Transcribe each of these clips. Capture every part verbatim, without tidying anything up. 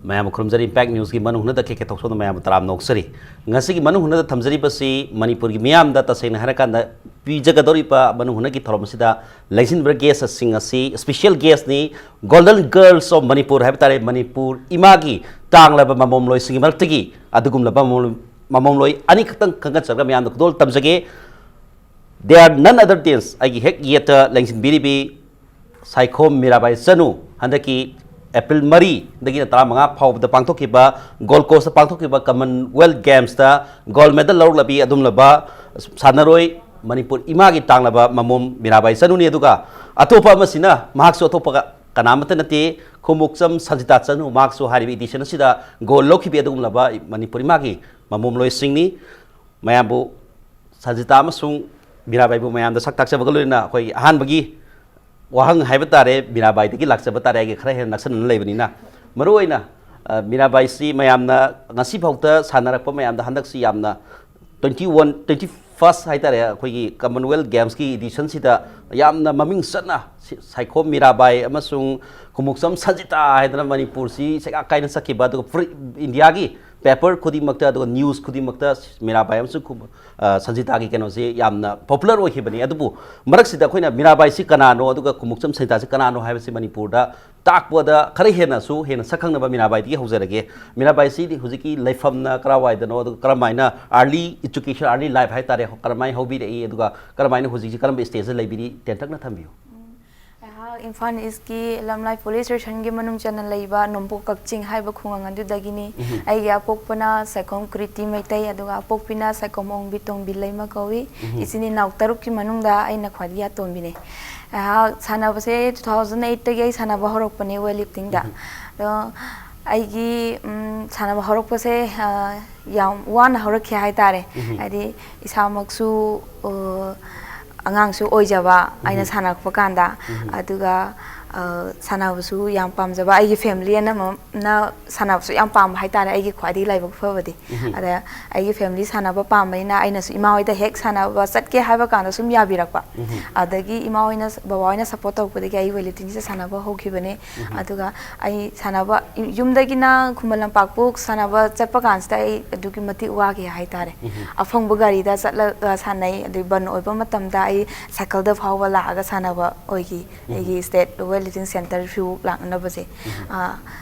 ꯃꯌꯥꯝꯕꯨ ꯈꯨꯔꯨꯝꯖꯔꯤ꯫ ꯏꯝꯄꯦꯛ ꯅ꯭ꯌꯨꯁꯀꯤ ꯃꯅꯨꯡ ꯍꯨꯠꯅꯗ ꯀꯦ ꯀꯦ ꯊꯣꯛꯆꯣꯝꯅ ꯃꯌꯥꯝꯕꯨ ꯇꯔꯥꯝꯅ ꯑꯣꯛꯆꯔꯤ꯫ ꯉꯁꯤꯒꯤ ꯃꯅꯨꯡ ꯍꯨꯠꯅꯗ ꯊꯝꯖꯔꯤꯕꯁꯤ ꯃꯅꯤꯄꯨꯔꯒꯤ ꯃꯤꯌꯥꯝꯗ ꯇꯁꯦꯡꯅ ꯍꯥꯏꯔꯀꯥꯟꯗ ꯄꯤꯖꯒꯗꯧꯔꯤꯕ ꯃꯅꯨꯡ ꯍꯨꯠꯅꯒꯤ ꯊꯧꯔꯝ ꯑꯁꯤꯗ ꯂꯦꯡꯁꯤꯟꯕ ꯒꯦꯁꯁꯤꯡ ꯑꯁꯤ ꯁ꯭ꯄꯦꯁꯤꯌꯦꯜ ꯒꯦꯁꯅꯤ꯫ ꯒꯣꯜꯗꯟ ꯒꯔꯜꯁ ꯑꯣꯐ ꯃꯅꯤꯄꯨꯔ ꯍꯥꯏꯕ ꯇꯥꯔꯦ, ꯃꯅꯤꯄꯨꯔ ꯏꯃꯥꯒꯤ ꯇꯥꯡꯂꯕ ꯃꯃꯣꯝꯂꯣꯏꯁꯤꯡꯒꯤ ꯃꯔꯛꯇꯒꯤ ꯑꯗꯨꯒꯨꯝꯂꯕ ꯃꯃꯣꯝ-, ꯃꯃꯣꯝꯂꯣꯏ ꯑꯅꯤꯈꯛꯇꯪ ꯈꯟꯒꯠꯆꯔꯒ ꯃꯌꯥꯝꯗ ꯈꯨꯗꯣꯜ ꯇꯝꯖꯒꯦ꯫ They are none other than ꯑꯩꯒꯤ ꯍꯦꯛ ꯌꯦꯠꯇ ꯂꯦꯡꯁꯤꯟꯕꯤꯔꯤꯕꯤ ꯁꯥꯏꯈꯣꯝ ꯃꯤꯔꯥꯕꯥꯏ ꯆꯅꯨ ꯍꯟꯗꯛꯀꯤ ꯑꯦꯄ꯭ꯔꯤꯜ ꯃꯔꯤꯗꯒꯤꯅ ꯇꯔꯥꯃꯉꯥ ꯐꯥꯎꯕꯗ ꯄꯥꯡꯊꯣꯛꯈꯤꯕ ꯒꯣꯜ ꯀꯣꯁꯇ ꯄꯥꯡꯊꯣꯛꯈꯤꯕ ꯀꯃꯟꯋꯦꯜꯊ ꯒꯦꯝꯁꯇ ꯒꯣꯜ ꯃꯦꯗꯜ ꯂꯧꯔꯛꯂꯕꯤ ꯑꯗꯨꯒꯨꯝꯂꯕ ꯁꯥꯟꯅꯔꯣꯏ ꯃꯅꯤꯄꯨꯔ ꯏꯃꯥꯒꯤ ꯇꯥꯡꯂꯕ ꯃꯃꯣꯝ ꯃꯤꯔꯥꯕꯥꯏ ꯆꯅꯨꯅꯤ꯫ ꯑꯗꯨꯒ ꯑꯇꯣꯞꯄ ꯑꯃꯁꯤꯅ ꯃꯍꯥꯛꯁꯨ ꯑꯇꯣꯞꯄ ꯀꯅꯥ ꯑꯃꯠꯇ ꯅꯠꯇꯦ, ꯈꯨꯃꯨꯛꯆꯝ ꯁꯟꯖꯤꯇꯥ ꯆꯅꯨ, ꯃꯍꯥꯛꯁꯨ ꯍꯥꯏꯔꯤꯕ ꯏꯗꯤꯁꯟ ꯑꯁꯤꯗ ꯒꯣꯜ ꯂꯧꯈꯤꯕꯤ ꯑꯗꯨꯒꯨꯝꯂꯕ ꯃꯅꯤꯄꯨꯔ ꯏꯃꯥꯒꯤ ꯃꯃꯣꯝꯂꯣꯏꯁꯤꯡꯅꯤ꯫ ꯃꯌꯥꯝꯕꯨ ꯁꯟꯖꯤꯇꯥ ꯑꯃꯁꯨꯡ ꯃꯤꯔꯥꯕꯥꯏꯕꯨ ꯃꯌꯥꯝꯗ ꯁꯛ ꯇꯥꯛꯆꯕꯒ ꯂꯣꯏꯅꯅ ꯑꯩꯈꯣꯏꯒꯤ ꯑꯍꯥꯟꯕꯒꯤ ꯋꯥꯍꯪ ꯍꯥꯏꯕ ꯇꯥꯔꯦ, ꯃꯤꯔꯥꯕꯥꯏꯗꯒꯤ ꯂꯥꯛꯆꯕ ꯇꯥꯔꯦ, ꯑꯩꯒ ꯈꯔ ꯍꯦꯟꯅ ꯅꯛꯁꯟꯅꯅ ꯂꯩꯕꯅꯤꯅ꯫ ꯃꯔꯨꯑꯣꯏꯅ, ꯑ, ꯃꯤꯔꯥꯕꯥꯏꯁꯤ ꯃꯌꯥꯝꯅ ꯉꯁꯤꯐꯥꯎꯗ ꯁꯥꯟꯅꯔꯛꯄ ꯃꯌꯥꯝꯗ ꯍꯟꯗꯛꯁꯤ ꯌꯥꯝꯅ twenty one, twenty first ꯍꯥꯏ ꯇꯥꯔꯦ, ꯑꯩꯈꯣꯏꯒꯤ ꯀꯃꯟꯋꯦꯜꯊ ꯒꯦꯝꯁꯀꯤ ꯏꯗꯤꯁꯟꯁꯤꯗ ꯌꯥꯝꯅ ꯃꯃꯤꯡ ꯆꯠꯅ ꯁꯤ-, ꯁꯥꯏꯈꯣꯝ ꯃꯤꯔꯥꯕꯥꯏ ꯑꯃꯁꯨꯡ ꯈꯨꯃꯨꯛꯆꯝ ꯁꯟꯖꯤꯇꯥ ꯍꯥꯏꯗꯅ ꯃꯅꯤꯄꯨꯔꯁꯤ ꯁꯦꯒꯥꯛ ꯀꯥꯏꯅ ꯆꯠꯈꯤꯕ, ꯑꯗꯨꯒ ꯄꯨꯔ-, ꯏꯟꯗꯤꯌꯥꯒꯤ ꯄꯦꯄꯔ ꯈꯨꯗꯤꯡꯃꯛꯇ, ꯑꯗꯨꯒ ꯅ꯭ꯌꯨꯁ ꯈꯨꯗꯤꯡꯃꯛꯇ ꯃꯤꯔꯥꯕꯥꯏ ꯑꯃꯁꯨꯡ ꯈꯨꯝ-, ꯑ, ꯁꯟꯖꯤꯇꯥꯒꯤ ꯀꯩꯅꯣꯁꯤ ꯌꯥꯝꯅ ꯄꯣꯄꯨꯂꯔ ꯑꯣꯏꯈꯤꯕꯅꯤ꯫ ꯑꯗꯨꯕꯨ ꯃꯔꯛꯁꯤꯗ ꯑꯩꯈꯣꯏꯅ ꯃꯤꯔꯥꯕꯥꯏꯁꯤ ꯀꯅꯥꯅꯣ ꯑꯗꯨꯒ ꯈꯨꯃꯨꯛꯆꯝ ꯁꯟꯖꯤꯇꯥꯁꯤ ꯀꯅꯥꯅꯣ ꯍꯥꯏꯕꯁꯤ ꯃꯅꯤꯄꯨꯔꯗ ꯇꯥꯛꯄꯗ ꯈꯔ ꯍꯦꯟꯅꯁꯨ ꯍꯦꯟꯅ ꯁꯛ ꯈꯪꯅꯕ ꯃꯤꯔꯥꯕꯥꯏꯗꯒꯤ ꯍꯧꯖꯔꯒꯦ꯫ ꯃꯤꯔꯥꯕꯥꯏꯁꯤꯗꯤ ꯍꯧꯖꯤꯛꯀꯤ ꯂꯩꯐꯝꯅ ꯀꯔꯥꯏꯋꯥꯏꯗꯅꯣ, ꯑꯗꯨꯒ ꯀꯔꯝꯍꯥꯏꯅ early education, early life ꯍꯥꯏ ꯇꯥꯔꯦ, ꯀꯔꯝꯍꯥꯏꯅ ꯍꯧꯕꯤꯔꯛꯏ, ꯑꯗꯨꯒ ꯀꯔꯝꯍꯥꯏꯅ ꯍꯧꯖꯤꯛꯁꯤ ꯀꯔꯝꯕ ꯁ꯭ꯇꯦꯖꯇ ꯂꯩꯕꯤꯔꯤ, ꯇꯦꯟꯇꯛꯅ ꯊꯝꯕꯤꯌꯨ꯫ ꯎꯝ, ꯑꯩꯍꯥꯛ ꯏꯝꯐꯥꯜ ꯏꯁꯀꯤ ꯂꯝꯂꯥꯏ ꯄꯨꯂꯤꯁ ꯁ꯭ꯇꯦꯁꯟꯒꯤ ꯃꯅꯨꯡ ꯆꯟꯅ ꯂꯩꯕ ꯅꯣꯡꯄꯣꯛ ꯀꯛꯆꯤꯡ ꯍꯥꯏꯕ ꯈꯨꯡꯒꯪ ꯑꯗꯨꯗꯒꯤꯅꯤ꯫ ꯎꯝ꯫ ꯑꯩꯒꯤ ꯑꯄꯣꯛꯄꯅ ꯁꯥꯏꯈꯣꯝ ꯀ꯭ꯔꯤꯇꯤ ꯃꯩꯇꯩ, ꯑꯗꯨꯒ ꯑꯄꯣꯛꯄꯤꯅ ꯁꯥꯏꯈꯣꯝ ꯑꯣꯡꯕꯤ ꯇꯣꯡꯕꯤ ꯂꯩꯃ ꯀꯧꯏ꯫ ꯎꯝ꯫ ꯏꯆꯤꯟ ꯏꯅꯥꯎ ꯇꯔꯨꯛꯀꯤ ꯃꯅꯨꯡꯗ ꯑꯩꯅ ꯈ꯭ꯋꯥꯏꯗꯒꯤ ꯑꯇꯣꯝꯕꯤꯅꯤ꯫ ꯑꯩꯍꯥꯛ ꯁꯥꯟꯅꯕꯁꯦ two thousand eight ꯇꯒꯤ ꯑꯩ ꯁꯥꯟꯅꯕ ꯍꯧꯔꯛꯄꯅꯦ weight lifting ꯗ꯫ ꯎꯝ꯫ ꯑꯗꯣ ꯑꯩꯒꯤ, ꯎꯝ, ꯁꯥꯟꯅꯕ ꯍꯧꯔꯛꯄꯁꯦ, ꯑ, ꯌꯥꯝ ꯋꯥꯅ ꯍꯧꯔꯛꯈꯤ ꯍꯥꯏꯇꯥꯔꯦ꯫ ꯎꯝ꯫ ꯍꯥꯏꯗꯤ ꯏꯁꯥꯃꯛꯁꯨ, ꯑ, ꯑꯉꯥꯡꯁꯨ ꯑꯣꯏꯖꯕ ꯑꯩꯅ ꯎꯝ꯫ ꯁꯥꯟꯅꯔꯛꯄ ꯀꯥꯟꯗ꯫ ꯎꯝ꯫ ꯑꯗꯨꯒ, ꯑ, ꯁꯥꯟꯅꯕꯁꯨ ꯌꯥꯝ ꯄꯥꯝꯖꯕ, ꯑꯩꯒꯤ ꯐꯦꯃꯤꯂꯤ ꯑꯅꯝꯕꯅ ꯁꯥꯟꯅꯕꯁꯨ ꯌꯥꯝ ꯄꯥꯝꯕ ꯍꯥꯏꯇꯥꯔꯦ, ꯑꯩꯒꯤ ꯈ꯭ꯋꯥꯏꯗꯒꯤ ꯂꯥꯏꯕꯛ ꯐꯕꯗꯤ꯫ ꯎꯝꯍꯨꯝ꯫ ꯑꯗ ꯑꯩꯒꯤ ꯐꯦꯃꯤꯂꯤ ꯁꯥꯟꯅꯕ ꯄꯥꯝꯕꯅꯤꯅ ꯑꯩꯅꯁꯨ ꯏꯃꯥ ꯍꯣꯏꯗ ꯍꯦꯛ ꯁꯥꯟꯅꯕ ꯆꯠꯀꯦ ꯍꯥꯏꯕ ꯀꯥꯟꯗ ꯁꯨꯝ ꯌꯥꯕꯤꯔꯛꯄ꯫ ꯎꯝꯍꯨꯝ꯫ ꯑꯗꯒꯤ ꯏꯃꯥ ꯍꯣꯏꯅ, ꯕꯕꯥ ꯍꯣꯏꯅ ꯁꯞꯄꯣꯔꯠ ꯇꯧꯔꯛꯄꯗꯒꯤ ꯑꯩ ꯋꯦꯠ ꯂꯤꯐꯇꯤꯡꯁꯦ ꯁꯥꯟꯅꯕ ꯍꯧꯈꯤꯕꯅꯦ꯫ ꯎꯝꯍꯨꯝ꯫ ꯑꯗꯨꯒ ꯑꯩ ꯁꯥꯟꯅꯕ, ꯌꯨꯝꯗꯒꯤꯅ ꯈꯨꯃꯟ ꯂꯝꯄꯥꯛꯄꯨ ꯁꯥꯟꯅꯕ ꯆꯠꯄ ꯀꯥꯟꯁꯤꯗ ꯑꯩ ꯑꯗꯨꯛꯀꯤ ꯃꯇꯤꯛ ꯋꯥꯈꯤ ꯍꯥꯏꯇꯥꯔꯦ꯫ ꯎꯝꯍꯨꯝ꯫ ꯑꯐꯪꯕ ꯒꯥꯔꯤꯗ ꯆꯠꯂꯒ ꯁꯥꯟꯅꯩ, ꯑꯗꯩ ꯕꯟ ꯑꯣꯏꯕ ꯃꯇꯝꯗ ꯑꯩ ꯁꯥꯏꯀꯜꯗ ꯐꯥꯎꯕ ꯂꯥꯛꯑꯒ ꯁꯥꯟꯅꯕ ꯑꯣꯏꯈꯤ꯫ ꯎꯝꯍꯨꯝ꯫ ꯑꯩꯒꯤ ꯁ꯭ꯇꯦꯠ ꯋꯦꯠ ꯂꯤꯐꯇꯤꯡ ꯁꯦꯟꯇꯔ ꯐꯤꯕꯨ ꯂꯥꯛꯅꯕꯁꯦ꯫ ꯎꯝꯍꯨꯝ꯫ ꯑ,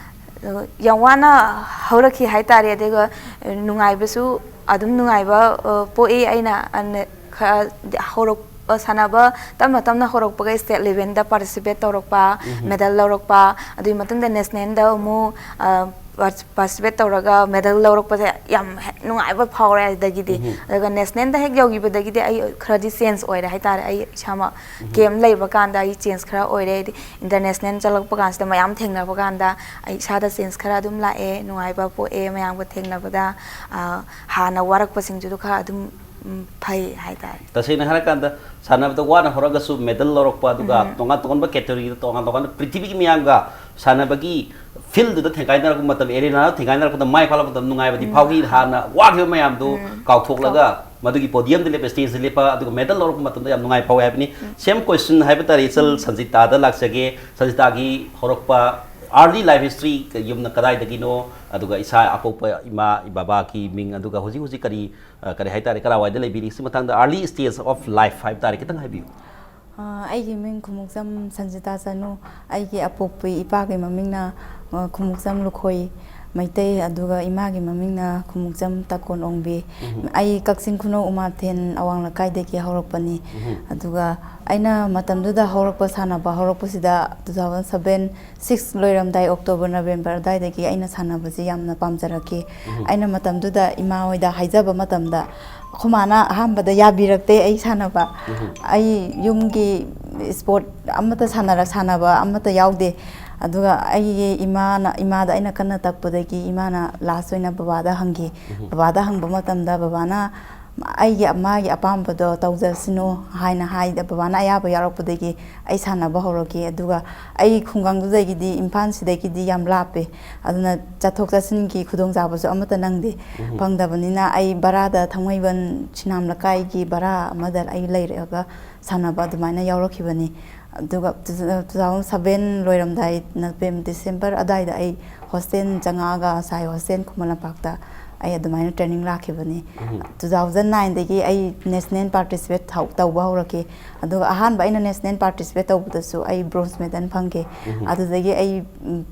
ꯑꯗꯣ ꯌꯥꯝ ꯋꯥꯅ ꯍꯧꯔꯛꯈꯤ ꯍꯥꯏꯇꯥꯔꯦ, ꯑꯗꯨꯒ ꯅꯨꯡꯉꯥꯏꯕꯁꯨ ꯑꯗꯨꯝ ꯅꯨꯡꯉꯥꯏꯕ, ꯑ, ꯄꯣꯛꯏ꯫ ꯑꯩꯅ, ꯑ, ꯈꯔ ꯍꯧꯔꯛ-, ꯑ, ꯁꯥꯟꯅꯕ ꯇꯞꯅ ꯇꯞꯅ ꯍꯧꯔꯛꯄꯒ ꯁ꯭ꯇꯦꯠ ꯂꯦꯚꯦꯜꯗ ꯄꯥꯔꯇꯤꯁꯤꯄꯦꯠ ꯇꯧꯔꯛꯄ, ꯎꯝꯍꯨꯝ꯫ ꯃꯦꯗꯜ ꯂꯧꯔꯛꯄ, ꯑꯗꯨꯒꯤ ꯃꯇꯨꯡꯗ ꯅꯦꯁꯅꯦꯜꯗ ꯑꯃꯨꯛ, ꯑ, ꯄꯥꯔꯇꯤꯁꯤꯄꯦꯠ ꯇꯧꯔꯒ ꯃꯦꯗꯜ ꯂꯧꯔꯛꯄꯁꯦ ꯌꯥꯝ ꯍꯦꯛ ꯅꯨꯡꯉꯥꯏꯕ ꯐꯥꯎꯔꯦ ꯑꯗꯒꯤꯗꯤ꯫ ꯎꯝꯍꯨꯝ꯫ ꯑꯗꯨꯒ ꯅꯦꯁꯅꯦꯜꯗ ꯍꯦꯛ ꯌꯧꯈꯤꯕꯗꯒꯤꯗꯤ ꯑꯩ ꯈꯔꯗꯤ ꯆꯦꯟꯖ ꯑꯣꯏꯔꯦ ꯍꯥꯏꯇꯥꯔꯦ꯫ ꯑꯩ ꯏꯁꯥꯃꯛ ꯎꯝꯍꯨꯝ꯫ ꯀꯦꯝ ꯂꯩꯕ ꯀꯥꯟꯗ ꯑꯩ ꯆꯦꯟꯖ ꯈꯔ ꯑꯣꯏꯔꯦ꯫ ꯍꯥꯏꯗꯤ ꯏꯟꯇꯔꯅꯦꯁꯅꯦꯜ ꯆꯠꯂꯛꯄ ꯀꯥꯟꯁꯤꯗ ꯃꯌꯥꯝ ꯊꯦꯡꯅꯕ ꯀꯥꯟꯗ ꯑꯩ ꯏꯁꯥꯗ ꯆꯦꯟꯖ ꯈꯔ ꯑꯗꯨꯝ ꯂꯥꯛꯑꯦ, ꯅꯨꯡꯉꯥꯏꯕ ꯄꯣꯛꯑꯦ ꯃꯌꯥꯝꯒ ꯊꯦꯡꯅꯕꯗ꯫ ꯑ, ꯍꯥꯟꯅ ꯋꯥꯔꯛꯄꯁꯤꯡꯗꯨꯗꯣ ꯈꯔ ꯑꯗꯨꯝ, ꯎꯝ, ꯐꯩ ꯍꯥꯏꯇꯥꯔꯦ꯫ ꯇꯁꯦꯡꯅ ꯍꯥꯏꯔꯀꯥꯟꯗ ꯁꯥꯟꯅꯕꯗ ꯋꯥꯅ ꯍꯧꯔꯒꯁꯨ ꯃꯦꯗꯜ ꯂꯧꯔꯛꯄ, ꯑꯗꯨꯒ ꯎꯝ꯫ ꯇꯣꯉꯥꯟ ꯇꯣꯉꯥꯟꯕ ꯀꯦꯇꯦꯒꯣꯔꯤꯗ ꯇꯣꯉꯥꯟ ꯇꯣꯉꯥꯟꯕ ꯄ꯭ꯔꯤꯊꯤꯕꯤꯒꯤ ꯃꯤꯌꯥꯝꯒ ꯁꯥꯟꯅꯕꯒꯤ ꯐꯤꯜꯗꯨꯗ ꯊꯦꯡꯒꯥꯏꯅꯔꯛꯄ ꯃꯇꯝ, ꯑꯦꯔꯦꯅꯥꯗ ꯊꯦꯡꯒꯥꯏꯅꯔꯛꯄꯗ ꯃꯥꯏ ꯄꯥꯛꯂꯛꯄ ꯃꯇꯝꯗ ꯅꯨꯡꯉꯥꯏꯕꯗꯤ ꯎꯝ꯫ ꯐꯥꯎꯈꯤ꯫ ꯍꯥꯟꯅ ꯋꯥꯈꯤꯕ ꯃꯌꯥꯝꯗꯨ ꯎꯝ꯫ ꯀꯥꯎꯊꯣꯛꯂꯒ ꯃꯗꯨꯒꯤ ꯄꯣꯗꯤꯌꯝꯗ ꯂꯦꯞꯄ, ꯁ꯭ꯇꯦꯖꯇ ꯂꯦꯞꯄ, ꯑꯗꯨꯒ ꯃꯦꯗꯜ ꯂꯧꯔꯛꯄ ꯃꯇꯝꯗ ꯌꯥꯝ ꯅꯨꯡꯉꯥꯏ ꯐꯥꯎꯋꯦ ꯍꯥꯏꯕꯅꯤ꯫ ꯎꯝ꯫ ꯁꯦꯝ ꯀ꯭ꯋꯦꯁꯟ ꯍꯥꯏꯕ ꯇꯥꯔꯦ, ꯏꯆꯜ ꯎꯝ꯫ ꯁꯟꯖꯤꯇꯥꯗ ꯂꯥꯛꯆꯒꯦ꯫ ꯁꯟꯖꯤꯇꯥꯒꯤ ꯍꯧꯔꯛꯄ early life history, ꯌꯨꯝꯅ ꯀꯗꯥꯏꯗꯒꯤꯅꯣ, ꯑꯗꯨꯒ ꯏꯁꯥ ꯑꯄꯣꯛꯄ ꯏꯃꯥ ꯕꯕꯥꯒꯤ ꯃꯤꯡ, ꯑꯗꯨꯒ ꯍꯧꯖꯤꯛ ꯍꯧꯖꯤꯛ ꯀꯔꯤ, ꯑ, ꯀꯔꯤ ꯍꯥꯏꯇꯥꯔꯦ, ꯀꯔꯥꯏꯋꯥꯏꯗ ꯂꯩꯕꯤꯔꯤ? ꯁꯤ ꯃꯇꯥꯡꯗ early stage of life ꯍꯥꯏꯕ ꯇꯥꯔꯦ, ꯈꯤꯇꯪ ꯍꯥꯏꯕꯤꯌꯨ꯫ ꯑ, ꯑꯩꯒꯤ ꯃꯤꯡ ꯈꯨꯃꯨꯛꯆꯝ ꯁꯟꯖꯤꯇꯥ ꯆꯅꯨ꯫ ꯑꯩꯒꯤ ꯑꯄꯣꯛꯄꯤ ꯏꯄꯥꯒꯤ ꯃꯃꯤꯡꯅ, ꯑ, ꯈꯨꯃꯨꯛꯆꯝ ꯂꯨꯈꯣꯏ ꯃꯩꯇꯩ, ꯑꯗꯨꯒ ꯏꯃꯥꯒꯤ ꯃꯃꯤꯡꯅ ꯈꯨꯃꯨꯛꯆꯝ ꯇꯥꯀꯣꯟ ꯑꯣꯡꯕꯤ꯫ ꯎꯝꯍꯨꯝ꯫ ꯑꯩ ꯀꯛꯆꯤꯡ ꯈꯨꯅꯧ ꯎꯃꯥꯊꯦꯟ ꯑꯋꯥꯡ ꯂꯩꯀꯥꯏꯗꯒꯤ ꯍꯧꯔꯛꯄꯅꯤ꯫ ꯎꯝꯍꯨꯝ꯫ ꯑꯗꯨꯒ ꯑꯩꯅ ꯃꯇꯝꯗꯨꯗ ꯍꯧꯔꯛꯄ, ꯁꯥꯟꯅꯕ ꯍꯧꯔꯛꯄꯁꯤꯗ two thousand seven six ꯂꯣꯏꯔꯝꯗꯥꯏ, ꯑꯣꯛꯇꯣꯕꯔ, ꯅꯕꯦꯝꯕꯔ ꯑꯗꯨꯋꯥꯏꯗꯒꯤ ꯑꯩꯅ ꯁꯥꯟꯅꯕꯁꯤ ꯌꯥꯝꯅ ꯄꯥꯝꯖꯔꯛꯈꯤ꯫ ꯎꯝꯍꯨꯝ꯫ ꯑꯩꯅ ꯃꯇꯝꯗꯨꯗ ꯏꯃꯥ ꯍꯣꯏꯗ ꯍꯥꯏꯖꯕ ꯃꯇꯝꯗ, ꯑꯩꯈꯣꯏ ꯃꯥꯅ ꯑꯍꯥꯟꯕꯗ ꯌꯥꯕꯤꯔꯛꯇꯦ ꯑꯩ ꯁꯥꯟꯅꯕ꯫ ꯎꯝꯍꯨꯝ꯫ ꯑꯩ ꯌꯨꯝꯒꯤ ꯁ꯭ꯄꯣꯔꯠ ꯑꯃꯠꯇ ꯁꯥꯟꯅꯔ-, ꯁꯥꯟꯅꯕ ꯑꯃꯠꯇ ꯌꯥꯎꯗꯦ꯫ ꯑꯗꯨꯒ ꯑꯩꯒꯤ ꯏꯃꯥꯅ, ꯏꯃꯥꯗ ꯑꯩꯅ ꯀꯟꯅ ꯇꯛꯄꯗꯒꯤ ꯏꯃꯥꯅ ꯂꯥꯁ ꯑꯣꯏꯅ ꯕꯕꯥꯗ ꯍꯪꯈꯤ꯫ ꯎꯝꯍꯨꯝ꯫ ꯕꯕꯥꯗ ꯍꯪꯕ ꯃꯇꯝꯗ ꯕꯕꯥꯅ ꯑꯩꯒꯤ ꯃꯥꯒꯤ ꯑꯄꯥꯝꯕꯗꯣ ꯇꯧꯖꯁꯅꯨ ꯍꯥꯏꯅ ꯍꯥꯏꯗ ꯕꯕꯥꯅ ꯑꯌꯥꯕ ꯌꯥꯎꯔꯛꯄꯗꯒꯤ ꯑꯩ ꯁꯥꯟꯅꯕ ꯍꯧꯔꯛꯈꯤ꯫ ꯑꯗꯨꯒ ꯑꯩ ꯈꯨꯡꯒꯪꯗꯨꯗꯒꯤꯗꯤ ꯏꯝꯐꯥꯜꯁꯤꯗꯒꯤꯗꯤ ꯌꯥꯝ ꯂꯥꯞꯄꯦ꯫ ꯑꯗꯨꯅ ꯆꯠꯊꯣꯛ ꯆꯠꯁꯤꯟꯒꯤ ꯈꯨꯗꯣꯡꯆꯥꯕꯁꯨ ꯑꯃꯠꯇ ꯅꯪꯗꯦ꯫ ꯐꯪꯗꯕꯅꯤꯅ ꯑꯩ ꯚꯔꯥꯗ ꯊꯥꯡꯃꯩꯕꯟ ꯁꯤꯅꯥꯝ ꯂꯩꯀꯥꯏꯒꯤ ꯚꯔꯥ ꯑꯃꯗ ꯑꯩ ꯂꯩꯔꯛꯑꯒ ꯁꯥꯟꯅꯕ ꯑꯗꯨꯃꯥꯏꯅ ꯌꯥꯎꯔꯛꯈꯤꯕꯅꯤ꯫ ꯑꯗꯨꯒ two thousand seven ꯂꯣꯏꯔꯝꯗꯥꯏ, ꯅꯕꯦꯝ-, ꯗꯤꯁꯦꯝꯕꯔ ꯑꯗꯥꯏꯗ ꯑꯩ ꯍꯣꯁꯇꯦꯜ ꯆꯪꯉꯛꯑꯒ ꯁꯥꯏ ꯍꯣꯁꯇꯦꯜ ꯈꯨꯃꯟ ꯂꯝꯄꯥꯛꯇ ꯑꯩ ꯑꯗꯨꯃꯥꯏꯅ ꯇ꯭ꯔꯦꯅꯤꯡ ꯂꯥꯛꯈꯤꯕꯅꯤ꯫ Two thousand nineꯗꯒꯤ ꯑꯩ ꯅꯦꯁꯅꯦꯜ ꯄꯥꯔꯇꯤꯁꯤꯄꯦꯠ ꯇꯧꯕ ꯍꯧꯔꯛꯈꯤ꯫ ꯑꯗꯨꯒ ꯑꯍꯥꯟꯕ ꯑꯩꯅ ꯅꯦꯁꯅꯦꯜ ꯄꯥꯔꯇꯤꯁꯤꯄꯦꯠ ꯇꯧꯕꯗꯁꯨ ꯑꯩ ꯕ꯭ꯔꯣꯟꯖ ꯃꯦꯗꯜ ꯐꯪꯈꯤ꯫ ꯑꯗꯨꯗꯒꯤ ꯑꯩ, ꯎꯝ,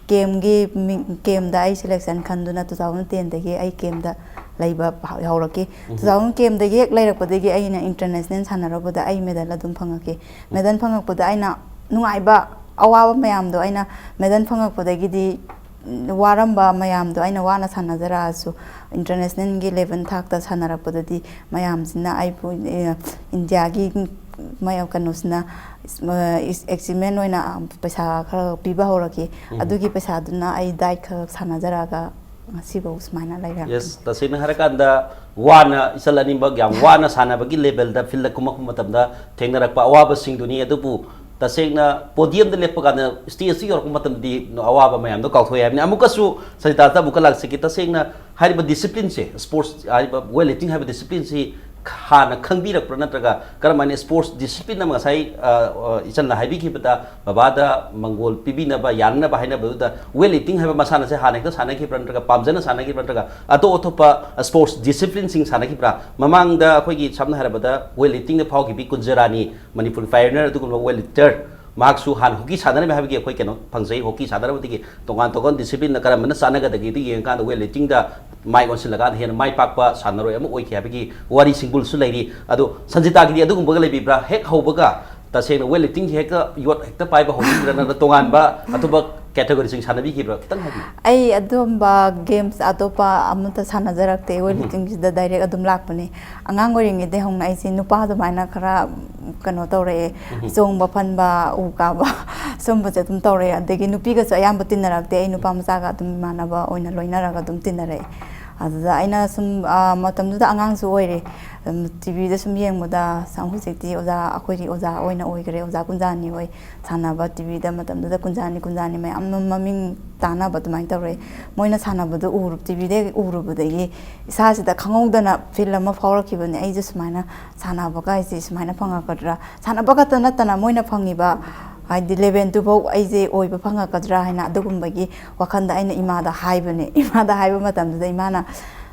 ꯀꯦꯝꯒꯤ ꯃꯤꯡ, ꯀꯦꯝꯗ ꯑꯩ ꯁꯦꯂꯦꯛꯁꯟ ꯈꯟꯗꯨꯅ two thousand tenꯗꯒꯤ ꯑꯩ ꯀꯦꯝꯗ ꯂꯩꯕ ꯍꯧꯔꯛꯈꯤ꯫ Two thousand ꯀꯦꯝꯗꯒꯤ ꯍꯦꯛ ꯂꯩꯔꯛꯄꯗꯒꯤ ꯑꯩꯅ ꯏꯟꯇꯔꯅꯦꯁꯅꯦꯜ ꯁꯥꯟꯅꯔꯨꯕꯗ ꯑꯩ ꯃꯦꯗꯜ ꯑꯗꯨꯝ ꯐꯪꯉꯛꯈꯤ꯫ ꯃꯦꯗꯜ ꯐꯪꯉꯛꯄꯗ ꯑꯩꯅ ꯅꯨꯡꯉꯥꯏꯕ, ꯑꯋꯥꯕ ꯃꯌꯥꯝꯗꯣ ꯑꯩꯅ ꯃꯦꯗꯜ ꯐꯪꯉꯛꯄꯗꯒꯤꯗꯤ, ꯎꯝ, ꯋꯥꯔꯝꯕ ꯃꯌꯥꯝꯗꯣ ꯑꯩꯅ ꯋꯥꯅ ꯁꯥꯟꯅꯖꯔꯛꯑꯁꯨ, ꯏꯟꯇꯔꯅꯦꯁꯅꯦꯜꯒꯤ ꯂꯦꯚꯦꯜ ꯊꯥꯛꯇ ꯁꯥꯟꯅꯔꯛꯄꯗꯗꯤ ꯃꯌꯥꯝꯁꯤꯅ ꯑꯩꯕꯨ, ꯑꯦ, ꯏꯟꯗꯤꯌꯥꯒꯤ ꯃꯌꯥꯝ ꯀꯩꯅꯣꯁꯤꯅ, ꯑꯦꯆꯤꯞꯃꯦꯟ ꯑꯣꯏꯅ ꯄꯩꯁꯥ ꯈꯔ ꯄꯤꯕ ꯍꯧꯔꯛꯈꯤ꯫ ꯑꯗꯨꯒꯤ ꯄꯩꯁꯥꯗꯨꯅ ꯑꯩ ꯗꯥꯏꯠ ꯈꯔ ꯁꯥꯟꯅꯖꯔꯛꯑꯒ ꯉꯁꯤꯐꯥꯎ ꯁꯨꯃꯥꯏꯅ ꯂꯩꯔꯦ꯫ Yes, ꯇꯁꯦꯡꯅ ꯍꯥꯏꯔꯀꯥꯟꯗ ꯋꯥꯅ, ꯏꯆꯜ ꯑꯅꯤꯃꯛ ꯌꯥꯝ ꯋꯥꯅ ꯁꯥꯟꯅꯕꯒꯤ ꯂꯦꯚꯦꯜꯗ ꯐꯤꯜꯗ ꯀꯨꯝꯃꯛꯄ ꯃꯇꯝꯗ ꯊꯦꯡꯅꯔꯛꯄ ꯑꯋꯥꯕꯁꯤꯡꯗꯨꯅꯤ꯫ ꯑꯗꯨꯕꯨ ꯇꯁꯦꯡꯅ ꯄꯣꯗꯤꯌꯝꯗ ꯂꯦꯞꯄ ꯀꯥꯟꯗ, ꯁ꯭ꯇꯦꯖꯇ ꯌꯧꯔꯛꯄ ꯃꯇꯝꯗꯗꯤ ꯑꯋꯥꯕ ꯃꯌꯥꯝꯗꯣ ꯀꯥꯎꯊꯣꯛꯑꯦ ꯍꯥꯏꯕꯅꯤ꯫ ꯑꯃꯨꯛꯀꯁꯨ ꯁꯖꯤꯇꯥꯗ ꯑꯃꯨꯛꯀ ꯂꯥꯛꯆꯒꯦ꯫ ꯇꯁꯦꯡꯅ ꯍꯥꯏꯔꯤꯕ ꯗꯤꯁꯤꯄ꯭ꯂꯤꯟꯁꯦ, ꯁ꯭ꯄꯣꯔꯠꯁ ꯍꯥꯏꯔꯤꯕ ꯋꯦꯠ ꯂꯤꯐꯇꯤꯡ ꯍꯥꯏꯕ ꯗꯤꯁꯤꯄ꯭ꯂꯤꯟꯁꯤ ꯍꯥꯟꯅ ꯈꯪꯕꯤꯔꯛꯄ꯭ꯔꯥ, ꯅꯠꯇ꯭ꯔꯒ ꯀꯔꯝꯍꯥꯏꯅ ꯁ꯭ꯄꯣꯔꯠꯁ ꯗꯤꯁꯤꯄ꯭ꯂꯤꯟ ꯑꯃ, ꯉꯁꯥꯏ, ꯑ, ꯑ, ꯏꯆꯟꯅ ꯍꯥꯏꯕꯤꯈꯤꯕꯗ, ꯕꯕꯥꯗ ꯃꯪꯒꯣꯜ ꯄꯤꯕꯤꯅꯕ, ꯌꯥꯅꯅꯕ ꯍꯥꯏꯅꯕꯗꯨꯗ ꯋꯦꯠ ꯂꯤꯐꯇꯤꯡ ꯍꯥꯏꯕ ꯃꯁꯥꯟꯅꯁꯦ ꯍꯥꯟꯅ ꯍꯦꯛꯇ ꯁꯥꯟꯅꯈꯤꯕ꯭ꯔꯥ, ꯅꯠꯇ꯭ꯔꯒ ꯄꯥꯝꯖꯅ ꯁꯥꯟꯅꯈꯤꯕ꯭ꯔꯥ, ꯅꯠꯇ꯭ꯔꯒ ꯑꯇꯣꯞ ꯑꯇꯣꯞꯄ ꯁ꯭ꯄꯣꯔꯠꯁ ꯗꯤꯁꯤꯄ꯭ꯂꯤꯟꯁꯤꯡ ꯁꯥꯟꯅꯈꯤꯕ꯭ꯔꯥ? ꯃꯃꯥꯡꯗ ꯑꯩꯈꯣꯏꯒꯤ, ꯁꯝꯅ ꯍꯥꯏꯔꯕꯗ, ꯋꯦꯠ ꯂꯤꯐꯇꯤꯡꯗ ꯐꯥꯎꯈꯤꯕꯤ ꯀꯨꯟꯖꯔꯥꯅꯤ, ꯃꯅꯤꯄꯨꯔꯒꯤ ꯄꯥꯏꯑꯣꯅꯤꯌꯔ ꯑꯗꯨꯒꯨꯝꯕ ꯋꯦꯠ ꯂꯤꯐꯇꯔ, ꯃꯍꯥꯛꯁꯨ ꯍꯥꯟꯅ ꯍꯣꯀꯤ ꯁꯥꯟꯅꯔꯝꯃꯦ ꯍꯥꯏꯕꯒꯤ ꯑꯩꯈꯣꯏ ꯀꯩꯅꯣ ꯐꯪꯖꯩ꯫ ꯍꯣꯀꯤ ꯁꯥꯟꯅꯔꯝꯕꯗꯒꯤ ꯇꯣꯉꯥꯟ ꯇꯣꯉꯥꯟꯕ ꯗꯤꯁꯤꯄ꯭ꯂꯤꯟꯗ ꯀꯔꯝꯕꯅ ꯆꯥꯟꯅꯒꯗꯒꯦꯗꯨ ꯌꯦꯡꯉꯀꯥꯟꯗ ꯋꯦꯠ ꯂꯤꯐꯇꯤꯡꯗ ꯃꯥꯏ ꯑꯣꯟꯁꯤꯜꯂꯀꯥꯟꯗ ꯍꯦꯟꯅ ꯃꯥꯏ ꯄꯥꯛꯄ ꯁꯥꯟꯅꯔꯣꯏ ꯑꯃ ꯑꯣꯏꯈꯤ ꯍꯥꯏꯕꯒꯤ ꯋꯥꯔꯤ ꯁꯤꯡꯕꯨꯜꯁꯨ ꯂꯩꯔꯤ꯫ ꯑꯗꯣ ꯁꯟꯖꯤꯇꯥꯒꯤꯗꯤ ꯑꯗꯨꯒꯨꯝꯕꯒ ꯂꯩꯕꯤꯕ꯭ꯔꯥ? ꯍꯦꯛ ꯍꯧꯕꯒ ꯇꯁꯦꯡꯅ ꯋꯦꯠ ꯂꯤꯐꯇꯤꯡꯁꯦ ꯍꯦꯛꯇ ꯌꯣꯠ ꯍꯦꯛꯇ ꯄꯥꯏꯕ ꯍꯧꯕꯤꯕ꯭ꯔꯥ, ꯅꯠꯇ꯭ꯔꯒ ꯇꯣꯉꯥꯟꯕ ꯑꯇꯣꯞꯄ ꯀꯦꯇꯒꯣꯔꯤꯁꯤꯡ ꯁꯥꯟꯅꯕꯤꯈꯤꯕ꯭ꯔꯥ? ꯈꯤꯇꯪ ꯍꯥꯏꯕꯤꯌꯨ꯫ ꯑꯩ ꯑꯗꯨꯝꯕ ꯒꯦꯝꯁ ꯑꯇꯣꯞꯄ ꯑꯃꯠꯇ ꯁꯥꯟꯅꯖꯔꯛꯇꯦ꯫ ꯋꯦꯠ ꯎꯝ꯫ ꯂꯤꯐꯇꯤꯡꯁꯤꯗ ꯗꯥꯏꯔꯦꯛ ꯑꯗꯨꯝ ꯂꯥꯛꯄꯅꯦ꯫ ꯑꯉꯥꯡ ꯑꯣꯏꯔꯤꯉꯩꯗꯩ ꯍꯧꯅ ꯑꯩꯁꯦ ꯅꯨꯄꯥ ꯑꯗꯨꯃꯥꯏꯅ ꯈꯔ ꯀꯩꯅꯣ ꯇꯧꯔꯛꯑꯦ꯫ ꯎꯝ꯫ ꯆꯣꯡꯕ ꯐꯟꯕ, ꯎ ꯀꯥꯕ, ꯁꯨꯝꯕꯁꯦ ꯑꯗꯨꯝ ꯇꯧꯔꯛꯑꯦ꯫ ꯑꯗꯒꯤ ꯅꯨꯄꯤꯒꯁꯨ ꯑꯌꯥꯝꯕ ꯇꯤꯟꯅꯔꯛꯇꯦ꯫ ꯑꯩ ꯅꯨꯄꯥ ꯃꯆꯥꯒ ꯑꯗꯨꯝ ꯏꯃꯥꯟꯅꯕ ꯑꯣꯏꯅ ꯂꯣꯏꯅꯔꯒ ꯑꯗꯨꯝ ꯇꯤꯟꯅꯔꯛꯑꯦ꯫ ꯑꯗꯨꯗ ꯑꯩꯅ ꯁꯨꯝ, ꯑ, ꯃꯇꯝꯗꯨꯗ ꯑꯉꯥꯡꯁꯨ ꯑꯣꯏꯔꯦ꯫ ꯑꯗꯨꯝ ꯇꯤꯚꯤꯗ ꯁꯨꯝ ꯌꯦꯡꯕꯗ, ꯁ-, ꯍꯧꯖꯤꯛꯇꯤ ꯑꯣꯖꯥ, ꯑꯩꯈꯣꯏꯒꯤ ꯑꯣꯖꯥ ꯑꯣꯏꯅ ꯑꯣꯏꯈ꯭ꯔꯦ, ꯑꯣꯖꯥ ꯀꯨꯟꯖꯥꯅꯤ ꯍꯣꯏ꯫ ꯁꯥꯟꯅꯕ ꯇꯤꯚꯤꯗ ꯃꯇꯝꯗꯨꯗ ꯀꯨꯟꯖꯥꯅꯤ, ꯀꯨꯟꯖꯥꯅꯤ ꯃꯌꯥꯝ ꯑꯃ ꯃꯃꯤꯡ ꯇꯥꯟꯅꯕ ꯑꯗꯨꯃꯥꯏꯅ ꯇꯧꯔꯦ꯫ ꯃꯣꯏꯅ ꯁꯥꯟꯅꯕꯗꯣ ꯎꯔꯨ-, ꯇꯤꯚꯤꯗ ꯍꯦꯛ ꯎꯔꯨꯕꯗꯒꯤ ꯏꯁꯥꯁꯤꯗ ꯈꯪꯍꯧꯗꯅ ꯐꯤꯜ ꯑꯃ ꯐꯥꯎꯔꯛꯈꯤꯕꯅꯦ꯫ ꯑꯩꯁꯦ ꯁꯨꯃꯥꯏꯅ ꯁꯥꯟꯅꯕꯒ ꯍꯥꯏꯁꯦ ꯁꯨꯃꯥꯏꯅ ꯐꯪꯉꯛꯀꯗ꯭ꯔꯥ? ꯁꯥꯟꯅꯕ ꯈꯛꯇ ꯅꯠꯇꯅ ꯃꯣꯏꯅ ꯐꯪꯉꯤꯕ, ꯍꯥꯏꯗꯤ, ꯂꯦꯚꯦꯟ ꯇꯨꯐꯥꯎ ꯑꯩꯁꯦ ꯑꯣꯏꯕ ꯐꯪꯉꯛꯀꯗ꯭ꯔꯥ ꯍꯥꯏꯅ ꯑꯗꯨꯒꯨꯝꯕꯒꯤ ꯋꯥꯈꯜꯗ ꯑꯩꯅ ꯏꯃꯥꯗ ꯍꯥꯏꯕꯅꯦ꯫ ꯏꯃꯥꯗ ꯍꯥꯏꯕ ꯃꯇꯝꯗꯨꯗ ꯏꯃꯥꯅ,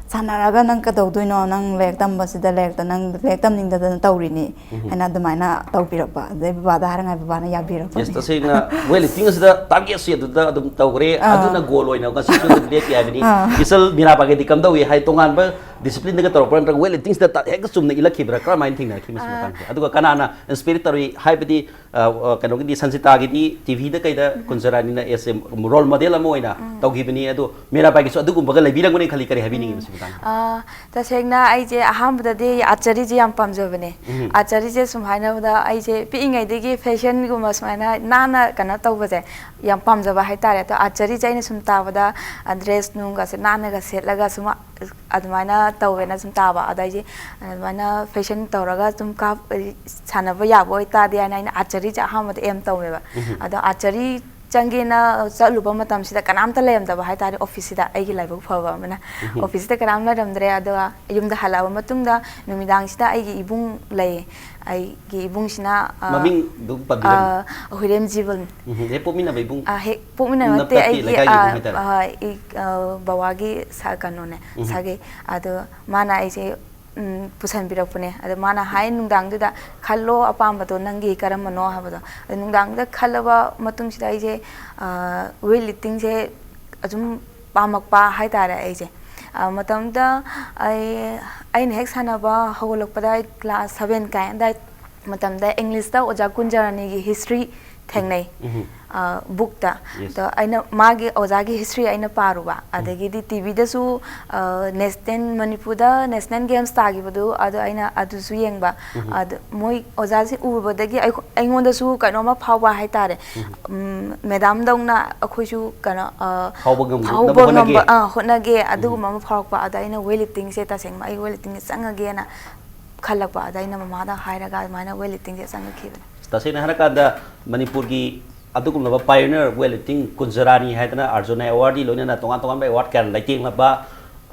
"ꯁꯥꯟꯅꯔꯒ ꯅꯪ ꯀꯩꯗꯧꯗꯣꯏꯅꯣ? ꯅꯪ ꯂꯥꯏꯔꯤꯛ ꯇꯝꯕꯁꯤꯗ, ꯂꯥꯏꯔꯤꯛꯇ ꯅꯪ ꯂꯥꯏꯔꯤꯛ ꯇꯝꯅꯤꯡꯗꯗꯅ ꯇꯧꯔꯤꯅꯤ" ꯎꯝ꯫ ꯍꯥꯏꯅ ꯑꯗꯨꯃꯥꯏꯅ ꯇꯧꯕꯤꯔꯛꯄ꯫ ꯑꯗꯩ ꯕꯕꯥꯗ ꯍꯥꯏꯔꯉꯥꯏ ꯕꯕꯥꯅ ꯌꯥꯕꯤꯔꯛꯄꯅꯦ꯫ Yes, ꯇꯁꯦꯡꯅ ꯋꯦꯠ ꯂꯤꯐꯇꯤꯡ ꯑꯁꯤꯗ ꯇꯥꯔꯒꯦꯠꯁꯦ ꯑꯗꯨꯗ ꯑꯗꯨꯝ ꯇꯧꯈ꯭ꯔꯦ, ꯑꯥ꯫ ꯑꯗꯨꯅ ꯒꯣꯜ ꯑꯣꯏꯅ ꯉꯁꯤꯁꯨ ꯑꯗꯨꯝ ꯂꯦꯞꯄꯤ ꯍꯥꯏꯕꯅꯤ꯫ ꯑꯥ꯫ ꯏꯆꯜ ꯃꯤꯔꯥꯕꯥꯏꯒꯗꯤ ꯀꯝꯗꯧꯏ ꯍꯥꯏ? ꯇꯣꯉꯥꯟꯕ ꯗꯤꯁꯤꯄ꯭ꯂꯤꯟꯗꯒ ꯇꯧꯔꯛꯄ꯭ꯔꯥ, ꯅꯠꯇ꯭ꯔꯒ ꯋꯦꯠ ꯂꯤꯐꯇꯤꯡꯁꯤꯗ ꯇ-, ꯍꯦꯛꯇ ꯆꯨꯝꯅ ꯏꯜꯂꯛꯈꯤꯕ꯭ꯔꯥ? ꯀꯔꯝꯍꯥꯏꯅ ꯊꯦꯡꯅꯔꯛꯈꯤ ꯃꯁꯤ ꯑꯥ꯫ ꯃꯇꯥꯡꯁꯦ? ꯑꯗꯨꯒ ꯀꯅꯥꯅ ꯏꯟꯁꯄꯤꯔꯦꯠ ꯇꯧꯔꯤ ꯍꯥꯏꯕꯗꯤ, ꯑ, ꯑ, ꯀꯩꯅꯣꯒꯤꯗꯤ, ꯁꯟꯖꯤꯇꯥꯒꯤꯗꯤ ꯇꯤꯚꯤꯗ ꯀꯩꯗ ꯎꯝ꯫ ꯀꯨꯟꯖꯔꯥꯅꯤꯅ as a role model ꯑꯃ ꯑꯣꯏꯅ ꯎꯝ꯫ ꯇꯧꯈꯤꯕꯅꯤ꯫ ꯑꯗꯣ ꯃꯤꯔꯥꯕꯥꯏꯒꯤꯁꯨ ꯑꯗꯨꯒꯨꯝꯕꯒ ꯂꯩꯕꯤꯔꯝꯒꯅꯤ ꯈꯜꯂꯤ꯫ ꯀꯔꯤ ꯍꯥꯏꯕꯤꯅꯤꯡꯉꯤ ꯎꯝ꯫ ꯃꯁꯤ ꯃꯇꯥꯡꯗ? ꯑ, ꯇꯁꯦꯡꯅ ꯑꯩꯁꯦ ꯑꯍꯥꯟꯕꯗꯗꯤ ꯑꯥꯔꯆꯔꯤꯁꯦ ꯌꯥꯝ ꯄꯥꯝꯖꯕꯅꯦ꯫ ꯎꯝ꯫ ꯑꯥꯔꯆꯔꯤꯁꯦ ꯁꯨꯝ ꯍꯥꯏꯅꯕꯗ ꯑꯩꯁꯦ ꯄꯤꯛꯏꯉꯩꯗꯒꯤ ꯐꯦꯁꯟꯒꯨꯝꯕ ꯁꯨꯃꯥꯏꯅ ꯅꯥꯟꯅ ꯀꯩꯅꯣ ꯇꯧꯕꯁꯦ ꯌꯥꯝ ꯄꯥꯝꯖꯕ ꯍꯥꯏꯇꯥꯔꯦ꯫ ꯑꯗꯣ ꯑꯥꯔꯆꯔꯤꯁꯦ ꯑꯩꯅ ꯁꯨꯝ ꯇꯥꯕꯗ, ꯑ, ꯗ꯭ꯔꯦꯁ ꯅꯨꯡꯒꯁꯦ ꯅꯥꯟꯅꯒ ꯁꯦꯠꯂꯒ ꯁꯨꯝ ꯑꯗꯨꯃꯥꯏꯅ ꯇꯧꯋꯦꯅ ꯁꯨꯝ ꯇꯥꯕ꯫ ꯑꯗ ꯑꯩꯁꯦ ꯑꯗꯨꯃꯥꯏꯅ ꯐꯦꯁꯟ ꯇꯧꯔꯒ ꯁꯨꯝ ꯀꯥꯞ-, ꯁꯥꯟꯅꯕ ꯌꯥꯕ ꯑꯣꯏꯇꯥꯔꯗꯤ ꯍꯥꯏꯅ ꯑꯩꯅ ꯑꯥꯔꯆꯔꯤꯁꯦ ꯑꯍꯥꯟꯕꯗ ꯑꯦꯝ ꯇꯧꯋꯦꯕ꯫ ꯎꯝ꯫ ꯑꯗꯣ ꯑꯥꯔꯆꯔꯤ ꯆꯪꯒꯦꯅ ꯆꯠꯂꯨꯕ ꯃꯇꯝꯁꯤꯗ ꯀꯅꯥꯝꯇ ꯂꯩꯔꯝꯗꯕ ꯍꯥꯏꯇꯥꯔꯦ ꯑꯣꯐꯤꯁꯁꯤꯗ, ꯑꯩꯒꯤ ꯂꯥꯏꯕꯛ ꯐꯕ ꯑꯃꯅ꯫ ꯎꯝ꯫ ꯑꯣꯐꯤꯁꯁꯤꯗ ꯀꯅꯥꯝ ꯂꯩꯔꯝꯗ꯭ꯔꯦ꯫ ꯑꯗꯨꯒ ꯌꯨꯝꯗ ꯍꯜꯂꯛꯑꯕ ꯃꯇꯨꯡꯗ ꯅꯨꯃꯤꯗꯥꯡꯁꯤꯗ ꯑꯩꯒꯤ ꯏꯕꯨꯡ ꯂꯩꯌꯦ꯫ ꯑꯩꯒꯤ ꯏꯕꯨꯡꯁꯤꯅ, ꯑ, ꯃꯃꯤꯡꯗꯨ ꯄꯟꯕꯤꯔꯝꯃꯨ꯫ ꯑ, ꯍꯨꯏꯔꯦꯝ ꯖꯤꯕꯟ꯫ ꯎꯝ, ꯍꯦꯛ ꯄꯣꯛꯃꯤꯟꯅꯕ ꯏꯕꯨꯡ? ꯑ, ꯍꯦꯛ ꯄꯣꯛꯃꯤꯟꯅꯕ ꯅꯠꯇꯦ, ꯅꯠꯇꯦ, ꯑꯩꯒꯤ, ꯂꯩꯀꯥꯏꯒꯤ ꯑ, ꯏꯕꯨꯡ ꯍꯥꯏꯇꯥꯔꯦ꯫ ꯑ, ꯏ-, ꯑ, ꯕꯕꯥꯒꯤ ꯁꯥ-, ꯀꯩꯅꯣꯅꯦ, ꯎꯝ꯫ ꯁꯥꯒꯩ꯫ ꯑꯗꯣ ꯃꯥꯅ ꯑꯩꯁꯦ, ꯎꯝ, ꯄꯨꯁꯟꯕꯤꯔꯛꯄꯅꯦ꯫ ꯑꯗꯣ ꯃꯥꯅ ꯍꯥꯏ ꯅꯨꯡꯗꯥꯡꯗꯨꯗ, "ꯈꯜꯂꯣ ꯑꯄꯥꯝꯕꯗꯣ ꯅꯪꯒꯤ ꯀꯔꯝꯕꯅꯣ?" ꯍꯥꯏꯕꯗꯣ꯫ ꯑꯗꯣ ꯅꯨꯡꯗꯥꯡꯗꯨꯗ ꯈꯜꯂꯕ ꯃꯇꯨꯡꯁꯤꯗ ꯑꯩꯁꯦ, ꯑ, ꯋꯦꯠ ꯂꯤꯐꯇꯤꯡꯁꯦ ꯑꯗꯨꯝ ꯄꯥꯝꯃꯛꯄ ꯍꯥꯏꯇꯥꯔꯦ ꯑꯩꯁꯦ꯫ ꯑ, ꯃꯇꯝꯗ ꯑꯩ, ꯑꯩꯅ ꯍꯦꯛ ꯁꯥꯟꯅꯕ ꯍꯧꯒꯠꯂꯛꯄꯗ ꯑꯩ ꯀ꯭ꯂꯥꯁ ꯁꯚꯦꯟ ꯀꯥꯏ ꯑꯗꯥꯏ ꯃꯇꯝꯗ ꯏꯪꯂꯤꯁꯇ ꯑꯣꯖꯥ ꯀꯨꯟꯖꯔꯥꯅꯤꯒꯤ ꯍꯤꯁꯇ꯭ꯔꯤ ꯊꯦꯡꯅꯩ꯫ ꯕꯨꯛꯇ꯫ ꯑꯗꯣ ꯑꯩꯅ ꯃꯥꯒꯤ ꯑꯣꯖꯥꯒꯤ ꯍꯤꯁꯇ꯭ꯔꯤ ꯑꯩꯅ ꯄꯥꯔꯨꯕ, ꯑꯗꯒꯤꯗꯤ ꯇꯤꯚꯤꯗꯁꯨ ꯅꯦꯁꯅꯦꯜ, ꯃꯅꯤꯄꯨꯔꯗ ꯅꯦꯁꯅꯦꯜ ꯒꯦꯝꯁ ꯇꯥꯈꯤꯕꯗꯨ ꯑꯗꯣ ꯑꯩꯅ ꯑꯗꯨꯁꯨ ꯌꯦꯡꯕ꯫ ꯑꯗ ꯃꯣꯏ ꯑꯣꯖꯥꯁꯤ ꯎꯔꯨꯕꯗꯒꯤ ꯑꯩꯉꯣꯟꯗꯁꯨ ꯀꯩꯅꯣꯝꯃ ꯐꯥꯎꯕ ꯍꯥꯏꯇꯥꯔꯦ꯫ ꯃꯦꯗꯥꯝꯗꯧꯅ ꯑꯩꯈꯣꯏꯁꯨ ꯀꯩꯅꯣ ꯐꯥꯎꯕ ꯉꯝꯅꯕ ꯐꯥꯎꯕ ꯍꯣꯠꯅꯒꯦ꯫ ꯉꯝꯕ ꯍꯣꯠꯅꯒꯦ ꯑꯗꯨꯒꯨꯝꯕ ꯑꯃ ꯐꯥꯎꯔꯛꯄ꯫ ꯑꯗ ꯑꯩꯅ ꯋꯦꯠ ꯂꯤꯐꯇꯤꯡꯁꯦ ꯇꯁꯦꯡꯅ ꯑꯩ ꯋꯦꯠ ꯂꯤꯐꯇꯤꯡꯁꯦ ꯆꯪꯉꯒꯦꯅ ꯈꯜꯂꯛꯄ꯫ ꯑꯗ ꯑꯩꯅ ꯃꯃꯥꯗ ꯍꯥꯏꯔꯒ ꯑꯗꯨꯃꯥꯏꯅ ꯋꯦꯠ ꯂꯤꯐꯇꯤꯡꯁꯦ ꯆꯪꯉꯛꯈꯤꯕꯅꯦ꯫ ꯇꯁꯦꯡꯅ ꯍꯥꯏꯔꯀꯥꯟꯗ ꯃꯅꯤꯄꯨꯔꯒꯤ ꯑꯗꯨꯒꯨꯝꯂꯕ ꯄꯥꯏꯑꯣꯅꯤꯌꯔ ꯋꯦꯠ ꯂꯤꯐꯇꯤꯡ ꯀꯨꯟꯖꯔꯥꯅꯤ ꯍꯥꯏꯗꯅ ꯑꯥꯔꯖꯨꯅꯥ ꯑꯦꯋꯥꯔꯗꯤ ꯂꯣꯏꯅꯅ ꯇꯣꯉꯥꯟ ꯇꯣꯉꯥꯟꯕ ꯑꯦꯋꯥꯔꯗ ꯀꯌꯥꯅ ꯂꯩꯇꯦꯡꯂꯕ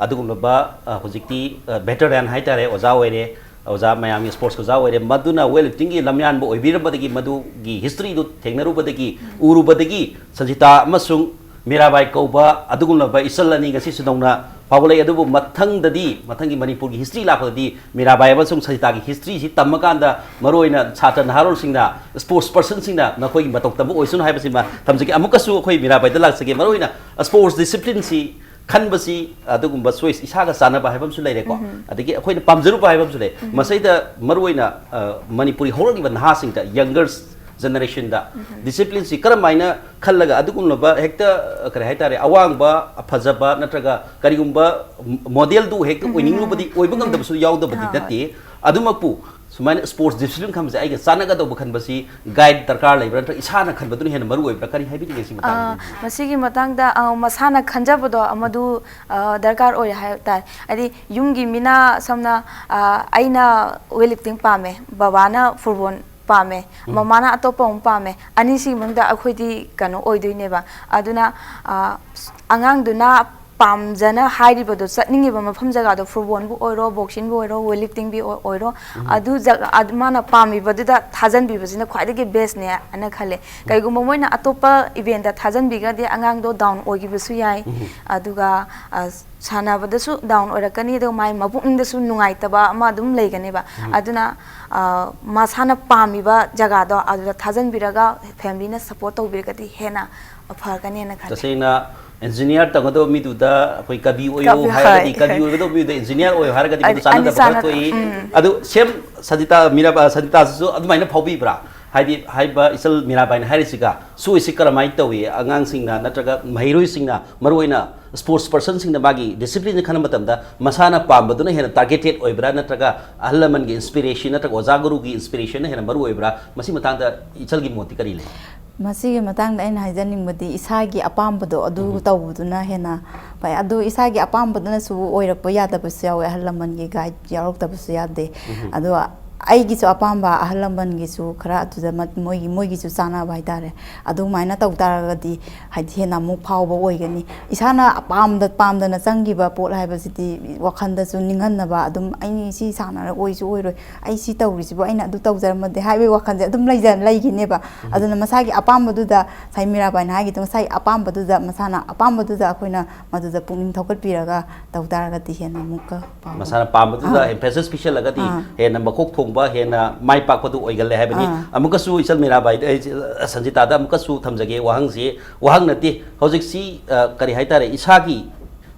ꯑꯗꯨꯒꯨꯝꯂꯕ ꯍꯧꯖꯤꯛꯇꯤ ꯚꯦꯇꯔꯥꯟ ꯍꯥꯏꯇꯥꯔꯦ, ꯑꯣꯖꯥ ꯑꯣꯏꯔꯦ, ꯑꯣꯖꯥ ꯃꯌꯥꯝꯒꯤ ꯁ꯭ꯄꯣꯔꯠꯁ ꯑꯣꯖꯥ ꯑꯣꯏꯔꯦ, ꯃꯗꯨꯅ ꯋꯦꯠ ꯂꯤꯐꯇꯤꯡꯒꯤ ꯂꯝꯌꯥꯟꯕ ꯑꯣꯏꯕꯤꯔꯝꯕꯗꯒꯤ, ꯃꯗꯨꯒꯤ ꯍꯤꯁꯇ꯭ꯔꯤꯗꯨ ꯊꯦꯡꯅꯔꯨꯕꯗꯒꯤ, ꯎꯔꯨꯕꯗꯒꯤ ꯁꯟꯖꯤꯇꯥ ꯑꯃꯁꯨꯡ ꯃꯤꯔꯥꯕꯥꯏ ꯀꯧꯕ ꯑꯗꯨꯒꯨꯝꯂꯕ ꯏꯆꯜ ꯑꯅꯤ ꯉꯁꯤꯁꯨ ꯅꯧꯅ ꯐꯥꯎꯒꯠꯂꯛꯏ꯫ ꯑꯗꯨꯕꯨ ꯃꯊꯪꯗꯗꯤ, ꯃꯊꯪꯒꯤ ꯃꯅꯤꯄꯨꯔꯒꯤ ꯍꯤꯁꯇ꯭ꯔꯤ ꯂꯥꯛꯄꯗꯗꯤ ꯃꯤꯔꯥꯕꯥꯏ ꯑꯃꯁꯨꯡ ꯁꯟꯖꯤꯇꯥꯒꯤ ꯍꯤꯁꯇ꯭ꯔꯤꯁꯤ ꯇꯝꯃꯀꯥꯟꯗ ꯃꯔꯨꯑꯣꯏꯅ ꯁꯥꯇ꯭ꯔ ꯅꯍꯥꯔꯣꯜꯁꯤꯡꯅ, ꯁ꯭ꯄꯣꯔꯠꯁ ꯄꯔꯁꯟꯁꯤꯡꯅ ꯅꯈꯣꯏꯒꯤ ꯃꯇꯧ ꯇꯝꯕ ꯑꯣꯏꯁꯅꯨ ꯍꯥꯏꯕꯁꯤꯃ ꯊꯝꯖꯒꯦ꯫ ꯑꯃꯨꯛꯀꯁꯨ ꯑꯩꯈꯣꯏ ꯃꯤꯔꯥꯕꯥꯏꯗ ꯂꯥꯛꯆꯒꯦ꯫ ꯃꯔꯨꯑꯣꯏꯅ ꯁ꯭ꯄꯣꯔꯠꯁ ꯗꯤꯁꯤꯄ꯭ꯂꯤꯟꯁꯤ ꯈꯟꯕꯁꯤ ꯑꯗꯨꯒꯨꯝꯕ ꯆꯣꯏꯁ ꯏꯁꯥꯒ ꯆꯥꯟꯅꯕ ꯍꯥꯏꯕ ꯑꯃꯁꯨ ꯂꯩꯔꯦꯀꯣ꯫ ꯑꯗꯒꯤ ꯑꯩꯈꯣꯏꯅ ꯄꯥꯝꯖꯔꯨꯕ ꯍꯥꯏꯕ ꯑꯃꯁꯨ ꯂꯩ꯫ ꯃꯁꯤꯗ ꯃꯔꯨꯑꯣꯏꯅ ꯃꯅꯤꯄꯨꯔꯤ ꯍꯧꯔꯛꯂꯤꯕ ꯅꯍꯥꯁꯤꯡꯗ, ꯌꯪꯒꯔ ꯖꯦꯅꯦꯔꯦꯁꯟꯗ ꯗꯤꯁꯤꯄ꯭ꯂꯤꯟꯁꯤ ꯀꯔꯝ ꯍꯥꯏꯅ ꯈꯜꯂꯒ ꯑꯗꯨꯒꯨꯝꯂꯕ ꯍꯦꯛꯇ, ꯀꯔꯤ ꯍꯥꯏꯇꯥꯔꯦ, ꯑꯋꯥꯡꯕ, ꯐꯖꯕ ꯅꯠꯇ꯭ꯔꯒ ꯀꯔꯤꯒꯨꯝꯕ ꯃꯣꯗꯦꯜꯗꯨ ꯍꯦꯛꯇ ꯑꯣꯏꯅꯤꯡꯂꯨꯕꯗꯤ ꯑꯣꯏꯕ ꯉꯝꯗꯕꯁꯨ ꯌꯥꯎꯗꯕꯗꯤ ꯅꯠꯇꯦ꯫ ꯑꯗꯨꯃꯛꯄꯨ ꯁꯨꯃꯥꯏꯅ ꯁ꯭ꯄꯣꯔꯠꯁ ꯗꯤꯁꯤꯄ꯭ꯂꯤꯟ ꯈꯟꯕꯁꯦ ꯑꯩꯒ ꯆꯥꯟꯅꯒꯗꯧꯕ ꯈꯟꯕꯁꯤ ꯒꯥꯏꯗ ꯗꯔꯀꯥꯔ ꯂꯩꯕ꯭ꯔꯥ ꯅꯠꯇ꯭ꯔꯒ ꯏꯁꯥꯅ ꯈꯟꯕꯗꯨꯅ ꯍꯦꯟꯅ ꯃꯔꯨ ꯑꯣꯏꯕ꯭ꯔꯥ? ꯀꯔꯤ ꯍꯥꯏꯕꯤꯅꯤꯡꯉꯦ ꯁꯤ ꯃꯇꯥꯡꯗ? ꯃꯁꯤꯒꯤ ꯃꯇꯥꯡꯗ ꯃꯁꯥꯅ ꯈꯟꯖꯕꯗꯣ ꯃꯗꯨ ꯗꯔꯀꯥꯔ ꯑꯣꯏ ꯍꯥꯏꯕ ꯇꯥꯔꯦ꯫ ꯍꯥꯏꯗꯤ ꯌꯨꯝꯒꯤ ꯃꯤꯅ ꯁꯝꯅ ꯑꯩꯅ ꯋꯦꯠ ꯂꯤꯐꯇꯤꯡ ꯄꯥꯝꯃꯦ, ꯕꯕꯥꯅ ꯐꯨꯠꯕꯣꯜ ꯄꯥꯝꯃꯦ, ꯃꯃꯥꯅ ꯑꯇꯣꯞꯄ ꯑꯃꯨꯛ ꯄꯥꯝꯃꯦ, ꯑꯅꯤꯁꯤꯒꯤ ꯃꯅꯨꯡꯗ ꯑꯩꯈꯣꯏꯗꯤ ꯀꯩꯅꯣ ꯑꯣꯏꯗꯣꯏꯅꯦꯕ꯫ ꯑꯗꯨꯅ ꯑꯉꯥꯡꯗꯨꯅ ꯄꯥꯝꯖꯅ ꯍꯥꯏꯔꯤꯕꯗꯣ, ꯆꯠꯅꯤꯡꯉꯤꯕ ꯃꯐꯝ ꯖꯒꯥꯗꯣ, ꯐꯨꯠꯕꯣꯜꯕꯨ ꯑꯣꯏꯔꯣ, ꯕꯣꯛꯁꯤꯡꯕꯨ ꯑꯣꯏꯔꯣ, ꯋꯦꯠ ꯂꯤꯐꯇꯤꯡꯕꯨ ꯑꯣꯏꯔꯣ, ꯑꯗꯨ ꯖꯒꯥ, ꯃꯥꯅ ꯄꯥꯝꯃꯤꯕꯗꯨꯗ ꯊꯥꯖꯟꯕꯤꯕꯁꯤꯅ ꯈ꯭ꯋꯥꯏꯗꯒꯤ ꯕꯦꯁꯅꯦ ꯍꯥꯏꯅ ꯈꯜꯂꯦ꯫ ꯀꯩꯒꯨꯝꯕ ꯃꯣꯏꯅ ꯑꯇꯣꯞꯄ ꯏꯚꯦꯟꯗ ꯊꯥꯖꯟꯕꯤꯔꯒꯗꯤ ꯑꯉꯥꯡꯗꯣ ꯗꯥꯎꯟ ꯑꯣꯏꯈꯤꯕꯁꯨ ꯌꯥꯏ, ꯑꯗꯨꯒ ꯁꯥꯟꯅꯕꯗꯁꯨ ꯗꯥꯎꯟ ꯑꯣꯏꯔꯛꯀꯅꯤ, ꯑꯗꯨꯒ ꯃꯥꯏ ꯃꯄꯨꯛꯅꯤꯡꯗꯁꯨ ꯅꯨꯡꯉꯥꯏꯇꯕ ꯑꯃ ꯑꯗꯨꯝ ꯂꯩꯒꯅꯦꯕ꯫ ꯑꯗꯨꯅ ꯃꯁꯥꯅ ꯄꯥꯝꯃꯤꯕ ꯖꯒꯥꯗꯣ ꯑꯗꯨꯗ ꯊꯥꯖꯟꯕꯤꯔꯒ ꯐꯦꯃꯤꯂꯤꯅ ꯁꯞꯄꯣꯔꯠ ꯇꯧꯕꯤꯔꯒꯗꯤ ꯍꯦꯟꯅ ꯐꯒꯅꯦꯅ ꯈꯜꯂꯦ꯫ ꯇꯁꯦꯡꯅ ꯏꯟꯖꯤꯅꯤꯌꯥꯔ ꯇꯝꯒꯗꯕ ꯃꯤꯗꯨꯗ ꯑꯩꯈꯣꯏ ꯀꯕꯤ ꯑꯣꯏꯌꯣ ꯍꯥꯏꯔꯒꯗꯤ, ꯀꯕꯤ ꯑꯣꯏꯒꯗꯕ ꯃꯤꯗꯨꯗ ꯏꯟꯖꯤꯅꯤꯌꯥꯔ ꯑꯣꯏꯌꯣ ꯍꯥꯏꯔꯒꯗꯤ ꯃꯗꯨ ꯆꯥꯟꯅꯗꯕ ꯈꯔ ꯊꯣꯛꯏ꯫ ꯑꯗꯨ ꯁꯦꯝ ꯁꯟꯖꯤꯇꯥ, ꯃꯤꯔꯥ, ꯁꯟꯖꯤꯇꯥꯁꯤꯁꯨ ꯑꯗꯨꯃꯥꯏꯅ ꯐꯥꯎꯕꯤꯕ꯭ꯔꯥ? ꯍꯥꯏꯗꯤ ꯍꯥꯏꯕ ꯏꯆꯜ ꯃꯤꯔꯥꯕꯥꯏꯅ ꯍꯥꯏꯔꯤꯁꯤꯒ ꯁꯣꯏꯁꯤ ꯀꯔꯝꯍꯥꯏꯅ ꯇꯧꯏ? ꯑꯉꯥꯡꯁꯤꯡꯅ ꯅꯠꯇ꯭ꯔꯒ ꯃꯍꯩꯔꯣꯏꯁꯤꯡꯅ, ꯃꯔꯨꯑꯣꯏꯅ ꯁ꯭ꯄꯣꯔꯠꯁ ꯄꯔꯁꯟꯁꯤꯡꯅ ꯃꯥꯒꯤ ꯗꯤꯁꯤꯄ꯭ꯂꯤꯟꯁꯦ ꯈꯟꯕ ꯃꯇꯝꯗ ꯃꯁꯥꯅ ꯄꯥꯝꯕꯗꯨꯅ ꯍꯦꯟꯅ ꯇꯥꯔꯒꯦꯇꯦꯠ ꯑꯣꯏꯕ꯭ꯔꯥ, ꯅꯠꯇ꯭ꯔꯒ ꯑꯍꯜ ꯂꯃꯟꯒꯤ ꯏꯟꯁꯄꯤꯔꯦꯁꯟ ꯅꯠꯇ꯭ꯔꯒ ꯑꯣꯖꯥ ꯒꯨꯔꯨꯒꯤ ꯏꯟꯁꯄꯤꯔꯦꯁꯟꯅ ꯍꯦꯟꯅ ꯃꯔꯨ ꯑꯣꯏꯕ꯭ꯔꯥ? ꯃꯁꯤ ꯃꯇꯥꯡꯗ ꯏꯆꯜꯒꯤ ꯃꯣꯠꯇꯤ ꯀꯔꯤ ꯂꯩ? ꯃꯁꯤꯒꯤ ꯃꯇꯥꯡꯗ ꯑꯩꯅ ꯍꯥꯏꯖꯅꯤꯡꯕꯗꯤ, ꯏꯁꯥꯒꯤ ꯑꯄꯥꯝꯕꯗꯣ ꯑꯗꯨ ꯇꯧꯕꯗꯨꯅ ꯍꯦꯟꯅ ꯐꯩ꯫ ꯑꯗꯨ ꯏꯁꯥꯒꯤ ꯑꯄꯥꯝꯕꯗꯨꯅꯁꯨ ꯑꯣꯏꯔꯛꯄ ꯌꯥꯗꯕꯁꯨ ꯌꯥꯎꯋꯦ, ꯑꯍꯜ ꯂꯃꯟꯒꯤ ꯒꯥꯏꯗ ꯌꯥꯎꯔꯛꯇꯕꯁꯨ ꯌꯥꯗꯦ꯫ ꯑꯗꯣ ꯑꯩꯒꯤꯁꯨ ꯑꯄꯥꯝꯕ, ꯑꯍꯜ ꯂꯃꯟꯒꯤꯁꯨ ꯈꯔ ꯑꯗꯨꯗ ꯃ- ꯃꯣꯏꯒꯤ ꯃꯣꯏꯒꯤꯁꯨ ꯆꯥꯟꯅꯕ ꯍꯥꯏꯇꯥꯔꯦ꯫ ꯑꯗꯨꯃꯥꯏꯅ ꯇꯧ ꯇꯥꯔꯒꯗꯤ ꯍꯥꯏꯗꯤ ꯍꯦꯟꯅ ꯑꯃꯨꯛ ꯐꯥꯎꯕ ꯑꯣꯏꯒꯅꯤ꯫ ꯏꯁꯥꯅ ꯑꯄꯥꯝꯗ ꯄꯥꯝꯗꯅ ꯆꯪꯈꯤꯕ ꯄꯣꯠ ꯍꯥꯏꯕꯁꯤꯗꯤ ꯋꯥꯈꯜꯗꯁꯨ ꯅꯤꯡꯍꯟꯅꯕ, ꯑꯗꯨꯝ ꯑꯩ ꯁꯤ ꯁꯥꯟꯅꯔ ꯑꯣꯏꯁꯨ ꯑꯣꯏꯔꯣꯏ, ꯑꯩ ꯁꯤ ꯇꯧꯔꯤꯁꯤꯕꯨ ꯑꯩꯅ ꯑꯗꯨ ꯇꯧꯖꯔꯝꯃꯗꯤ ꯍꯥꯏꯕꯒꯤ ꯋꯥꯈꯜꯁꯦ ꯑꯗꯨꯝ ꯂꯩꯖ ꯂꯩꯈꯤꯅꯦꯕ꯫ ꯑꯗꯨꯅ ꯃꯁꯥꯒꯤ ꯑꯄꯥꯝꯕꯗꯨꯗ, ꯉꯁꯥꯏ ꯃꯤꯔꯥꯕꯥꯏꯅ ꯍꯥꯏꯈꯤꯗꯣ, ꯃꯁꯥꯒꯤ ꯑꯄꯥꯝꯕꯗꯨꯗ ꯃꯁꯥꯅ ꯑꯄꯥꯝꯕꯗꯨꯗ ꯑꯩꯈꯣꯏꯅ ꯃꯗꯨꯗ ꯄꯨꯛꯅꯤꯡ ꯊꯧꯒꯠꯄꯤꯔꯒ ꯇꯧ ꯇꯥꯔꯒꯗꯤ ꯍꯦꯟꯅ ꯑꯃꯨꯛꯀ ꯐꯥꯎꯕ꯫ ꯃꯁꯥꯅ ꯄꯥꯝꯕꯗꯨꯗ ꯑꯥ꯫ ꯑꯦꯝꯐꯦꯁꯤꯁ ꯄꯤꯁꯜꯂꯒꯗꯤ ꯑꯥ꯫ ꯍꯦꯟꯅ ꯃꯀꯣꯛ ꯊꯣꯡꯕ, ꯍꯦꯟꯅ ꯃꯥꯏ ꯄꯥꯛꯄꯗꯨ ꯑꯣꯏꯒꯜꯂꯦ ꯍꯥꯏꯕꯅꯤ꯫ ꯑꯥ꯫ ꯑꯃꯨꯛꯀꯁꯨ ꯏꯆꯜ ꯃꯤꯔꯥꯕꯥꯏꯗ, ꯑꯩ, ꯁꯟꯖꯤꯇꯥꯗ ꯑꯃꯨꯛꯀꯁꯨ ꯊꯝꯖꯒꯦ ꯋꯥꯍꯪꯁꯤ, ꯋꯥꯍꯪ ꯅꯠꯇꯦ, ꯍꯧꯖꯤꯛꯁꯤ, ꯑ, ꯀꯔꯤ ꯍꯥꯏꯇꯥꯔꯦ, ꯏꯁꯥꯒꯤ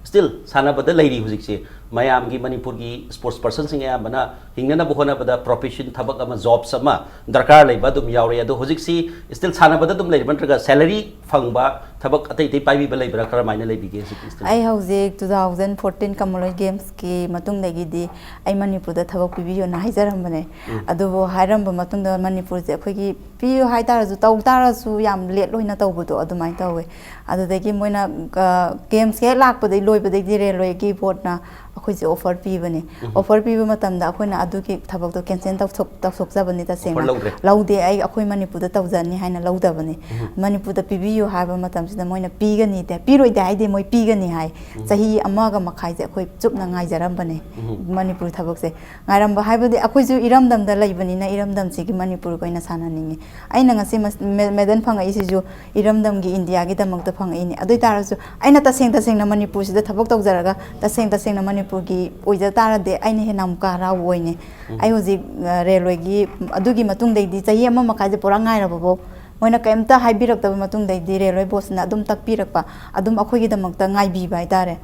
ꯁ꯭ꯇꯤꯜ ꯁꯥꯟꯅꯕꯗ ꯂꯩꯔꯤ ꯍꯧꯖꯤꯛꯁꯦ꯫ ꯃꯌꯥꯝꯒꯤ ꯃꯅꯤꯄꯨꯔꯒꯤ ꯁ꯭ꯄꯣꯔꯠꯁ ꯄꯔꯁꯟꯁꯤꯡ ꯑꯌꯥꯝꯕꯅ ꯍꯤꯡꯅꯅꯕ ꯍꯣꯠꯅꯕꯗ ꯄ꯭ꯔꯣꯐꯦꯁꯟ, ꯊꯕꯛ ꯑꯃ, ꯖꯣꯕꯁ ꯑꯃ ꯗꯔꯀꯥꯔ ꯂꯩꯕ ꯑꯗꯨꯝ ꯌꯥꯎꯔꯦ꯫ ꯑꯗꯣ ꯍꯧꯖꯤꯛꯁꯤ ꯁ꯭ꯇꯤꯜ ꯁꯥꯟꯅꯕꯗ ꯑꯗꯨꯝ ꯂꯩꯔꯤꯕ ꯅꯠꯇ꯭ꯔꯒ ꯁꯦꯂꯔꯤ ꯐꯪꯕ ꯊꯕꯛ ꯑꯇꯩ ꯑꯇꯩ ꯄꯥꯏꯕꯤꯕ ꯂꯩꯕ꯭ꯔꯥ? ꯀꯔꯝꯍꯥꯏꯅ ꯂꯩꯕꯤꯒꯦ ꯍꯧꯖꯤꯛꯀꯤ ꯁ꯭ꯇꯤꯜ? ꯑꯩ ꯍꯧꯖꯤꯛ two thousand fourteen Commonwealth Gamesꯀꯤ ꯃꯇꯨꯡꯗꯒꯤꯗꯤ ꯑꯩ ꯃꯅꯤꯄꯨꯔꯗ ꯊꯕꯛ ꯄꯤꯕꯤꯌꯣꯅ ꯍꯥꯏꯖꯔꯝꯕꯅꯦ꯫ ꯑꯗꯨꯕꯨ ꯍꯥꯏꯔꯝꯕ ꯃꯇꯨꯡꯗ ꯃꯅꯤꯄꯨꯔꯁꯦ ꯑꯩꯈꯣꯏꯒꯤ ꯄꯤꯌꯨ ꯍꯥꯏꯇꯥꯔꯁꯨ, ꯇꯧ ꯇꯥꯔꯁꯨ ꯌꯥꯝ ꯂꯦꯠ ꯑꯣꯏꯅ ꯇꯧꯕꯗꯣ ꯑꯗꯨꯃꯥꯏꯅ ꯇꯧꯋꯦ꯫ ꯑꯗꯨꯗꯒꯤ ꯃꯣꯏꯅ, ꯑ, ꯒꯦꯝꯁ ꯍꯦꯛ ꯂꯥꯛꯄꯗꯒꯤ ꯂꯣꯏꯕꯗꯒꯤꯗꯤ ꯔꯦꯜꯋꯦꯒꯤ ꯕꯣꯔꯗꯅ ꯑꯩꯈꯣꯏꯁꯦ ꯑꯣꯐꯔ ꯄꯤꯕꯅꯦ꯫ ꯑꯣꯐꯔ ꯄꯤꯕ ꯃꯇꯝꯗ ꯑꯩꯈꯣꯏꯅ ꯑꯗꯨꯒꯤ ꯊꯕꯛꯇꯣ ꯀꯦꯟꯁꯦꯜ ꯇꯧꯊꯣꯛ ꯇꯧꯊꯣꯛꯆꯕꯅꯤ ꯇꯁꯦꯡꯅ꯫ ꯑꯣꯐꯔ ꯂꯧꯗ꯭ꯔꯦ? ꯂꯧꯗꯦ꯫ ꯑꯩ, ꯑꯩꯈꯣꯏ ꯃꯅꯤꯄꯨꯔꯗ ꯇꯧꯖꯅꯤ ꯍꯥꯏꯅ ꯂꯧꯗꯕꯅꯤ꯫ ꯃꯅꯤꯄꯨꯔꯗ ꯄꯤꯕꯤꯌꯨ ꯍꯥꯏꯕ ꯃꯇꯝꯁꯤꯗ ꯃꯣꯏꯅ ꯄꯤꯒꯅꯤ ꯇꯦ-, ꯄꯤꯔꯣꯏꯗꯦ ꯍꯥꯏꯗꯦ, ꯃꯣꯏ ꯄꯤꯒꯅꯤ ꯍꯥꯏ꯫ ꯆꯍꯤ ꯑꯃꯒ ꯃꯈꯥꯏꯁꯦ ꯑꯩꯈꯣꯏ ꯆꯨꯞꯅ ꯉꯥꯏꯖꯔꯝꯕꯅꯦ꯫ ꯃꯅꯤꯄꯨꯔ ꯊꯕꯛꯁꯦ ꯉꯥꯏꯔꯝꯕ ꯍꯥꯏꯕꯗꯤ ꯑꯩꯈꯣꯏꯁꯨ ꯏꯔꯝꯗꯝꯗ ꯂꯩꯕꯅꯤꯅ ꯏꯔꯝꯗꯝꯁꯤꯒꯤ ꯃꯅꯤꯄꯨꯔꯒꯤ ꯑꯣꯏꯅ ꯁꯥꯟꯅꯅꯤꯡꯉꯤ꯫ ꯑꯩꯅ ꯉꯁꯤ ꯃꯁ-, ꯃꯦ-, ꯃꯦꯗꯜ ꯐꯪꯉꯛꯏꯁꯤꯁꯨ ꯏꯔꯝꯗꯝꯒꯤ ꯏꯟꯗꯤꯌꯥꯒꯤꯗꯃꯛꯇ ꯐꯪꯉꯛꯏꯅꯤ꯫ ꯑꯗꯨ ꯑꯣꯏ ꯇꯥꯔꯁꯨ ꯑꯩꯅ ꯇꯁꯦꯡ ꯇꯁꯦꯡꯅ ꯃꯅꯤꯄꯨꯔꯁꯤꯗ ꯊꯕꯛ ꯇꯧꯖꯔꯒ ꯇꯁꯦꯡ ꯇꯁꯦꯡꯅ ꯃꯅꯤꯄꯨꯔꯒꯤ ꯑꯣꯏꯖ ꯇꯥꯔꯗꯤ ꯑꯩꯅ ꯍꯦꯟꯅ ꯑꯃꯨꯛꯀ ꯍꯔꯥꯎꯕ ꯑꯣꯏꯅꯤ꯫ ꯑꯩ ꯍꯧꯖꯤꯛ, ꯑ, ꯔꯦꯜꯋꯦꯒꯤ ꯑꯗꯨꯒꯤ ꯃꯇꯨꯡꯗꯩꯗꯤ ꯆꯍꯤ ꯑꯃ ꯃꯈꯥꯏꯁꯦ ꯄꯨꯔꯥ ꯉꯥꯏꯔꯕꯐꯥꯎ ꯃꯣꯏꯅ ꯀꯩꯝꯇ ꯍꯥꯏꯕꯤꯔꯛꯇꯕ ꯃꯇꯨꯡꯗꯩꯗꯤ ꯔꯦꯜꯋꯦ ꯕꯣꯁꯅ ꯑꯗꯨꯝ ꯇꯛꯄꯤꯔꯛꯄ, ꯑꯗꯨꯝ ꯑꯩꯈꯣꯏꯒꯤꯗꯃꯛꯇ ꯉꯥꯏꯕꯤꯕ ꯍꯥꯏꯇꯥꯔꯦ꯫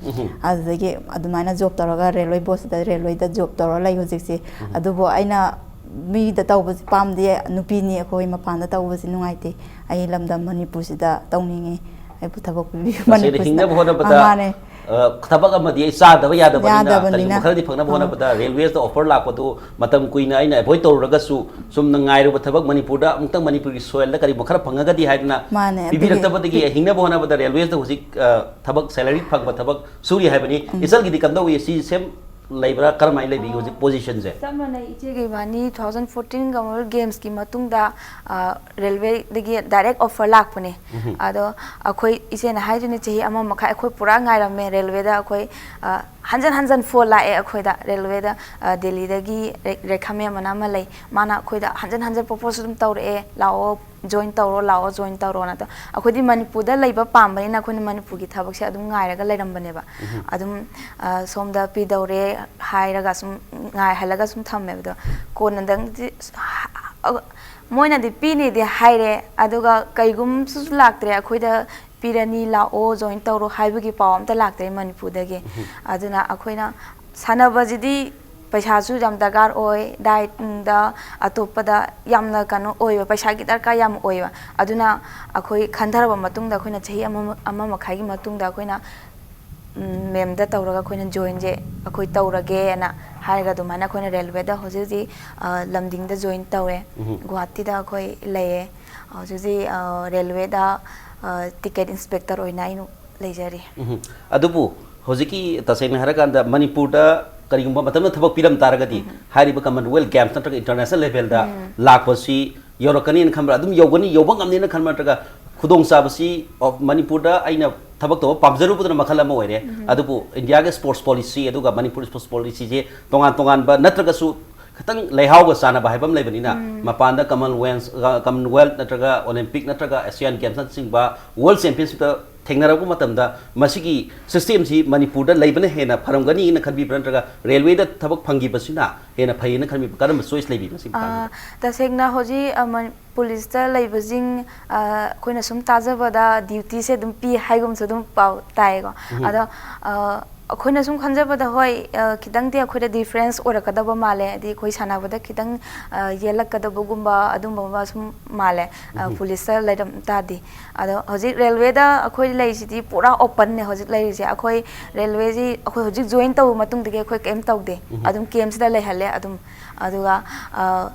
ꯑꯗꯨꯗꯒꯤ ꯑꯗꯨꯃꯥꯏꯅ ꯖꯣꯕ ꯇꯧꯔꯒ ꯔꯦꯜꯋꯦ ꯕꯣꯁꯇ, ꯔꯦꯜꯋꯦꯗ ꯖꯣꯕ ꯇꯧꯔ ꯂꯩ ꯍꯧꯖꯤꯛꯁꯦ꯫ ꯑꯗꯨꯕꯨ ꯑꯩꯅ ꯃꯤꯗ ꯇꯧꯕꯁꯦ ꯄꯥꯝꯗꯦ꯫ ꯅꯨꯄꯤꯅꯤ ꯑꯩꯈꯣꯏ, ꯃꯄꯥꯟꯗ ꯇꯧꯕꯁꯦ ꯅꯨꯡꯉꯥꯏꯇꯦ꯫ ꯑꯩ ꯂꯝꯗꯝ ꯃꯅꯤꯄꯨꯔꯁꯤꯗ ꯇꯧꯅꯤꯡꯉꯤ꯫ ꯑꯩꯕꯨ ꯊꯕꯛ ꯄꯤꯕꯤꯌꯨ꯫ ꯃꯁꯤꯗ ꯃꯅꯤꯄꯨꯔꯁꯤꯗ꯫ ꯍꯤꯡꯅꯕ ꯑ, ꯍꯣꯠꯅꯕꯗ ꯃꯥꯅꯦ꯫ ꯑ, ꯊꯕꯛ ꯑꯃꯗꯤ ꯑꯩ ꯆꯥꯗꯕ ꯌꯥꯗꯕꯅꯤꯅ, ꯌꯥꯗꯕꯅꯤꯅ꯫ ꯀꯔꯤꯒꯨꯝꯕ ꯈꯔꯗꯤ ꯐꯪꯅꯕ ꯑꯥ꯫ ꯍꯣꯠꯅꯕꯗ ꯔꯦꯜꯋꯦꯁꯇ ꯑꯣꯐꯔ ꯂꯥꯛꯄꯗꯨ ꯃꯇꯝ ꯀꯨꯏꯅ ꯑꯩꯅ ꯑꯦꯚꯣꯏꯗ ꯇꯧꯔꯨꯔꯒꯁꯨ, ꯁꯨꯝꯅ ꯉꯥꯏꯔꯨꯕ ꯊꯕꯛ ꯃꯅꯤꯄꯨꯔꯗ ꯑꯃꯨꯛꯇꯪ ꯃꯅꯤꯄꯨꯔꯒꯤ ꯁꯣꯏꯜꯗ ꯀꯔꯤꯒꯨꯝꯕ ꯈꯔ ꯐꯪꯉꯒꯗꯤ ꯍꯥꯏꯗꯅ ꯃꯥꯅꯦ, ꯑꯗꯨꯒꯤ ꯄꯤꯕꯤꯔꯛꯇꯕꯗꯒꯤ ꯍꯤꯡꯅꯕ ꯍꯣꯠꯅꯕꯗ ꯔꯦꯜꯋꯦꯁꯇ ꯍꯧꯖꯤꯛ, ꯑ, ꯊꯕꯛ ꯁꯦꯂꯔꯤ ꯐꯪꯕ ꯊꯕꯛ ꯁꯨꯔꯤ ꯍꯥꯏꯕꯅꯤ꯫ ꯏꯆꯜꯒꯤꯗꯤ ꯀꯝꯗꯧꯏ? ꯁꯤ ꯁꯦꯝ ꯂꯩꯕ꯭ꯔꯥ? ꯀꯔꯝꯍꯥꯏꯅ ꯂꯩꯕꯤꯒꯦ ꯍꯧꯖꯤꯛ ꯄꯣꯖꯤꯁꯟꯁꯦ? ꯆꯞ ꯃꯥꯟꯅꯩ, ꯏꯆꯦꯒ ꯏꯕꯥꯅꯤ ꯇꯨ ꯊꯥꯎꯖꯟ ꯐꯣꯔꯇꯤꯟ ꯀꯃꯟꯋꯦꯜꯊ ꯒꯦꯝꯁꯀꯤ ꯃꯇꯨꯡꯗ, ꯑ, ꯔꯦꯜꯋꯦꯗꯒꯤ ꯗꯥꯏꯔꯦꯛ ꯑꯣꯐꯔ ꯂꯥꯛꯄꯅꯦ꯫ ꯑꯗꯣ ꯑꯩꯈꯣꯏ, ꯏꯆꯦꯅ ꯍꯥꯏꯗꯨꯅ, ꯆꯍꯤ ꯑꯃ ꯃꯈꯥꯏ ꯑꯩꯈꯣꯏ ꯄꯨꯔꯥ ꯉꯥꯏꯔꯝꯃꯦ ꯔꯦꯜꯋꯦꯗ꯫ ꯑꯩꯈꯣꯏ, ꯑ, ꯍꯟꯖꯟ ꯍꯟꯖꯟ ꯐꯣꯟ ꯂꯥꯛꯑꯦ ꯑꯩꯈꯣꯏꯗ ꯔꯦꯜꯋꯦꯗ, ꯑ, ꯗꯦꯜꯂꯤꯗꯒꯤ ꯔꯦ-, ꯔꯦꯈꯥ ꯃꯦꯝ ꯑꯅ ꯑꯃ ꯂꯩ, ꯃꯥꯅ ꯑꯩꯈꯣꯏꯗ ꯍꯟꯖꯟ ꯍꯟꯖꯟ ꯄ꯭ꯔꯣꯄꯣꯁ ꯑꯗꯨꯝ ꯇꯧꯔꯛꯑꯦ, "ꯂꯥꯛꯑꯣ, ꯖꯣꯏꯟ ꯇꯧꯔꯣ, ꯂꯥꯛꯑꯣ, ꯖꯣꯏꯟ ꯇꯧꯔꯣꯅ"꯫ ꯑꯗꯣ ꯑꯩꯈꯣꯏꯗꯤ ꯃꯅꯤꯄꯨꯔꯗ ꯂꯩꯕ ꯄꯥꯝꯕꯅꯤꯅ ꯑꯩꯈꯣꯏꯅ ꯃꯅꯤꯄꯨꯔꯒꯤ ꯊꯕꯛꯁꯦ ꯑꯗꯨꯝ ꯉꯥꯏꯔꯒ ꯂꯩꯔꯝꯕꯅꯦꯕ꯫ ꯑꯗꯨꯝ, ꯑ, ꯁꯣꯝꯗ ꯄꯤꯗꯧꯔꯦ ꯍꯥꯏꯔꯒ ꯁꯨꯝ ꯉꯥꯏꯍꯜꯂꯒ ꯁꯨꯝ ꯊꯝꯃꯦꯕ꯫ ꯑꯗꯣ ꯀꯣꯟꯅꯗꯪꯗꯤ, ꯑ, ꯃꯣꯏꯅꯗꯤ ꯄꯤꯅꯤꯗꯤ ꯍꯥꯏꯔꯦ, ꯑꯗꯨꯒ ꯀꯩꯒꯨꯝꯕꯁꯨ ꯂꯥꯛꯇ꯭ꯔꯦ, "ꯑꯩꯈꯣꯏꯗ ꯄꯤꯔꯅꯤ, ꯂꯥꯛꯑꯣ, ꯖꯣꯏꯟ ꯇꯧꯔꯣ" ꯍꯥꯏꯕꯒꯤ ꯄꯥꯎ ꯑꯝꯇ ꯂꯥꯛꯇ꯭ꯔꯦ ꯃꯅꯤꯄꯨꯔꯗꯒꯤ꯫ ꯑꯗꯨꯅ ꯑꯩꯈꯣꯏꯅ ꯁꯥꯟꯅꯕꯁꯤꯗꯤ ꯄꯩꯁꯥꯁꯨ ꯌꯥꯝ ꯗꯔꯀꯥꯔ ꯑꯣꯏ, ꯗꯥꯏꯠ ꯅꯨꯡꯗ, ꯑꯇꯣꯞꯄꯗ ꯌꯥꯝꯅ ꯀꯩꯅꯣ ꯑꯣꯏꯕ, ꯄꯩꯁꯥꯒꯤ ꯗꯔꯀꯥꯔ ꯌꯥꯝ ꯑꯣꯏꯕ꯫ ꯑꯗꯨꯅ ꯑꯩꯈꯣꯏ ꯈꯟꯊꯔꯕ ꯃꯇꯨꯡꯗ, ꯑꯩꯈꯣꯏꯅ ꯆꯍꯤ ꯑꯃ, ꯑꯃ ꯃꯈꯥꯏꯒꯤ ꯃꯇꯨꯡꯗ ꯑꯩꯈꯣꯏꯅ, ꯎꯝ, ꯃꯦꯝꯗ ꯇꯧꯔꯒ ꯑꯩꯈꯣꯏꯅ ꯖꯣꯏꯟꯁꯦ ꯑꯩꯈꯣꯏ ꯇꯧꯔꯒꯦꯅ ꯍꯥꯏꯔꯒ, ꯑꯗꯨꯃꯥꯏꯅ ꯑꯩꯈꯣꯏꯅ ꯔꯦꯜꯋꯦꯗ ꯍꯧꯖꯤꯛ ꯍꯧꯖꯤꯛ, ꯑ, ꯂꯝꯗꯤꯡꯗ ꯖꯣꯏꯟ ꯇꯧꯔꯦ꯫ ꯒꯨꯋꯥꯍꯥꯇꯤꯗ ꯑꯩꯈꯣꯏ ꯂꯩꯌꯦ꯫ ꯍꯧꯖꯤꯛ ꯍꯧꯖꯤꯛ, ꯑ, ꯔꯦꯜꯋꯦꯗ, ꯑ, ꯇꯤꯀꯦꯠ ꯏꯟꯁꯄꯦꯛꯇꯔ ꯑꯣꯏꯅ ꯑꯩꯅ ꯂꯩꯖꯔꯤ꯫ ꯎꯝ꯫ ꯑꯗꯨꯕꯨ ꯍꯧꯖꯤꯛꯀꯤ, ꯇꯁꯦꯡꯅ ꯍꯥꯏꯔꯀꯥꯟꯗ, ꯃꯅꯤꯄꯨꯔꯗ ꯀꯔꯤꯒꯨꯝꯕ ꯃꯇꯝꯗ ꯊꯕꯛ ꯄꯤꯔꯝ ꯇꯥꯔꯒꯗꯤ, ꯍꯥꯏꯔꯤꯕ ꯀꯃꯟꯋꯦꯜꯊ ꯒꯦꯝꯁ ꯅꯠꯇ꯭ꯔꯒ ꯏꯟꯇꯔꯅꯦꯁꯅꯦꯜ ꯂꯦꯚꯦꯜꯗ ꯂꯥꯛꯄꯁꯤ ꯌꯧꯔꯛꯀꯅꯤꯅ ꯈꯟꯕ꯭ꯔꯥ? ꯑꯗꯨꯝ ꯌꯧꯒꯅꯤ, ꯌꯧꯕ ꯉꯝꯅꯤꯅ ꯈꯟꯕ꯭ꯔꯥ? ꯅꯠꯇ꯭ꯔꯒ ꯈꯨꯗꯣꯡꯆꯥꯕꯁꯤ, ꯑꯣ, ꯃꯅꯤꯄꯨꯔꯗ ꯑꯩꯅ ꯊꯕꯛ ꯇꯧꯕ ꯄꯥꯝꯖꯔꯨꯕꯗꯨꯅ ꯃꯈꯜ ꯑꯃ ꯑꯣꯏꯔꯦ, ꯑꯗꯨꯕꯨ ꯏꯟꯗꯤꯌꯥꯒꯤ ꯁ꯭ꯄꯣꯔꯠꯁ ꯄꯣꯂꯤꯁꯤ ꯑꯗꯨꯒ ꯃꯅꯤꯄꯨꯔ ꯁ꯭ꯄꯣꯔꯠꯁ ꯄꯣꯂꯤꯁꯤꯁꯦ ꯇꯣꯉꯥꯟ ꯇꯣꯉꯥꯟꯕ ꯅꯠꯇ꯭ꯔꯒꯁꯨ ꯈꯤꯇꯪ ꯂꯩꯍꯥꯎꯒ ꯆꯥꯟꯅꯕ ꯍꯥꯏꯕ ꯑꯃ ꯂꯩꯕꯅꯤꯅ, ꯃꯄꯥꯟꯗ ꯀꯃꯟꯋꯦꯜꯊ, ꯀꯃꯟꯋꯦꯜꯊ ꯅꯠꯇ꯭ꯔꯒ ꯑꯣꯂꯦꯝꯄꯤꯛ ꯅꯠꯇ꯭ꯔꯒ ꯑꯦꯁꯤꯌꯥꯟ ꯒꯦꯝꯁꯅꯆꯤꯡꯕ ꯋꯥꯔꯜꯗ ꯆꯦꯝꯄꯤꯌꯟꯁꯤꯞꯇ ꯊꯦꯡꯅꯔꯛꯄ ꯃꯇꯝꯗ, ꯃꯁꯤꯒꯤ ꯁꯤꯁꯇꯦꯝꯁꯤ ꯃꯅꯤꯄꯨꯔꯗ ꯂꯩꯕꯅ ꯍꯦꯟꯅ ꯐꯔꯝꯒꯅꯤꯅ ꯈꯟꯕꯤꯕ꯭ꯔꯥ, ꯅꯠꯇ꯭ꯔꯒ ꯔꯦꯜꯋꯦꯗ ꯊꯕꯛ ꯐꯪꯈꯤꯕꯁꯤꯅ ꯍꯦꯟꯅ ꯐꯩꯌꯦꯅ ꯈꯟꯕꯤꯕ꯭ꯔꯥ? ꯀꯔꯝꯕ ꯆꯣꯏꯁ ꯂꯩꯕꯤ ꯃꯁꯤꯒꯤ ꯃꯇꯥꯡꯗ? ꯑ, ꯇꯁꯦꯡꯅ ꯍꯧꯖꯤꯛ, ꯑ, ꯃ-, ꯄꯨꯂꯤꯁꯇ ꯂꯩꯕꯁꯤꯡ, ꯑ, ꯑꯩꯈꯣꯏꯅ ꯁꯨꯝ ꯇꯥꯖꯕꯗ ꯗ꯭ꯌꯨꯇꯤꯁꯦ ꯑꯗꯨꯝ ꯄꯤ ꯍꯥꯏꯒꯨꯝꯁꯨ ꯑꯗꯨꯝ ꯄꯥꯎ ꯇꯥꯏꯌꯦꯀꯣ꯫ ꯑꯗꯣ, ꯑ, ꯑꯩꯈꯣꯏꯅ ꯁꯨꯝ ꯈꯟꯖꯕꯗ, ꯍꯣꯏ, ꯑ, ꯈꯤꯇꯪꯗꯤ ꯑꯩꯈꯣꯏꯗ ꯗꯤꯐ꯭ꯔꯦꯟꯁ ꯑꯣꯏꯔꯛꯀꯗꯕ ꯃꯥꯜꯂꯦ, ꯍꯥꯏꯗꯤ ꯑꯩꯈꯣꯏ ꯁꯥꯟꯅꯕꯗ ꯈꯤꯇꯪ, ꯑ, ꯌꯦꯜꯂꯛꯀꯗꯕꯒꯨꯝꯕ ꯑꯗꯨꯝꯕ ꯑꯃ ꯁꯨꯝ ꯃꯥꯜꯂꯦ, ꯑ, ꯎꯝ꯫ ꯄꯨꯂꯤꯁꯇ ꯂꯩꯔꯝ ꯇꯥꯔꯗꯤ꯫ ꯑꯗꯣ ꯍꯧꯖꯤꯛ ꯔꯦꯜꯋꯦꯗ ꯑꯩꯈꯣꯏ ꯂꯩꯔꯤꯁꯤꯗꯤ ꯄꯨꯔꯥ ꯑꯣꯄꯟꯅꯦ ꯍꯧꯖꯤꯛ ꯂꯩꯔꯤꯁꯦ꯫ ꯑꯩꯈꯣꯏ ꯔꯦꯜꯋꯦꯁꯤ ꯑꯩꯈꯣꯏ ꯍꯧꯖꯤꯛ ꯖꯣꯏꯟ ꯇꯧꯕ ꯃꯇꯨꯡꯗꯒꯤ ꯑꯩꯈꯣꯏ ꯀꯩꯝ ꯇꯧꯗꯦ, ꯎꯝ꯫ ꯑꯗꯨꯝ ꯀꯦꯝꯁꯤꯗ ꯂꯩꯍꯜꯂꯦ ꯑꯗꯨꯝ꯫ ꯑꯗꯨꯒ, ꯑ,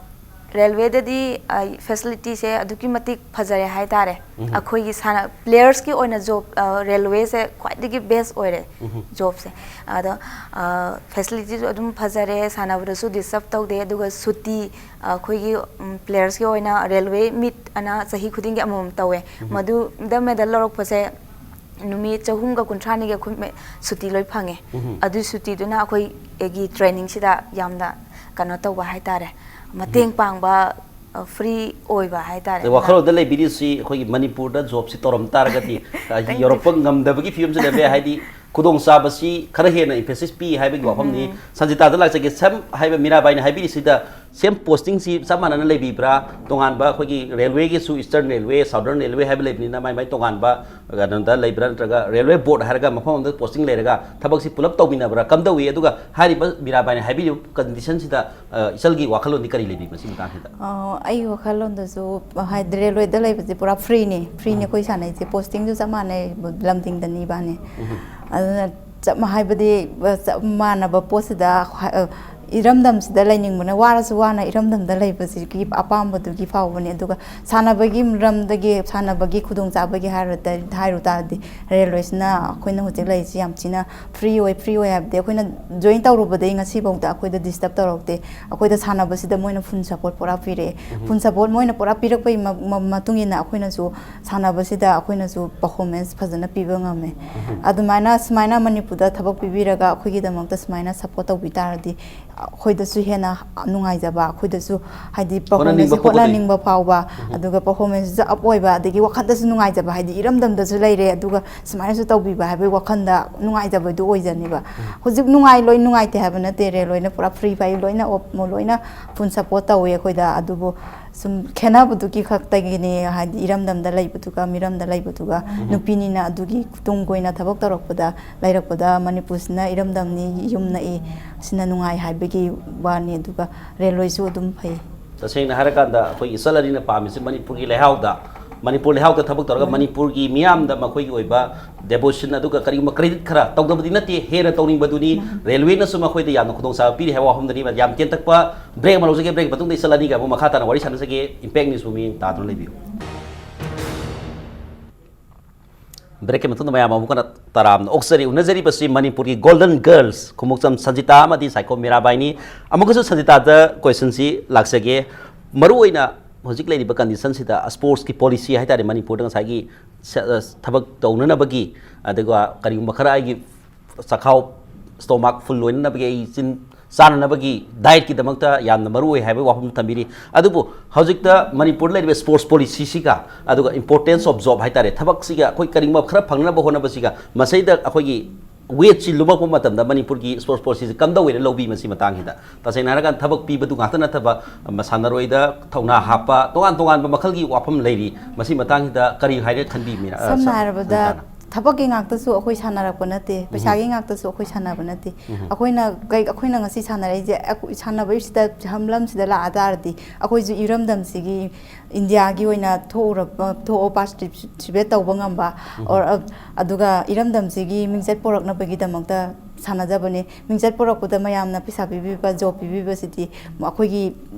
ꯔꯦꯜꯋꯦꯗꯗꯤ, ꯑ, ꯐꯦꯁꯤꯂꯤꯇꯤꯁꯦ ꯑꯗꯨꯛꯀꯤ ꯃꯇꯤꯛ ꯐꯖꯔꯦ ꯍꯥꯏꯇꯥꯔꯦ꯫ ꯎꯝ꯫ ꯑꯩꯈꯣꯏꯒꯤ ꯁꯥꯟꯅ-, ꯄ꯭ꯂꯦꯌꯔꯁꯀꯤ ꯑꯣꯏꯅ ꯖꯣꯕ, ꯑ, ꯔꯦꯜꯋꯦꯁꯦ ꯈ꯭ꯋꯥꯏꯗꯒꯤ ꯕꯦꯁ ꯑꯣꯏꯔꯦ, ꯎꯝ꯫ ꯖꯣꯕꯁꯦ꯫ ꯑꯗꯣ, ꯑ, ꯐꯦꯁꯤꯂꯤꯇꯤꯁꯨ ꯑꯗꯨꯝ ꯐꯖꯔꯦ, ꯁꯥꯟꯅꯕꯗꯁꯨ ꯗꯤꯁꯇꯔꯕ ꯇꯧꯗꯦ, ꯑꯗꯨꯒ ꯁꯨꯇꯤ, ꯑ, ꯑꯩꯈꯣꯏꯒꯤ, ꯎꯝ, ꯄ꯭ꯂꯦꯌꯔꯁꯀꯤ ꯑꯣꯏꯅ ꯔꯦꯜꯋꯦ ꯃꯤꯠ ꯑꯅ ꯆꯍꯤ ꯈꯨꯗꯤꯡꯒꯤ ꯑꯃꯃꯝ ꯇꯧꯋꯦ꯫ ꯎꯝ꯫ ꯃꯗꯨꯗ ꯃꯦꯗꯜ ꯂꯧꯔꯛꯄꯁꯦ ꯅꯨꯃꯤꯠ ꯆꯍꯨꯝꯒ ꯀꯨꯟꯊ꯭ꯔꯥꯅꯤꯒꯤ ꯑꯩꯈꯣꯏ ꯃꯦ-, ꯁꯨꯇꯤ ꯂꯣꯏ ꯐꯪꯉꯦ꯫ ꯎꯝ꯫ ꯑꯗꯨ ꯁꯨꯇꯤꯗꯨꯅ ꯑꯩꯈꯣꯏꯒꯤ ꯇ꯭ꯔꯦꯅꯤꯡꯁꯤꯗ ꯌꯥꯝꯅ ꯀꯩꯅꯣ ꯇꯧꯕ ꯍꯥꯏꯇꯥꯔꯦ, ꯃꯇꯦꯡ ꯎꯝ꯫ ꯄꯥꯡꯕ, ꯑ, ꯐ꯭ꯔꯤ ꯑꯣꯏꯕ ꯍꯥꯏꯇꯥꯔꯦ꯫ ꯑꯗꯩ ꯋꯥꯈꯜꯂꯣꯟꯗ ꯂꯩꯕꯤꯔꯤꯁꯤ ꯑꯩꯈꯣꯏꯒꯤ ꯃꯅꯤꯄꯨꯔꯗ ꯖꯣꯕꯁꯤ ꯇꯧꯔꯝ ꯇꯥꯔꯒꯗꯤ, ꯑ, Thank you꯫ ꯌꯧꯔꯛꯄ ꯉꯝꯗꯕꯒꯤ ꯐꯤꯕꯝꯁꯨ ꯂꯩꯕ ꯌꯥꯏ꯫ ꯍꯥꯏꯗꯤ ꯈꯨꯗꯣꯡꯆꯥꯕꯁꯤ ꯈꯔ ꯍꯦꯟꯅ emphasis ꯄꯤ ꯍꯥꯏꯕꯒꯤ ꯋꯥꯐꯝꯅꯤ꯫ ꯎꯝ꯫ ꯁꯟꯖꯤꯇꯥꯗ ꯂꯥꯛꯆꯒꯦ, ꯁꯝ ꯍꯥꯏꯕ ꯃꯤꯔꯥꯕꯥꯏꯅ ꯍꯥꯏꯕꯤꯔꯤꯁꯤꯗ ꯁꯦꯝ ꯄꯣꯁꯇꯤꯡꯁꯤ ꯆꯞ ꯃꯥꯟꯅꯅ ꯂꯩꯕꯤꯕ꯭ꯔꯥ? ꯇꯣꯉꯥꯟꯕ ꯑꯩꯈꯣꯏꯒꯤ ꯔꯦꯜꯋꯦꯒꯤꯁꯨ Eastern Railway, Southern Railway ꯍꯥꯏꯕ ꯂꯩꯕꯅꯤꯅ ꯃꯥꯏ ꯃꯥꯏ ꯇꯣꯉꯥꯟꯕ ꯀꯩꯅꯣꯗ ꯂꯩꯕ꯭ꯔꯥ, ꯅꯠꯇ꯭ꯔꯒ ꯔꯦꯜꯋꯦ ꯕꯣꯔꯗ ꯍꯥꯏꯔꯒ ꯃꯐꯝ ꯑꯃꯗ ꯄꯣꯁꯇꯤꯡ ꯂꯩꯔꯒ ꯊꯕꯛꯁꯤ ꯄꯨꯂꯞ ꯇꯧꯃꯤꯟꯅꯕ꯭ꯔꯥ, ꯀꯝꯗꯧꯏ? ꯑꯗꯨꯒ ꯍꯥꯏꯔꯤꯕ ꯃꯤꯔꯥꯕꯥꯏꯅ ꯍꯥꯏꯕꯤꯔꯤꯕ ꯀꯟꯗꯤꯁꯟꯁꯤꯗ, ꯑ, ꯏꯆꯜꯒꯤ ꯋꯥꯈꯜꯂꯣꯟꯗꯤ ꯀꯔꯤ ꯂꯩꯕꯤ ꯃꯁꯤ ꯃꯇꯥꯡꯁꯤꯗ? ꯑ, ꯑꯩꯒꯤ ꯋꯥꯈꯜꯂꯣꯟꯗꯁꯨ ꯍꯥꯏꯗꯤ ꯔꯦꯜꯋꯦꯗ ꯂꯩꯕꯁꯦ ꯄꯨꯔꯥ ꯐ꯭ꯔꯤꯅꯤ, ꯐ꯭ꯔꯤꯅꯤ ꯎꯝ꯫ ꯑꯩꯈꯣꯏ ꯁꯥꯟꯅꯩꯁꯦ, ꯄꯣꯁꯇꯤꯡꯁꯨ ꯆꯞ ꯃꯥꯟꯅꯩ, ꯂꯝꯗꯤꯡꯗꯅꯤ ꯏꯕꯥꯅꯤ꯫ ꯎꯝ꯫ ꯑꯗꯨꯅ ꯆꯞ ꯃꯥ-, ꯍꯥꯏꯕꯗꯤ, ꯑ, ꯆꯞ ꯃꯥꯟꯅꯕ ꯄꯣꯠꯁꯤꯗ, ꯑ, ꯏꯔꯝꯗꯝꯁꯤꯗ ꯂꯩꯅꯤꯡꯕꯅ, ꯋꯥꯔꯁꯨ ꯋꯥꯅ ꯏꯔꯝꯗꯝꯗ ꯂꯩꯕꯁꯤꯒꯤ ꯑꯄꯥꯝꯕꯗꯨꯒꯤ ꯐꯥꯎꯕꯅꯤ꯫ ꯑꯗꯨꯒ ꯁꯥꯟꯅꯕꯒꯤ ꯃꯔꯝꯗꯒꯤ, ꯁꯥꯟꯅꯕꯒꯤ ꯈꯨꯗꯣꯡꯆꯥꯕꯒꯤ ꯍꯥꯏꯔꯨ ꯇ-, ꯍꯥꯏꯔꯨ ꯇꯥꯔꯗꯤ, ꯔꯦꯜꯋꯦꯁꯤꯅ ꯑꯩꯈꯣꯏꯅ ꯍꯧꯖꯤꯛ ꯂꯩꯔꯤꯁꯤ ꯌꯥꯝ ꯊꯤꯅ ꯐ꯭ꯔꯤ ꯑꯣꯏ꯫ ꯐ꯭ꯔꯤ ꯑꯣꯏ ꯍꯥꯏꯕꯗꯤ ꯑꯩꯈꯣꯏꯅ ꯖꯣꯏꯟ ꯇꯧꯔꯨꯕꯗꯒꯤ ꯉꯁꯤꯐꯥꯎꯗ ꯑꯩꯈꯣꯏꯗ ꯗꯤꯁꯇꯔꯕ ꯇꯧꯔꯛꯇꯦ꯫ ꯑꯩꯈꯣꯏꯗ ꯁꯥꯟꯅꯕꯁꯤꯗ ꯃꯣꯏꯅ ꯐꯨꯜ ꯁꯄꯣꯔꯠ ꯄꯨꯔꯥ ꯄꯤꯔꯛꯑꯦ꯫ ꯎꯝ꯫ ꯐꯨꯜ ꯁꯄꯣꯔꯠ ꯃꯣꯏꯅ ꯄꯨꯔꯥ ꯄꯤꯔꯛꯄꯒꯤ ꯃ-, ꯃ-, ꯃꯇꯨꯡ ꯏꯟꯅ ꯑꯩꯈꯣꯏꯅꯁꯨ ꯁꯥꯟꯅꯕꯁꯤꯗ ꯑꯩꯈꯣꯏꯅꯁꯨ ꯄꯔꯐꯣꯔꯃꯦꯟꯁ ꯐꯖꯅ ꯄꯤꯕ ꯉꯝꯃꯦ꯫ ꯎꯝ꯫ ꯑꯗꯨꯃꯥꯏꯅ, ꯁꯨꯃꯥꯏꯅ ꯃꯅꯤꯄꯨꯔꯗ ꯊꯕꯛ ꯄꯤꯕꯤꯔꯒ ꯑꯩꯈꯣꯏꯒꯤꯗꯃꯛꯇ ꯁꯨꯃꯥꯏꯅ ꯁꯄꯣꯔꯠ ꯇꯧꯕꯤ ꯇꯥꯔꯗꯤ ꯑꯩꯈꯣꯏꯗꯁꯨ ꯍꯦꯟꯅ ꯅꯨꯡꯉꯥꯏꯖꯕ, ꯑꯩꯈꯣꯏꯗꯁꯨ ꯍꯥꯏꯗꯤ ꯍꯣꯠꯅꯅꯤꯡꯕ ꯄꯔꯐꯣꯔꯃꯦꯟꯁꯁꯦ ꯄꯣꯛꯀꯗꯣꯏꯅꯤ꯫ ꯍꯣꯠꯅꯅꯤꯡꯕ ꯐꯥꯎꯕ, ꯎꯝ꯫ ꯑꯗꯨꯒ ꯄꯔꯐꯣꯔꯃꯦꯟꯁꯁꯤꯁꯨ ꯑꯞ ꯑꯣꯏꯕ, ꯑꯗꯒꯤ ꯋꯥꯈꯜꯗꯁꯨ ꯅꯨꯡꯉꯥꯏꯖꯕ, ꯍꯥꯏꯗꯤ ꯏꯔꯝꯗꯝꯗꯁꯨ ꯂꯩꯔꯦ ꯑꯗꯨꯒ ꯁꯨꯃꯥꯏꯅꯁꯨ ꯇꯧꯕꯤꯕ ꯍꯥꯏꯕꯒꯤ ꯋꯥꯈꯜꯗ ꯅꯨꯡꯉꯥꯏꯖꯕꯗꯨ ꯑꯣꯏꯖꯅꯦꯕ꯫ ꯎꯝ꯫ ꯍꯧꯖꯤꯛ ꯅꯨꯡꯉꯥꯏ, ꯂꯣꯏ ꯅꯨꯡꯉꯥꯏꯇꯦ ꯍꯥꯏꯕ ꯅꯠꯇꯦ, ꯔꯦꯜ ꯂꯣꯏꯅ ꯄꯨꯔꯥ ꯐ꯭ꯔꯤ ꯐꯥꯏ, ꯂꯣꯏꯅ ꯑꯣꯞ-, ꯂꯣꯏꯅ ꯐꯨꯜ ꯁꯄꯣꯔꯠ ꯇꯧꯋꯤ ꯑꯩꯈꯣꯏꯗ꯫ ꯑꯗꯨꯕꯨ ꯁꯨꯝ ꯈꯦꯠꯅꯕꯗꯨꯒꯤ ꯈꯛꯇꯒꯤꯅꯦ, ꯍꯥꯏꯗꯤ ꯏꯔꯝꯗꯝꯗ ꯂꯩꯕꯗꯨꯒ ꯃꯤꯔꯝꯗ ꯂꯩꯕꯗꯨꯒ꯫ ꯎꯝ꯫ ꯅꯨꯄꯤꯅꯤꯅ ꯑꯗꯨꯒꯤ ꯇꯨꯡ ꯀꯣꯏꯅ ꯊꯕꯛ ꯇꯧꯔꯛꯄꯗ, ꯂꯩꯔꯛꯄꯗ ꯃꯅꯤꯄꯨꯔꯁꯤꯅ ꯏꯔꯝꯗꯝꯅꯤ, ꯌꯨꯝ ꯅꯛꯏ, ꯁꯤꯅ ꯅꯨꯡꯉꯥꯏ ꯍꯥꯏꯕꯒꯤ ꯋꯥꯅꯤ꯫ ꯑꯗꯨꯒ ꯔꯦꯜꯋꯦꯁꯨ ꯑꯗꯨꯝ ꯐꯩ꯫ ꯇꯁꯦꯡꯅ ꯍꯥꯏꯔꯀꯥꯟꯗ, ꯑꯩꯈꯣꯏꯒꯤ ꯏꯆꯜ ꯑꯅꯤꯅ ꯄꯥꯝꯃꯤꯁꯤ ꯃꯅꯤꯄꯨꯔꯒꯤ ꯂꯩꯍꯥꯎꯗ, ꯃꯅꯤꯄꯨꯔ ꯂꯩꯍꯥꯎꯗ ꯊꯕꯛ ꯇꯧꯔꯒ ꯃꯥꯅꯤ꯫ ꯃꯅꯤꯄꯨꯔꯒꯤ ꯃꯤꯌꯥꯝꯗ ꯃꯈꯣꯏꯒꯤ ꯑꯣꯏꯕ devotion, ꯑꯗꯨꯒ ꯀꯔꯤꯒꯨꯝꯕ credit ꯈꯔ ꯇꯧꯗꯕꯗꯤ ꯅꯠꯇꯦ, ꯍꯦꯟꯅ ꯇꯧꯅꯤꯡꯕꯗꯨꯅꯤ꯫ ꯃꯥꯅꯤ꯫ ꯔꯦꯜꯋꯦꯅꯁꯨ ꯃꯈꯣꯏꯗ ꯌꯥꯝꯅ ꯈꯨꯗꯣꯡꯆꯥꯕ ꯄꯤꯔꯤ ꯍꯥꯏꯕ ꯋꯥꯐꯝꯗꯅꯤ꯫ ꯌꯥꯝ ꯇꯦꯟꯇꯛꯄ break ꯑꯃ ꯂꯧꯖꯒꯦ꯫ Break ꯃꯇꯨꯡꯗ ꯏꯆꯜ ꯑꯅꯤꯒ ꯑꯃꯨꯛ ꯃꯈꯥ ꯇꯥꯅ ꯋꯥꯔꯤ ꯁꯥꯟꯅꯖꯒꯦ꯫ Impact Newsꯕꯨ ꯃꯤꯠꯌꯦꯡ ꯇꯥꯗꯨꯅ ꯂꯩꯕꯤꯌꯨ꯫ Breakꯀꯤ ꯃꯇꯨꯡꯗ ꯃꯌꯥꯝ ꯑꯃꯨꯛ ꯍꯟꯅ ꯇꯔꯥꯝꯅ ꯑꯣꯛꯆꯔꯤ꯫ ꯎꯅꯖꯔꯤꯕꯁꯤ ꯃꯅꯤꯄꯨꯔꯒꯤ Golden Girls ꯈꯣꯡꯎꯞꯆꯝ ꯁꯟꯖꯤꯇꯥ ꯑꯃꯗꯤ ꯁꯥꯏꯈꯣꯝ ꯃꯤꯔꯥꯕꯥꯏꯅꯤ꯫ ꯑꯃꯨꯛꯀꯁꯨ ꯁꯟꯖꯤꯇꯥꯗ questionꯁꯤ ꯂꯥꯛꯆꯒꯦ꯫ ꯃꯔꯨꯑꯣꯏꯅ ꯍꯧꯖꯤꯛ ꯂꯩꯔꯤꯕ conditionꯁꯤꯗ sportsꯀꯤ policy ꯍꯥꯏꯇꯥꯔꯦ, ꯃꯅꯤꯄꯨꯔꯗ ꯉꯁꯥꯏꯒꯤ ꯁ-, ꯑ, ꯊꯕꯛ ꯇꯧꯅꯅꯕꯒꯤ, ꯑꯗꯨꯒ ꯀꯔꯤꯒꯨꯝꯕ ꯈꯔ ꯑꯩꯒꯤ ꯆꯈꯥꯎ, stomach full ꯑꯣꯏꯅꯅꯕꯒꯤ, ꯑꯩ ꯆꯤꯟ ꯆꯥꯅꯅꯕꯒꯤ dietꯀꯤꯗꯃꯛꯇ ꯌꯥꯝꯅ ꯃꯔꯨ ꯑꯣꯏ ꯍꯥꯏꯕꯒꯤ ꯋꯥꯐꯝ ꯊꯝꯕꯤꯔꯤ꯫ ꯑꯗꯨꯕꯨ ꯍꯧꯖꯤꯛꯇ ꯃꯅꯤꯄꯨꯔꯗ ꯂꯩꯔꯤꯕ sports policyꯁꯤꯒ, ꯑꯗꯨꯒ importance of job ꯍꯥꯏꯇꯥꯔꯦ, ꯊꯕꯛꯁꯤꯒ ꯑꯩꯈꯣꯏ ꯀꯔꯤꯒꯨꯝꯕ ꯈꯔ ꯐꯪꯅꯕ ꯍꯣꯠꯅꯕꯁꯤꯒ, ꯃꯁꯤꯗꯩꯗ ꯑꯩꯈꯣꯏꯒꯤ weightꯁꯤ ꯂꯨꯝꯃꯛꯄ ꯃꯇꯝꯗ ꯃꯅꯤꯄꯨꯔꯒꯤ sports policyꯁꯤ ꯀꯝꯗꯧꯋꯦꯅ ꯂꯧꯕꯤ? ꯃꯁꯤ ꯃꯇꯥꯡꯁꯤꯗ ꯇꯁꯦꯡꯅ ꯍꯥꯏꯔꯀꯥꯟꯗ ꯊꯕꯛ ꯄꯤꯕꯗꯨ ꯉꯥꯛꯇ ꯅꯠꯇꯕ, ꯃ-, ꯁꯥꯟꯅꯔꯣꯏꯗ ꯊꯧꯅꯥ ꯍꯥꯞꯄ, ꯇꯣꯉꯥꯟ ꯇꯣꯉꯥꯟꯕ ꯃꯈꯜꯒꯤ ꯋꯥꯐꯝ ꯂꯩꯔꯤ꯫ ꯃꯁꯤ ꯃꯇꯥꯡꯁꯤꯗ ꯀꯔꯤ ꯍꯥꯏꯅ ꯈꯟꯕꯤꯕꯅ? ꯑ, ꯁꯝꯅ ꯁ-, ꯍꯥꯏꯔꯕꯗ, ꯁꯟꯖꯤꯇꯥꯅ꯫ ꯊꯕꯛꯀꯤ ꯉꯥꯛꯇꯁꯨ ꯑꯩꯈꯣꯏ ꯁꯥꯟꯅꯔꯛꯄ ꯅꯠꯇꯦ, ꯎꯝ꯫ ꯄꯩꯁꯥꯒꯤ ꯉꯥꯛꯇꯁꯨ ꯑꯩꯈꯣꯏ ꯁꯥꯟꯅꯕ ꯅꯠꯇꯦ꯫ ꯎꯝ꯫ ꯑꯩꯈꯣꯏꯅ ꯀꯩ-, ꯑꯩꯈꯣꯏꯅ ꯉꯁꯤ ꯁꯥꯟꯅꯔꯛꯏꯁꯦ, ꯑꯩꯈꯣꯏ ꯁꯥꯟꯅꯕꯁꯤꯗ ꯍꯝ ꯂꯝꯁꯤꯗ ꯂꯥꯛꯑ ꯇꯥꯔꯗꯤ, ꯑꯩꯈꯣꯏꯁꯨ ꯏꯔꯝꯗꯝꯁꯤꯒꯤ, ꯏꯟꯗꯤꯌꯥꯒꯤ ꯑꯣꯏꯅ ꯊꯣꯛꯎꯔꯕ, ꯊꯣꯛꯑ participate ꯇꯧꯕ ꯉꯝꯕ, ꯎꯝ꯫ Or, ꯑ, ꯑꯗꯨꯒ ꯏꯔꯝꯗꯝꯁꯤꯒꯤ ꯃꯤꯡꯆꯠ ꯄꯨꯔꯛꯅꯕꯒꯤꯗꯃꯛꯇ ꯁꯥꯟꯅꯖꯕꯅꯦ꯫ ꯃꯤꯡꯆꯠ ꯄꯨꯔꯛꯄꯗ ꯃꯌꯥꯝꯅ ꯄꯩꯁꯥ ꯄꯤꯕꯤꯕ, job ꯄꯤꯕꯤꯕꯁꯤꯗꯤ ꯑꯩꯈꯣꯏꯒꯤ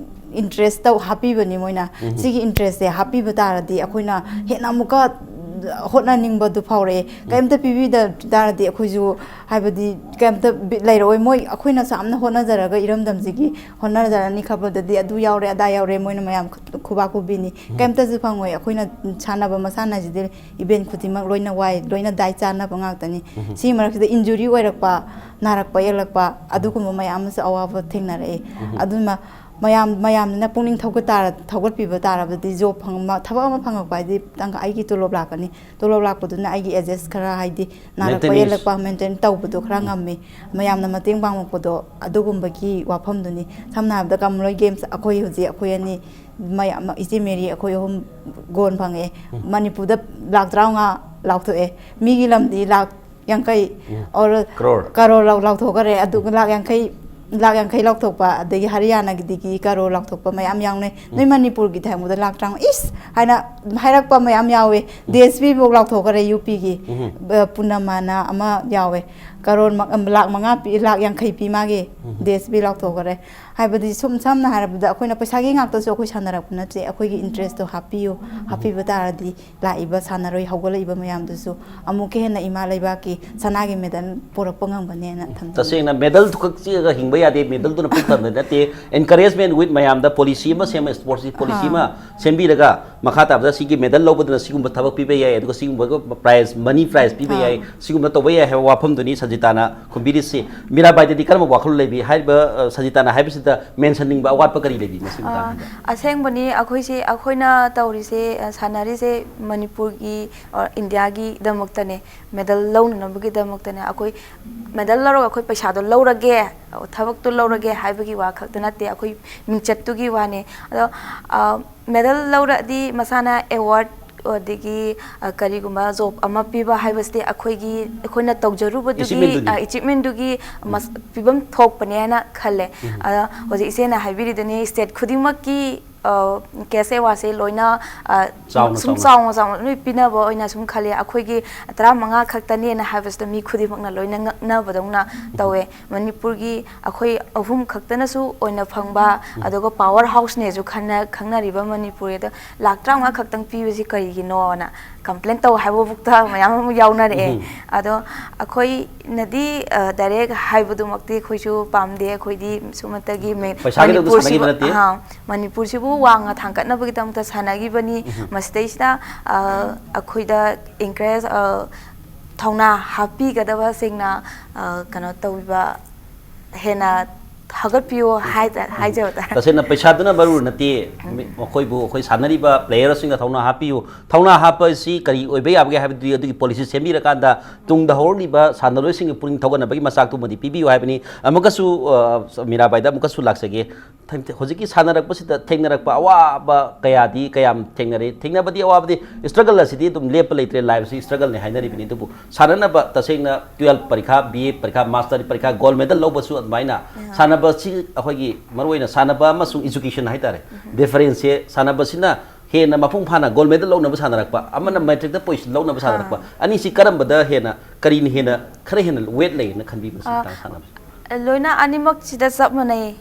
interest ꯇꯧ ꯍꯥꯞꯄꯤꯕꯅꯤ ꯃꯣꯏꯅ꯫ ꯎꯝ꯫ ꯁꯤꯒꯤ interestꯁꯦ ꯍꯥꯞꯄꯤꯕ ꯇꯥꯔꯗꯤ ꯑꯩꯈꯣꯏꯅ ꯍꯦꯟꯅ ꯑꯃꯨꯛꯀ ꯍꯣꯠꯅꯅꯤꯡꯕꯗꯨ ꯐꯥꯎꯔꯛꯑꯦ꯫ ꯎꯝ꯫ ꯀꯔꯤꯝꯇ ꯄꯤꯕꯤꯗ ꯇꯥꯔꯗꯤ ꯑꯩꯈꯣꯏꯁꯨ, ꯍꯥꯏꯕꯗꯤ, ꯀꯔꯤꯝꯇ ꯕꯤꯠ ꯂꯩꯔꯛꯑꯣꯏ꯫ ꯃꯣꯏ, ꯑꯩꯈꯣꯏꯅꯁꯨ ꯌꯥꯝꯅ ꯍꯣꯠꯅꯖꯔꯒ ꯏꯔꯝꯗꯝꯁꯤꯒꯤ ꯍꯣꯠꯅꯖꯔꯅꯤ ꯈꯟꯕꯗꯗꯤ ꯑꯗꯨ ꯌꯥꯎꯔꯦ, ꯑꯗꯥ ꯌꯥꯎꯔꯦ, ꯃꯣꯏꯅ ꯃꯌꯥꯝ ꯈꯨ-, ꯈꯨꯕꯥꯛ ꯈꯨꯕꯤꯅꯤ꯫ ꯎꯝ꯫ ꯀꯔꯤꯝꯇꯁꯨ ꯐꯪꯉꯣꯏ꯫ ꯑꯩꯈꯣꯏꯅ ꯁꯥꯟꯅꯕ ꯃꯁꯥꯟꯅꯁꯤꯗꯤ event ꯈꯨꯗꯤꯡꯃꯛ ꯂꯣꯏꯅ ꯋꯥꯏ, ꯂꯣꯏꯅ diet ꯆꯥꯅꯕ ꯉꯥꯛꯇꯅꯤ꯫ ꯎꯝ꯫ ꯁꯤꯒꯤ ꯃꯔꯛꯁꯤꯗ injury ꯑꯣꯏꯔꯛꯄ, ꯅꯥꯔꯛꯄ ꯌꯦꯛꯂꯛꯄ, ꯑꯗꯨꯒꯨꯝꯕ ꯃꯌꯥꯝ ꯑꯃꯁꯨ ꯑꯋꯥꯕ ꯊꯦꯡꯅꯔꯛꯑꯦ꯫ ꯎꯝ꯫ ꯑꯗꯨꯅ ꯃꯌꯥꯝ, ꯃꯌꯥꯝꯁꯤꯅ ꯄꯨꯛꯅꯤꯡ ꯊꯧꯒꯠ ꯇꯥꯔ-, ꯊꯧꯒꯠꯄꯤꯕ ꯇꯥꯔꯕꯗꯤ job ꯐꯪ-, ꯃ-, ꯊꯕꯛ ꯑꯃ ꯐꯪꯉꯛꯄ ꯍꯥꯏꯗꯤ ꯇꯪꯈꯥꯏ ꯑꯩꯒꯤ ꯇꯣꯂꯣꯞ ꯂꯥꯛꯀꯅꯤ꯫ ꯇꯣꯂꯣꯞ ꯂꯥꯛꯄꯗꯨꯅ ꯑꯩꯒꯤ adjust ꯈꯔ, ꯍꯥꯏꯗꯤ ꯅꯥꯔꯛꯄ Maintenance꯫ ꯌꯦꯛꯂꯛꯄ maintain ꯇꯧꯕꯗꯣ ꯈꯔ ꯎꯝ꯫ ꯉꯝꯃꯤ꯫ ꯃꯌꯥꯝꯅ ꯃꯇꯦꯡ ꯄꯥꯡꯉꯛꯄꯗꯣ ꯑꯗꯨꯒꯨꯝꯕꯒꯤ ꯋꯥꯐꯝꯗꯨꯅꯤ꯫ ꯁꯝꯅ ꯍꯥꯏꯔꯕꯗ Commonwealth Games ꯑꯩꯈꯣꯏ ꯍꯧꯖꯤꯛ ꯑꯩꯈꯣꯏ ꯑꯅꯤ ꯃꯌꯥꯝ, ꯏꯆꯦ ꯃꯦꯔꯤ ꯑꯩꯈꯣꯏ ꯑꯍꯨꯝ ꯒꯣꯜ ꯐꯪꯉꯛꯑꯦ꯫ ꯃꯅꯤꯄꯨꯔꯗ ꯂꯥꯛ ꯇꯔꯥꯃꯉꯥ ꯂꯥꯎꯊꯣꯛꯑꯦ꯫ ꯃꯤꯒꯤ ꯂꯝꯗꯤ ꯂꯥꯛ ꯌꯥꯡꯈꯩ, ꯑꯣꯔ ꯀ꯭ꯔꯣꯔ꯫ ꯀꯔꯣꯔ ꯂꯥꯎ-, ꯂꯥꯎꯊꯣꯛꯈ꯭ꯔꯦ꯫ ꯑꯗꯨꯒ ꯂꯥꯛ ꯌꯥꯡꯈꯩ, ꯂꯥꯛ ꯌꯥꯡꯈꯩ ꯂꯥꯎꯊꯣꯛꯄ, ꯑꯗꯒꯤ ꯍꯔꯤꯌꯥꯅꯥꯒꯤꯗꯒꯤ ꯀꯔꯣꯔ ꯂꯥꯎꯊꯣꯛꯄ ꯃꯌꯥꯝ ꯌꯥꯎꯅꯩ꯫ "ꯅꯣꯏ ꯃꯅꯤꯄꯨꯔꯒꯤꯗꯤ ꯍꯥꯏꯕꯗ ꯂꯥꯛ ꯇꯔꯥꯃꯉꯥ ꯏꯁ!" ꯍꯥꯏꯅ ꯍꯥꯏꯔꯛꯄ ꯃꯌꯥꯝ ꯌꯥꯎꯋꯦ꯫ ꯗꯤ ꯑꯦꯁ ꯄꯤ ꯐꯥꯎ ꯂꯥꯎꯊꯣꯛꯈ꯭ꯔꯦ, ꯌꯨ ꯄꯤꯒꯤ꯫ ꯄꯨꯅꯃꯥꯅ ꯑꯃ ꯌꯥꯎꯋꯦ, ꯀꯔꯣꯔ ꯃ-, ꯂꯥꯛ ꯃꯉꯥ ꯄꯤ, ꯂꯥꯛ ꯌꯥꯡꯈꯩ ꯄꯤ ꯃꯥꯒꯤ꯫ D S P ꯂꯥꯎꯊꯣꯛꯈ꯭ꯔꯦ꯫ ꯍꯥꯏꯕꯗꯤ ꯁꯨꯝ ꯁꯝꯅ ꯍꯥꯏꯔꯕꯗ ꯑꯩꯈꯣꯏꯅ ꯄꯩꯁꯥꯒꯤ ꯉꯥꯛꯇꯁꯨ ꯑꯩꯈꯣꯏ ꯁꯥꯟꯅꯔꯛꯄ ꯅꯠꯇꯦ, ꯑꯩꯈꯣꯏꯒꯤ ꯏꯟꯇꯔꯦꯁꯇꯣ ꯍꯥꯞꯄꯤꯌꯨ꯫ ꯍꯥꯞꯄꯤꯕ ꯇꯥꯔꯗꯤ ꯂꯥꯛꯏꯕ ꯁꯥꯟꯅꯔꯣꯏ ꯍꯧꯒꯠꯂꯛꯏꯕ ꯃꯌꯥꯝꯗꯨꯁꯨ ꯑꯃꯨꯛꯀ ꯍꯦꯟꯅ ꯏꯃꯥ ꯂꯩꯕꯥꯛꯀꯤ ꯁꯅꯥꯒꯤ ꯃꯦꯗꯜ ꯄꯨꯔꯛꯄ ꯉꯝꯒꯅꯦꯅ ꯊꯝꯖꯒꯦ꯫ ꯇꯁꯦꯡꯅ ꯃꯦꯗꯜꯗꯨ ꯈꯛ ꯆꯤꯛꯑꯒ ꯍꯤꯡꯕ ꯌꯥꯗꯦ, ꯃꯦꯗꯜꯗꯨꯅ ꯄꯨꯛ ꯊꯟꯕ ꯅꯠꯇꯦ꯫ Encouragement with ꯃꯌꯥꯝꯗ policy ꯑꯃ ꯁꯦꯝꯃ, ꯁ꯭ꯄꯣꯔꯠꯁꯀꯤ policy ꯑꯃ ꯁꯦꯝꯕꯤꯔꯒ ꯃꯈꯥ ꯇꯥꯕꯗ ꯁꯤꯒꯤ ꯃꯦꯗꯜ ꯂꯧꯕꯗꯨꯅ ꯁꯤꯒꯨꯝꯕ ꯊꯕꯛ ꯄꯤꯕ ꯌꯥꯏ, ꯑꯗꯨꯒ ꯁꯤꯒꯨꯝꯕ prize, money prize ꯄꯤꯕ ꯌꯥꯏ, ꯁꯤꯒꯨꯝꯕ ꯇꯧꯕ ꯌꯥꯏ ꯍꯥꯏꯕ ꯋꯥꯐꯝꯗꯨꯅꯤ ꯁꯟꯖꯤꯇꯥꯅ ꯈꯨꯝꯕꯤꯔꯤꯁꯤ꯫ ꯃꯤꯔꯥꯕꯥꯏꯗꯗꯤ ꯀꯔꯝꯕ ꯋꯥꯈꯜ ꯂꯩꯕꯤ? ꯍꯥꯏꯔꯤꯕ, ꯑ, ꯁꯟꯖꯤꯇꯥꯅ ꯍꯥꯏꯕꯁꯤꯗ mention ꯅꯤꯡꯕ ꯑꯋꯥꯠꯄ ꯀꯔꯤ ꯂꯩꯕꯤ ꯃꯁꯤꯒꯤ ꯃꯇꯥꯡꯗ? ꯑꯁꯦꯡꯕꯅꯤ, ꯑꯩꯈꯣꯏꯁꯦ, ꯑꯩꯈꯣꯏꯅ ꯇꯧꯔꯤꯁꯦ, ꯑ, ꯁꯥꯟꯅꯔꯤꯁꯦ ꯃꯅꯤꯄꯨꯔꯒꯤ, ꯑ, ꯏꯟꯗꯤꯌꯥꯒꯤꯗꯃꯛꯇꯅꯦ, ꯃꯦꯗꯜ ꯂꯧꯅꯅꯕꯒꯤꯗꯃꯛꯇꯅꯦ꯫ ꯑꯩꯈꯣꯏ ꯃꯦꯗꯜ ꯂꯧꯔꯒ ꯑꯩꯈꯣꯏ ꯄꯩꯁꯥꯗꯣ ꯂꯧꯔꯒꯦ, ꯊꯕꯛꯇꯣ ꯂꯧꯔꯒꯦ ꯍꯥꯏꯕꯒꯤ ꯋꯥ ꯈꯛꯇ ꯅꯠꯇꯦ, ꯑꯩꯈꯣꯏ ꯃꯤꯡꯆꯠꯇꯨꯒꯤ ꯋꯥꯅꯦ꯫ ꯑꯗꯣ, ꯑ, ꯃꯦꯗꯜ ꯂꯧꯔꯛꯑꯗꯤ ꯃꯁꯥꯅ ꯑꯦꯋꯥꯔꯗ, ꯑꯗꯒꯤ, ꯑ, ꯀꯔꯤꯒꯨꯝꯕ ꯖꯣꯕ ꯑꯃ ꯄꯤꯕ ꯍꯥꯏꯕꯁꯤꯗꯤ ꯑꯩꯈꯣꯏꯒꯤ, ꯑꯩꯈꯣꯏꯅ ꯇꯧꯖꯔꯨꯕꯗꯨꯒꯤ, Achievementꯗꯨꯒꯤ꯫ ꯑ, achievementꯗꯨꯒꯤ ꯃꯁ-, ꯄꯤꯐꯝ ꯊꯣꯛꯄꯅꯦ ꯍꯥꯏꯅ ꯈꯜꯂꯦ꯫ ꯑꯗ ꯍꯧꯖꯤꯛ ꯏꯆꯦꯅ ꯍꯥꯏꯕꯤꯔꯤꯗꯨꯅꯤ, state ꯈꯨꯗꯤꯡꯃꯛꯀꯤ, ꯑ, cash awardꯁꯦ ꯂꯣꯏꯅ, ꯑ, ꯆꯥꯎꯅ, ꯁꯨꯝ ꯆꯥꯎꯅ꯫ ꯆꯥꯎꯅ ꯆꯥꯎꯅ ꯂꯣꯏ ꯄꯤꯅꯕ ꯑꯣꯏꯅ ꯁꯨꯝ ꯈꯜꯂꯦ꯫ ꯑꯩꯈꯣꯏꯒꯤ ꯇꯔꯥꯃꯉꯥ ꯈꯛꯇꯅꯦꯅ ꯍꯥꯏꯕꯁꯤꯗ ꯃꯤ ꯈꯨꯗꯤꯡꯃꯛꯅ ꯂꯣꯏꯅ ꯉꯛꯅꯕꯗꯧꯅ ꯇꯧꯋꯦ꯫ ꯃꯅꯤꯄꯨꯔꯒꯤ ꯑꯩꯈꯣꯏ ꯑꯍꯨꯝ ꯈꯛꯇꯅꯁꯨ ꯑꯣꯏꯅ ꯐꯪꯕ, ꯑꯗꯨꯒ power houseꯅꯦꯁꯨ ꯈꯟꯅ-, ꯈꯪꯅꯔꯤꯕ ꯃꯅꯤꯄꯨꯔꯒꯤꯗ ꯂꯥꯛ ꯇꯔꯥꯃꯉꯥ ꯈꯛꯇꯪ ꯄꯤꯕꯁꯤ ꯀꯔꯤꯒꯤꯅꯣꯅ complain ꯇꯧ ꯍꯥꯏꯕꯐꯥꯎꯗ ꯃꯌꯥꯝ ꯑꯃ ꯌꯥꯎꯅꯔꯛꯑꯦ꯫ ꯑꯗꯣ ꯑꯩꯈꯣꯏꯅꯗꯤ, ꯑ, direct ꯍꯥꯏꯕꯗꯨꯃꯛꯇꯤ ꯑꯩꯈꯣꯏꯁꯨ ꯄꯥꯝꯗꯦ꯫ ꯑꯩꯈꯣꯏꯗꯤ ꯁꯨꯝꯃꯇꯒꯤ ꯃꯦ-, ꯄꯩꯁꯥꯒꯤꯗꯃꯛꯇ ꯃꯅꯤꯄꯨꯔꯁꯤꯕꯨ, ꯁꯥꯟꯅꯈꯤꯕ ꯅꯠꯇꯦ꯫ ꯑꯍꯥ, ꯃꯅꯤꯄꯨꯔꯁꯤꯕꯨ ꯋꯥꯡꯅ ꯊꯥꯡꯒꯠꯅꯕꯒꯤꯗꯃꯛꯇ ꯁꯥꯟꯅꯈꯤꯕꯅꯤ꯫ ꯃꯁꯤꯗꯩꯁꯤꯗ, ꯑ, ꯑꯩꯈꯣꯏꯗ encourage, ꯑ, ꯊꯧꯅꯥ ꯍꯥꯞꯄꯤꯒꯗꯕꯁꯤꯡꯅ, ꯑ, ꯀꯩꯅꯣ ꯇꯧꯕꯤꯕ, ꯍꯦꯟꯅ ꯊꯥꯒꯠꯄꯤꯌꯨ ꯍꯥꯏ-, ꯍꯥꯏꯖꯕ ꯇꯥꯔꯦ꯫ ꯇꯁꯦꯡꯅ ꯄꯩꯁꯥꯗꯨꯅ ꯃꯔꯨ ꯅꯠꯇꯦ꯫ ꯃꯤ-, ꯃꯈꯣꯏꯕꯨ ꯑꯩꯈꯣꯏ ꯁꯥꯟꯅꯔꯤꯕ playerꯁꯤꯡꯅ ꯊꯧꯅꯥ ꯍꯥꯞꯄꯤꯌꯨ꯫ ꯊꯧꯅꯥ ꯍꯥꯞꯄ ꯑꯁꯤ ꯀꯔꯤ ꯑꯣꯏꯕ ꯌꯥꯕꯒꯦ ꯍꯥꯏꯕꯗꯨꯗꯤ ꯑꯗꯨꯒꯤ policy ꯁꯦꯝꯕꯤꯔꯀꯥꯟꯗ ꯇꯨꯡꯗ ꯍꯧꯔꯛꯂꯤꯕ ꯁꯥꯟꯅꯔꯣꯏꯁꯤꯡꯒꯤ ꯄꯨꯛꯅꯤꯡ ꯊꯧꯒꯠꯅꯕꯒꯤ ꯃꯆꯥꯛꯇꯨꯃꯗꯤ ꯄꯤꯕꯤꯌꯨ ꯍꯥꯏꯕꯅꯤ꯫ ꯑꯃꯨꯛꯀꯁꯨ, ꯑ, ꯃꯤꯔꯥꯕꯥꯏꯗ ꯑꯃꯨꯛꯀꯁꯨ ꯂꯥꯛꯆꯒꯦ꯫ ꯊꯦꯡ- ꯍꯧꯖꯤꯛꯀꯤ ꯁꯥꯟꯅꯔꯛꯄꯁꯤꯗ ꯊꯦꯡꯅꯔꯛꯄ ꯑꯋꯥꯕ ꯀꯌꯥꯗꯤ ꯀꯌꯥꯝ ꯊꯦꯡꯅꯔꯦ? ꯊꯦꯡꯅꯕꯗꯤ ꯑꯋꯥꯕꯗꯤ, struggle ꯑꯁꯤꯗꯤ ꯑꯗꯨꯝ ꯂꯦꯞꯄ ꯂꯩꯇ꯭ꯔꯦ, life ꯑꯁꯤ struggle ꯅꯤ ꯍꯥꯏꯅꯔꯤꯕꯅꯤ꯫ ꯑꯗꯨꯕꯨ ꯁꯥꯟꯅꯅꯕ ꯇꯁꯦꯡꯅ twelve ꯄꯔꯤꯈꯥ, B A ꯄꯔꯤꯈꯥ, master ꯄꯔꯤꯈꯥ, gold medal ꯂꯧꯕꯁꯨ ꯑꯗꯨꯃꯥꯏꯅ ꯁꯥꯟꯅꯕꯁꯤ ꯑꯩꯈꯣꯏꯒꯤ ꯃꯔꯨꯑꯣꯏꯅ ꯁꯥꯟꯅꯕ ꯑꯃꯁꯨꯡ education ꯍꯥꯏꯇꯥꯔꯦ, difference ꯁꯦ ꯁꯥꯟꯅꯕꯁꯤꯅ ꯍꯦꯟꯅ ꯃꯄꯨꯡ ꯐꯥꯅ gold medal ꯂꯧꯅꯕ ꯁꯥꯟꯅꯔꯛꯄ, ꯑꯃꯅ matric ꯇ position ꯂꯧꯅꯕ ꯁꯥꯟꯅꯔꯛꯄ, ꯑꯅꯤꯁꯤ ꯀꯔꯝꯕꯗ ꯍꯦꯟꯅ, ꯀꯔꯤꯅ ꯍꯦꯟꯅ, ꯈꯔ ꯍꯦꯟꯅ weight ꯂꯩꯅ ꯈꯟꯕꯤꯕ ꯁꯤ ꯑꯥ, ꯃꯇꯥꯡ ꯁꯥꯟꯅꯕꯁꯦ? ꯂꯣꯏꯅ ꯑꯅꯤꯃꯛꯁꯤꯗ ꯆꯞ ꯃꯥꯟꯅꯩ꯫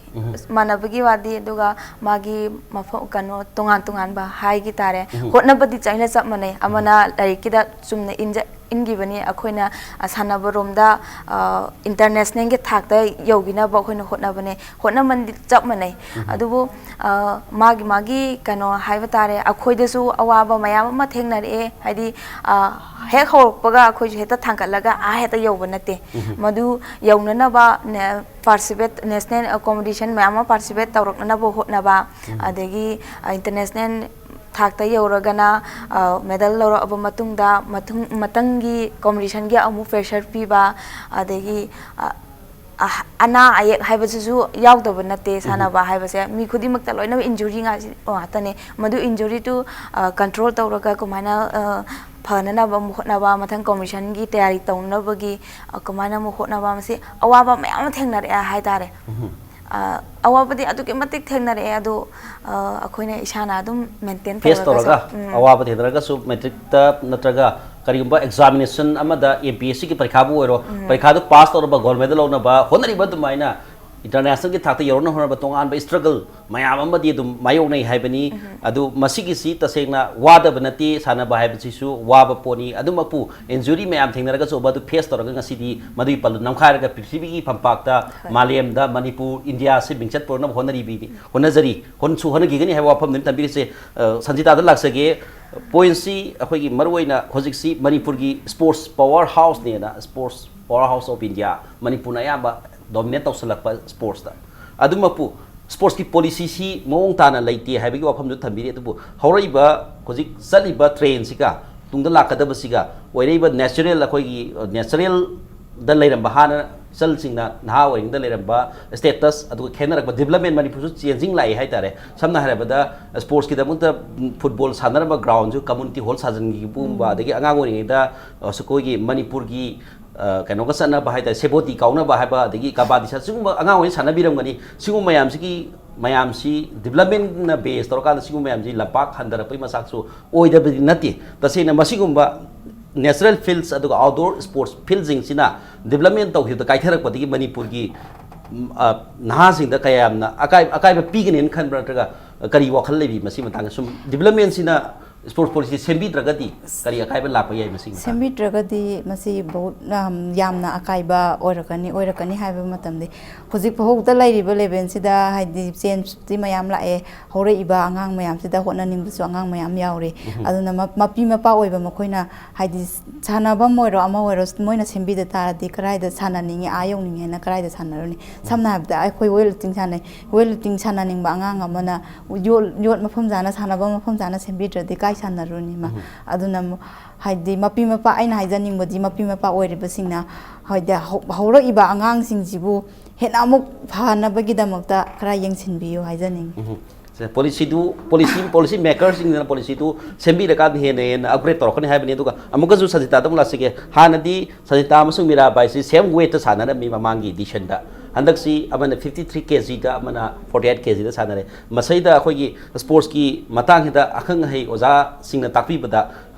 ꯃꯥꯟꯅꯕꯒꯤ ꯋꯥꯗꯤ, ꯑꯗꯨꯒ ꯃꯥꯒꯤ ꯃꯐꯝ, ꯀꯩꯅꯣ, ꯇꯣꯉꯥꯟ ꯇꯣꯉꯥꯟꯕ ꯍꯥꯏꯒꯤ ꯇꯥꯔꯦ꯫ ꯍꯣꯠꯅꯕꯗꯤ ꯆꯥꯏꯅ ꯆꯞ ꯃꯥꯟꯅꯩ꯫ ꯑꯃꯅ ꯂꯥꯏꯔꯤꯛꯀꯤꯗ ꯆꯨꯝꯅ ꯏꯟꯖ- ꯏꯟꯈꯤꯕꯅꯤ, ꯑꯩꯈꯣꯏꯅ, ꯑ, ꯁꯥꯟꯅꯕꯔꯣꯝꯗ, ꯑ, international ꯒꯤ ꯊꯥꯛꯇ ꯌꯧꯈꯤꯅꯕ ꯑꯩꯈꯣꯏꯅ ꯍꯣꯠꯅꯕꯅꯦ꯫ ꯍꯣꯠꯅꯃꯟꯗꯤ ꯆꯞ ꯃꯥꯟꯅꯩ꯫ ꯑꯗꯨꯕꯨ, ꯑ, ꯃꯥꯒꯤ ꯃꯥꯒꯤ ꯀꯩꯅꯣ ꯍꯥꯏꯕ ꯇꯥꯔꯦ, ꯑꯩꯈꯣꯏꯗꯁꯨ ꯑꯋꯥꯕ ꯃꯌꯥꯝ ꯑꯃ ꯊꯦꯡꯅꯔꯛꯑꯦ꯫ ꯍꯥꯏꯗꯤ, ꯑ, ꯍꯦꯛ ꯍꯧꯔꯛꯄꯒ ꯑꯩꯈꯣꯏꯁꯨ ꯍꯦꯛꯇ ꯊꯥꯡꯒꯠꯂꯒ ꯑꯥ ꯍꯦꯛꯇ ꯌꯧꯕ ꯅꯠꯇꯦ꯫ ꯃꯗꯨ ꯌꯧꯅꯅꯕ ꯅꯦ-, participate, national, ꯑ, competition ꯃꯌꯥꯝ ꯑꯃ participate ꯇꯧꯔꯛꯅꯅꯕ ꯍꯣꯠꯅꯕ, ꯑꯗꯒꯤ, ꯑ, international ꯊꯥꯛꯇ ꯌꯧꯔꯒꯅ, ꯑ, medal ꯂꯧꯔꯛꯑꯕ ꯃꯇꯨꯡꯗ ꯃꯊꯪ, ꯃꯊꯪꯒꯤ competition ꯒꯤ ꯑꯃꯨꯛ pressure ꯄꯤꯕ, ꯑꯗꯒꯤ, ꯑ, ꯑ-, ꯑꯅꯥ ꯑꯌꯦꯛ ꯍꯥꯏꯕꯁꯤꯁꯨ ꯌꯥꯎꯗꯕ ꯅꯠꯇꯦ꯫ ꯁꯥꯟꯅꯕ ꯍꯥꯏꯕꯁꯦ ꯃꯤ ꯈꯨꯗꯤꯡꯃꯛꯇ ꯂꯣꯏꯅꯃꯛ injury ꯉꯥꯛ-, ꯉꯥꯛꯇꯅꯦ꯫ ꯃꯗꯨ injury ꯗꯨ, ꯑ, control ꯇꯧꯔꯒ ꯀꯃꯥꯏꯅ, ꯑ, ꯐꯅꯅꯕ ꯑꯃꯨꯛ ꯍꯣꯠꯅꯕ, ꯃꯊꯪ competition ꯒꯤ ꯇꯌꯥꯔꯤ ꯇꯧꯅꯕꯒꯤ, ꯑ, ꯀꯃꯥꯏꯅ ꯑꯃꯨꯛ ꯍꯣꯠꯅꯕ, ꯃꯁꯤ ꯑꯋꯥꯕ ꯃꯌꯥꯝ ꯑꯃ ꯊꯦꯡꯅꯔꯛꯑꯦ ꯍꯥꯏꯇꯥꯔꯦ꯫ ꯑ, ꯑꯋꯥꯕꯗꯤ ꯑꯗꯨꯛꯀꯤ ꯃꯇꯤꯛ ꯊꯦꯡꯅꯔꯛꯑꯦ, ꯑꯗꯣ, ꯑ, ꯑꯩꯈꯣꯏꯅ ꯏꯁꯥꯅ ꯑꯗꯨꯝ maintain Face ꯇꯧꯔꯒ ꯇꯧꯔꯒ, ꯆꯠ-, ꯎꯝ꯫ ꯑꯋꯥꯕ ꯊꯦꯡꯅꯔꯒꯁꯨ matric ꯇ ꯅꯠꯇ꯭ꯔꯒ ꯀꯔꯤꯒꯨꯝꯕ examination ꯑꯃꯗ M P S C ꯒꯤ ꯄꯔꯤꯈꯥꯕꯨ ꯑꯣꯏꯔꯣ, ꯄꯔꯤꯈꯥꯗꯨ pass ꯇꯧꯔꯕ gold medal ꯂꯧꯅꯕ ꯍꯣꯠꯅꯔꯤꯕ ꯑꯗꯨꯃꯥꯏꯅ international ꯒꯤ ꯊꯥꯛꯇ ꯌꯧꯔꯛꯅꯕ ꯍꯣꯠꯅꯕ ꯇꯣꯉꯥꯟꯕ struggle ꯃꯌꯥꯝ ꯑꯃꯗꯤ ꯑꯗꯨꯝ ꯃꯥꯌꯣꯛꯅꯩ ꯍꯥꯏꯕꯅꯤ꯫ ꯑꯗꯨ ꯃꯁꯤꯒꯤꯁꯤ ꯇꯁꯦꯡꯅ ꯋꯥꯗꯕ ꯅꯠꯇꯦ, ꯁꯥꯟꯅꯕ ꯍꯥꯏꯕꯁꯤꯁꯨ ꯋꯥꯕ ꯄꯣꯠꯅꯤ꯫ ꯑꯗꯨꯃꯛꯄꯨ injury ꯃꯌꯥꯝ ꯊꯦꯡꯅꯔꯒꯁꯨ ꯃꯗꯨ face ꯇꯧꯔꯒ ꯉꯁꯤꯗꯤ ꯃꯗꯨꯒꯤ ꯄꯜꯂꯨ ꯅꯝꯈꯥꯏꯔꯒ ꯄ꯭ꯔꯤꯊꯤꯕꯤꯒꯤ ꯐꯝꯄꯥꯛꯇ, ꯃꯥꯂꯦꯝꯗ ꯃꯅꯤꯄꯨꯔ, ꯏꯟꯗꯤꯌꯥꯁꯤ ꯃꯤꯡꯆꯠ ꯄꯨꯔꯛꯅꯕ ꯍꯣꯠꯅꯔꯤꯕꯤ-, ꯍꯣꯠꯅꯖꯔꯤ, ꯍꯣꯠꯅꯁꯨ ꯍꯣꯠꯅꯈꯤꯒꯅꯤ ꯍꯥꯏꯕ ꯋꯥꯐꯝꯗꯨꯅꯤ ꯊꯝꯕꯤꯔꯤꯁꯦ꯫ ꯑ, ꯁꯟꯖꯤꯇꯥꯗ ꯂꯥꯛꯆꯒꯦ꯫ Point ꯁꯤ ꯑꯩꯈꯣꯏꯒꯤ ꯃꯔꯨꯑꯣꯏꯅ ꯍꯧꯖꯤꯛꯁꯤ ꯃꯅꯤꯄꯨꯔꯒꯤ sports power house ꯅꯦꯅ, sports power house of India, ꯃꯅꯤꯄꯨꯔꯅ ꯑꯌꯥꯝꯕ dominate ꯇꯧꯁꯜꯂꯛꯄ sports ꯇ꯫ ꯑꯗꯨꯃꯛꯄꯨ sports ꯀꯤ policy ꯁꯤ ꯃꯑꯣꯡ ꯇꯥꯅ ꯂꯩꯇꯦ ꯍꯥꯏꯕꯒꯤ ꯋꯥꯐꯝꯗꯨ ꯊꯝꯕꯤꯔꯤ꯫ ꯑꯗꯨꯕꯨ ꯍꯧꯔꯛꯏꯕ ꯍꯧꯖꯤꯛ ꯆꯠꯂꯤꯕ trend ꯁꯤꯒ ꯇꯨꯡꯗ ꯂꯥꯛꯀꯗꯕꯁꯤꯒ ꯑꯣꯏꯔꯛꯏꯕ natural, ꯑꯩꯈꯣꯏꯒꯤ, ꯑ, natural ꯗ ꯂꯩꯔꯝꯕ ꯍꯥꯟꯅ ꯏꯆꯜꯁꯤꯡꯅ ꯅꯍꯥ ꯑꯣꯏꯔꯤꯉꯩꯗ ꯂꯩꯔꯝꯕ status ꯑꯗꯨꯒ ꯈꯦꯠꯅꯔꯛꯄ, development ꯃꯅꯤꯄꯨꯔꯁꯨ changing ꯂꯥꯛꯏ ꯍꯥꯏꯇꯥꯔꯦ꯫ ꯁꯝꯅ ꯍꯥꯏꯔꯕꯗ sportsꯀꯤꯗꯃꯛꯇ football ꯁꯥꯟꯅꯔꯝꯕ groundꯁꯨ community hall ꯁꯥꯖꯤꯟꯈꯤꯕꯒꯨꯝꯕ, ꯑꯗꯒꯤ ꯑꯉꯥꯡ ꯑꯣꯏꯔꯤꯉꯩꯗ ꯑꯩꯈꯣꯏꯒꯤ ꯃꯅꯤꯄꯨꯔꯒꯤ ꯀꯩꯅꯣꯒ ꯆꯠꯅꯕ ꯍꯥꯏꯇꯥꯔꯦ, ꯁꯦꯕꯣꯇꯤ ꯀꯥꯎꯅꯕ ꯍꯥꯏꯕ, ꯑꯗꯒꯤ ꯀꯕꯥꯗꯤ ꯁꯥꯟꯅ, ꯁꯤꯒꯨꯝꯕ ꯑꯉꯥꯡ ꯑꯣꯏꯅ ꯁꯥꯟꯅꯕꯤꯔꯝꯒꯅꯤ꯫ ꯁꯤꯒꯨꯝꯕ ꯃꯌꯥꯝꯁꯤꯒꯤ ꯃꯌꯥꯝꯁꯤ developmentꯅ base ꯇꯧꯔꯀꯥꯟꯗ ꯁꯤꯒꯨꯝꯕ ꯃꯌꯥꯝꯁꯤ ꯂꯝꯄꯥꯛ ꯍꯟꯊꯔꯛꯄꯒꯤ ꯃꯆꯥꯛꯁꯨ ꯑꯣꯏꯗꯕꯗꯤ ꯅꯠꯇꯦ꯫ ꯇꯁꯦꯡꯅ ꯃꯁꯤꯒꯨꯝꯕ natural fields ꯑꯗꯨꯒ outdoor sports fieldꯁꯤꯡꯁꯤꯅ development ꯇꯧꯈꯤꯕꯗ ꯀꯥꯏꯊꯔꯛꯄꯗꯒꯤ ꯃꯅꯤꯄꯨꯔꯒꯤ ꯅꯍꯥꯁꯤꯡꯗ ꯀꯌꯥ ꯌꯥꯝꯅ ꯑꯀꯥꯏ ꯑꯀꯥꯏꯕ ꯄꯤꯒꯅꯦꯅ ꯈꯟꯕ꯭ꯔꯥ, ꯅꯠꯇ꯭ꯔꯒ ꯀꯔꯤ ꯋꯥꯈꯜ ꯂꯩꯕꯤ ꯃꯁꯤ ꯃꯇꯥꯡꯗ? ꯁꯨꯝ developmentꯁꯤꯅ sports policy ꯁꯦꯝꯕꯤꯗ꯭ꯔꯒꯗꯤ ꯀꯔꯤ ꯑꯀꯥꯏꯕ ꯂꯥꯛꯄ ꯌꯥꯏ ꯃꯁꯤꯒꯤ ꯃꯇꯥꯡꯗ? ꯁꯦꯝꯕꯤꯗ꯭ꯔꯒꯗꯤ ꯃꯁꯤ ꯕꯍꯨꯠ ꯌꯥꯝꯅ ꯑꯀꯥꯏꯕ ꯑꯣꯏꯔꯛꯀꯅꯤ꯫ ꯑꯣꯏꯔꯛꯀꯅꯤ ꯍꯥꯏꯕ ꯃꯇꯝꯗꯤ ꯍꯧꯖꯤꯛ ꯐꯥꯎꯗ ꯂꯩꯔꯤꯕ levelꯁꯤꯗ ꯍꯥꯏꯗꯤ changeꯇꯤ ꯃꯌꯥꯝ ꯂꯥꯛꯑꯦ꯫ ꯍꯧꯔꯛꯏꯕ ꯑꯉꯥꯡ ꯃꯌꯥꯝꯁꯤꯗ ꯍꯣꯠꯅꯅꯤꯡꯕꯁꯨ ꯑꯉꯥꯡ ꯃꯌꯥꯝ ꯌꯥꯎꯔꯤ꯫ ꯑꯗꯨꯅ ꯃ- ꯃꯄꯤ ꯃꯄꯥ ꯑꯣꯏꯕ ꯃꯈꯣꯏꯅ ꯍꯥꯏꯗꯤ ꯁꯥꯟꯅꯐꯝ ꯑꯣꯏꯔꯣ ꯑꯃ ꯑꯣꯏꯔꯣ ꯃꯣꯏꯅ ꯁꯦꯝꯕꯤꯗ ꯇꯥꯔꯗꯤ ꯀꯗꯥꯏꯗ ꯁꯥꯟꯅꯅꯤꯡꯉꯤ, ꯑꯥ ꯌꯧꯅꯤꯡꯉꯦꯅ ꯀꯗꯥꯏꯗ ꯁꯥꯟꯅꯔꯨꯅꯤ? ꯁꯝꯅ ꯍꯥꯏꯔꯕꯗ ꯑꯩꯈꯣꯏ weightlifting ꯁꯥꯟꯅꯩ꯫ Weightlifting ꯁꯥꯟꯅꯅꯤꯡꯕ ꯑꯉꯥꯡ ꯑꯃꯅ ꯌꯣꯠ ꯌꯣꯠ ꯃꯐꯝ ꯆꯥꯅ ꯁꯥꯟꯅꯐꯝ ꯃꯐꯝ ꯆꯥꯅ ꯁꯦꯝꯕꯤꯗ꯭ꯔꯗꯤ ꯀꯥꯏ ꯁꯥꯟꯅꯔꯨꯅꯤ ꯃꯥ? ꯑꯗꯨꯅ ꯍꯥꯏꯗꯤ ꯃꯄꯤ ꯃꯄꯥ, ꯑꯩꯅ ꯍꯥꯏꯖꯅꯤꯡꯕꯗꯤ ꯃꯄꯤ ꯃꯄꯥ ꯑꯣꯏꯔꯤꯕꯁꯤꯡꯅ ꯍꯥꯏꯗꯤ ꯍꯧ- ꯍꯧꯔꯛꯏꯕ ꯑꯉꯥꯡꯁꯤꯡꯁꯤꯕꯨ ꯍꯦꯟꯅ ꯑꯃꯨꯛ ꯐꯅꯕꯒꯤꯗꯃꯛꯇ ꯈꯔ ꯌꯦꯡꯁꯤꯟꯕꯤꯌꯨ ꯍꯥꯏꯖꯅꯤꯡꯉꯤ꯫ ꯎꯝ꯫ ꯁꯦ, policyꯗꯨ, policy, policy makerꯁꯤꯡꯗꯨꯅ policyꯗꯨ ꯁꯦꯝꯕꯤꯔꯀꯥꯟꯗ ꯍꯦꯟꯅ ꯍꯦꯟꯅ upgrade ꯇꯧꯔꯛꯀꯅꯤ ꯍꯥꯏꯕꯅꯤ꯫ ꯑꯗꯨꯒ ꯑꯃꯨꯛꯀꯁꯨ ꯁꯖꯤꯇꯥꯗ ꯑꯃꯨꯛ ꯂꯥꯛꯆꯒꯦ꯫ ꯍꯥꯟꯅꯗꯤ ꯁꯖꯤꯇꯥ ꯑꯃꯁꯨꯡ ꯃꯤꯔꯥꯕꯥꯏꯁꯤ same weightꯇ ꯁꯥꯟꯅꯔꯝꯃꯤ ꯃꯃꯥꯡꯒꯤ editionꯗ꯫ ꯍꯟꯗꯛꯁꯤ ꯑꯃꯅ fifty three kgꯗ, ꯑꯃꯅ forty eight kgꯗ ꯁꯥꯟꯅꯔꯦ꯫ ꯃꯁꯤꯗ ꯑꯩꯈꯣꯏꯒꯤ sportsꯀꯤ ꯃꯇꯥꯡꯁꯤꯗ ꯑꯈꯪ ꯑꯍꯩ ꯑꯣꯖꯥꯁꯤꯡꯅ ꯇꯥꯛꯄꯤꯕꯗ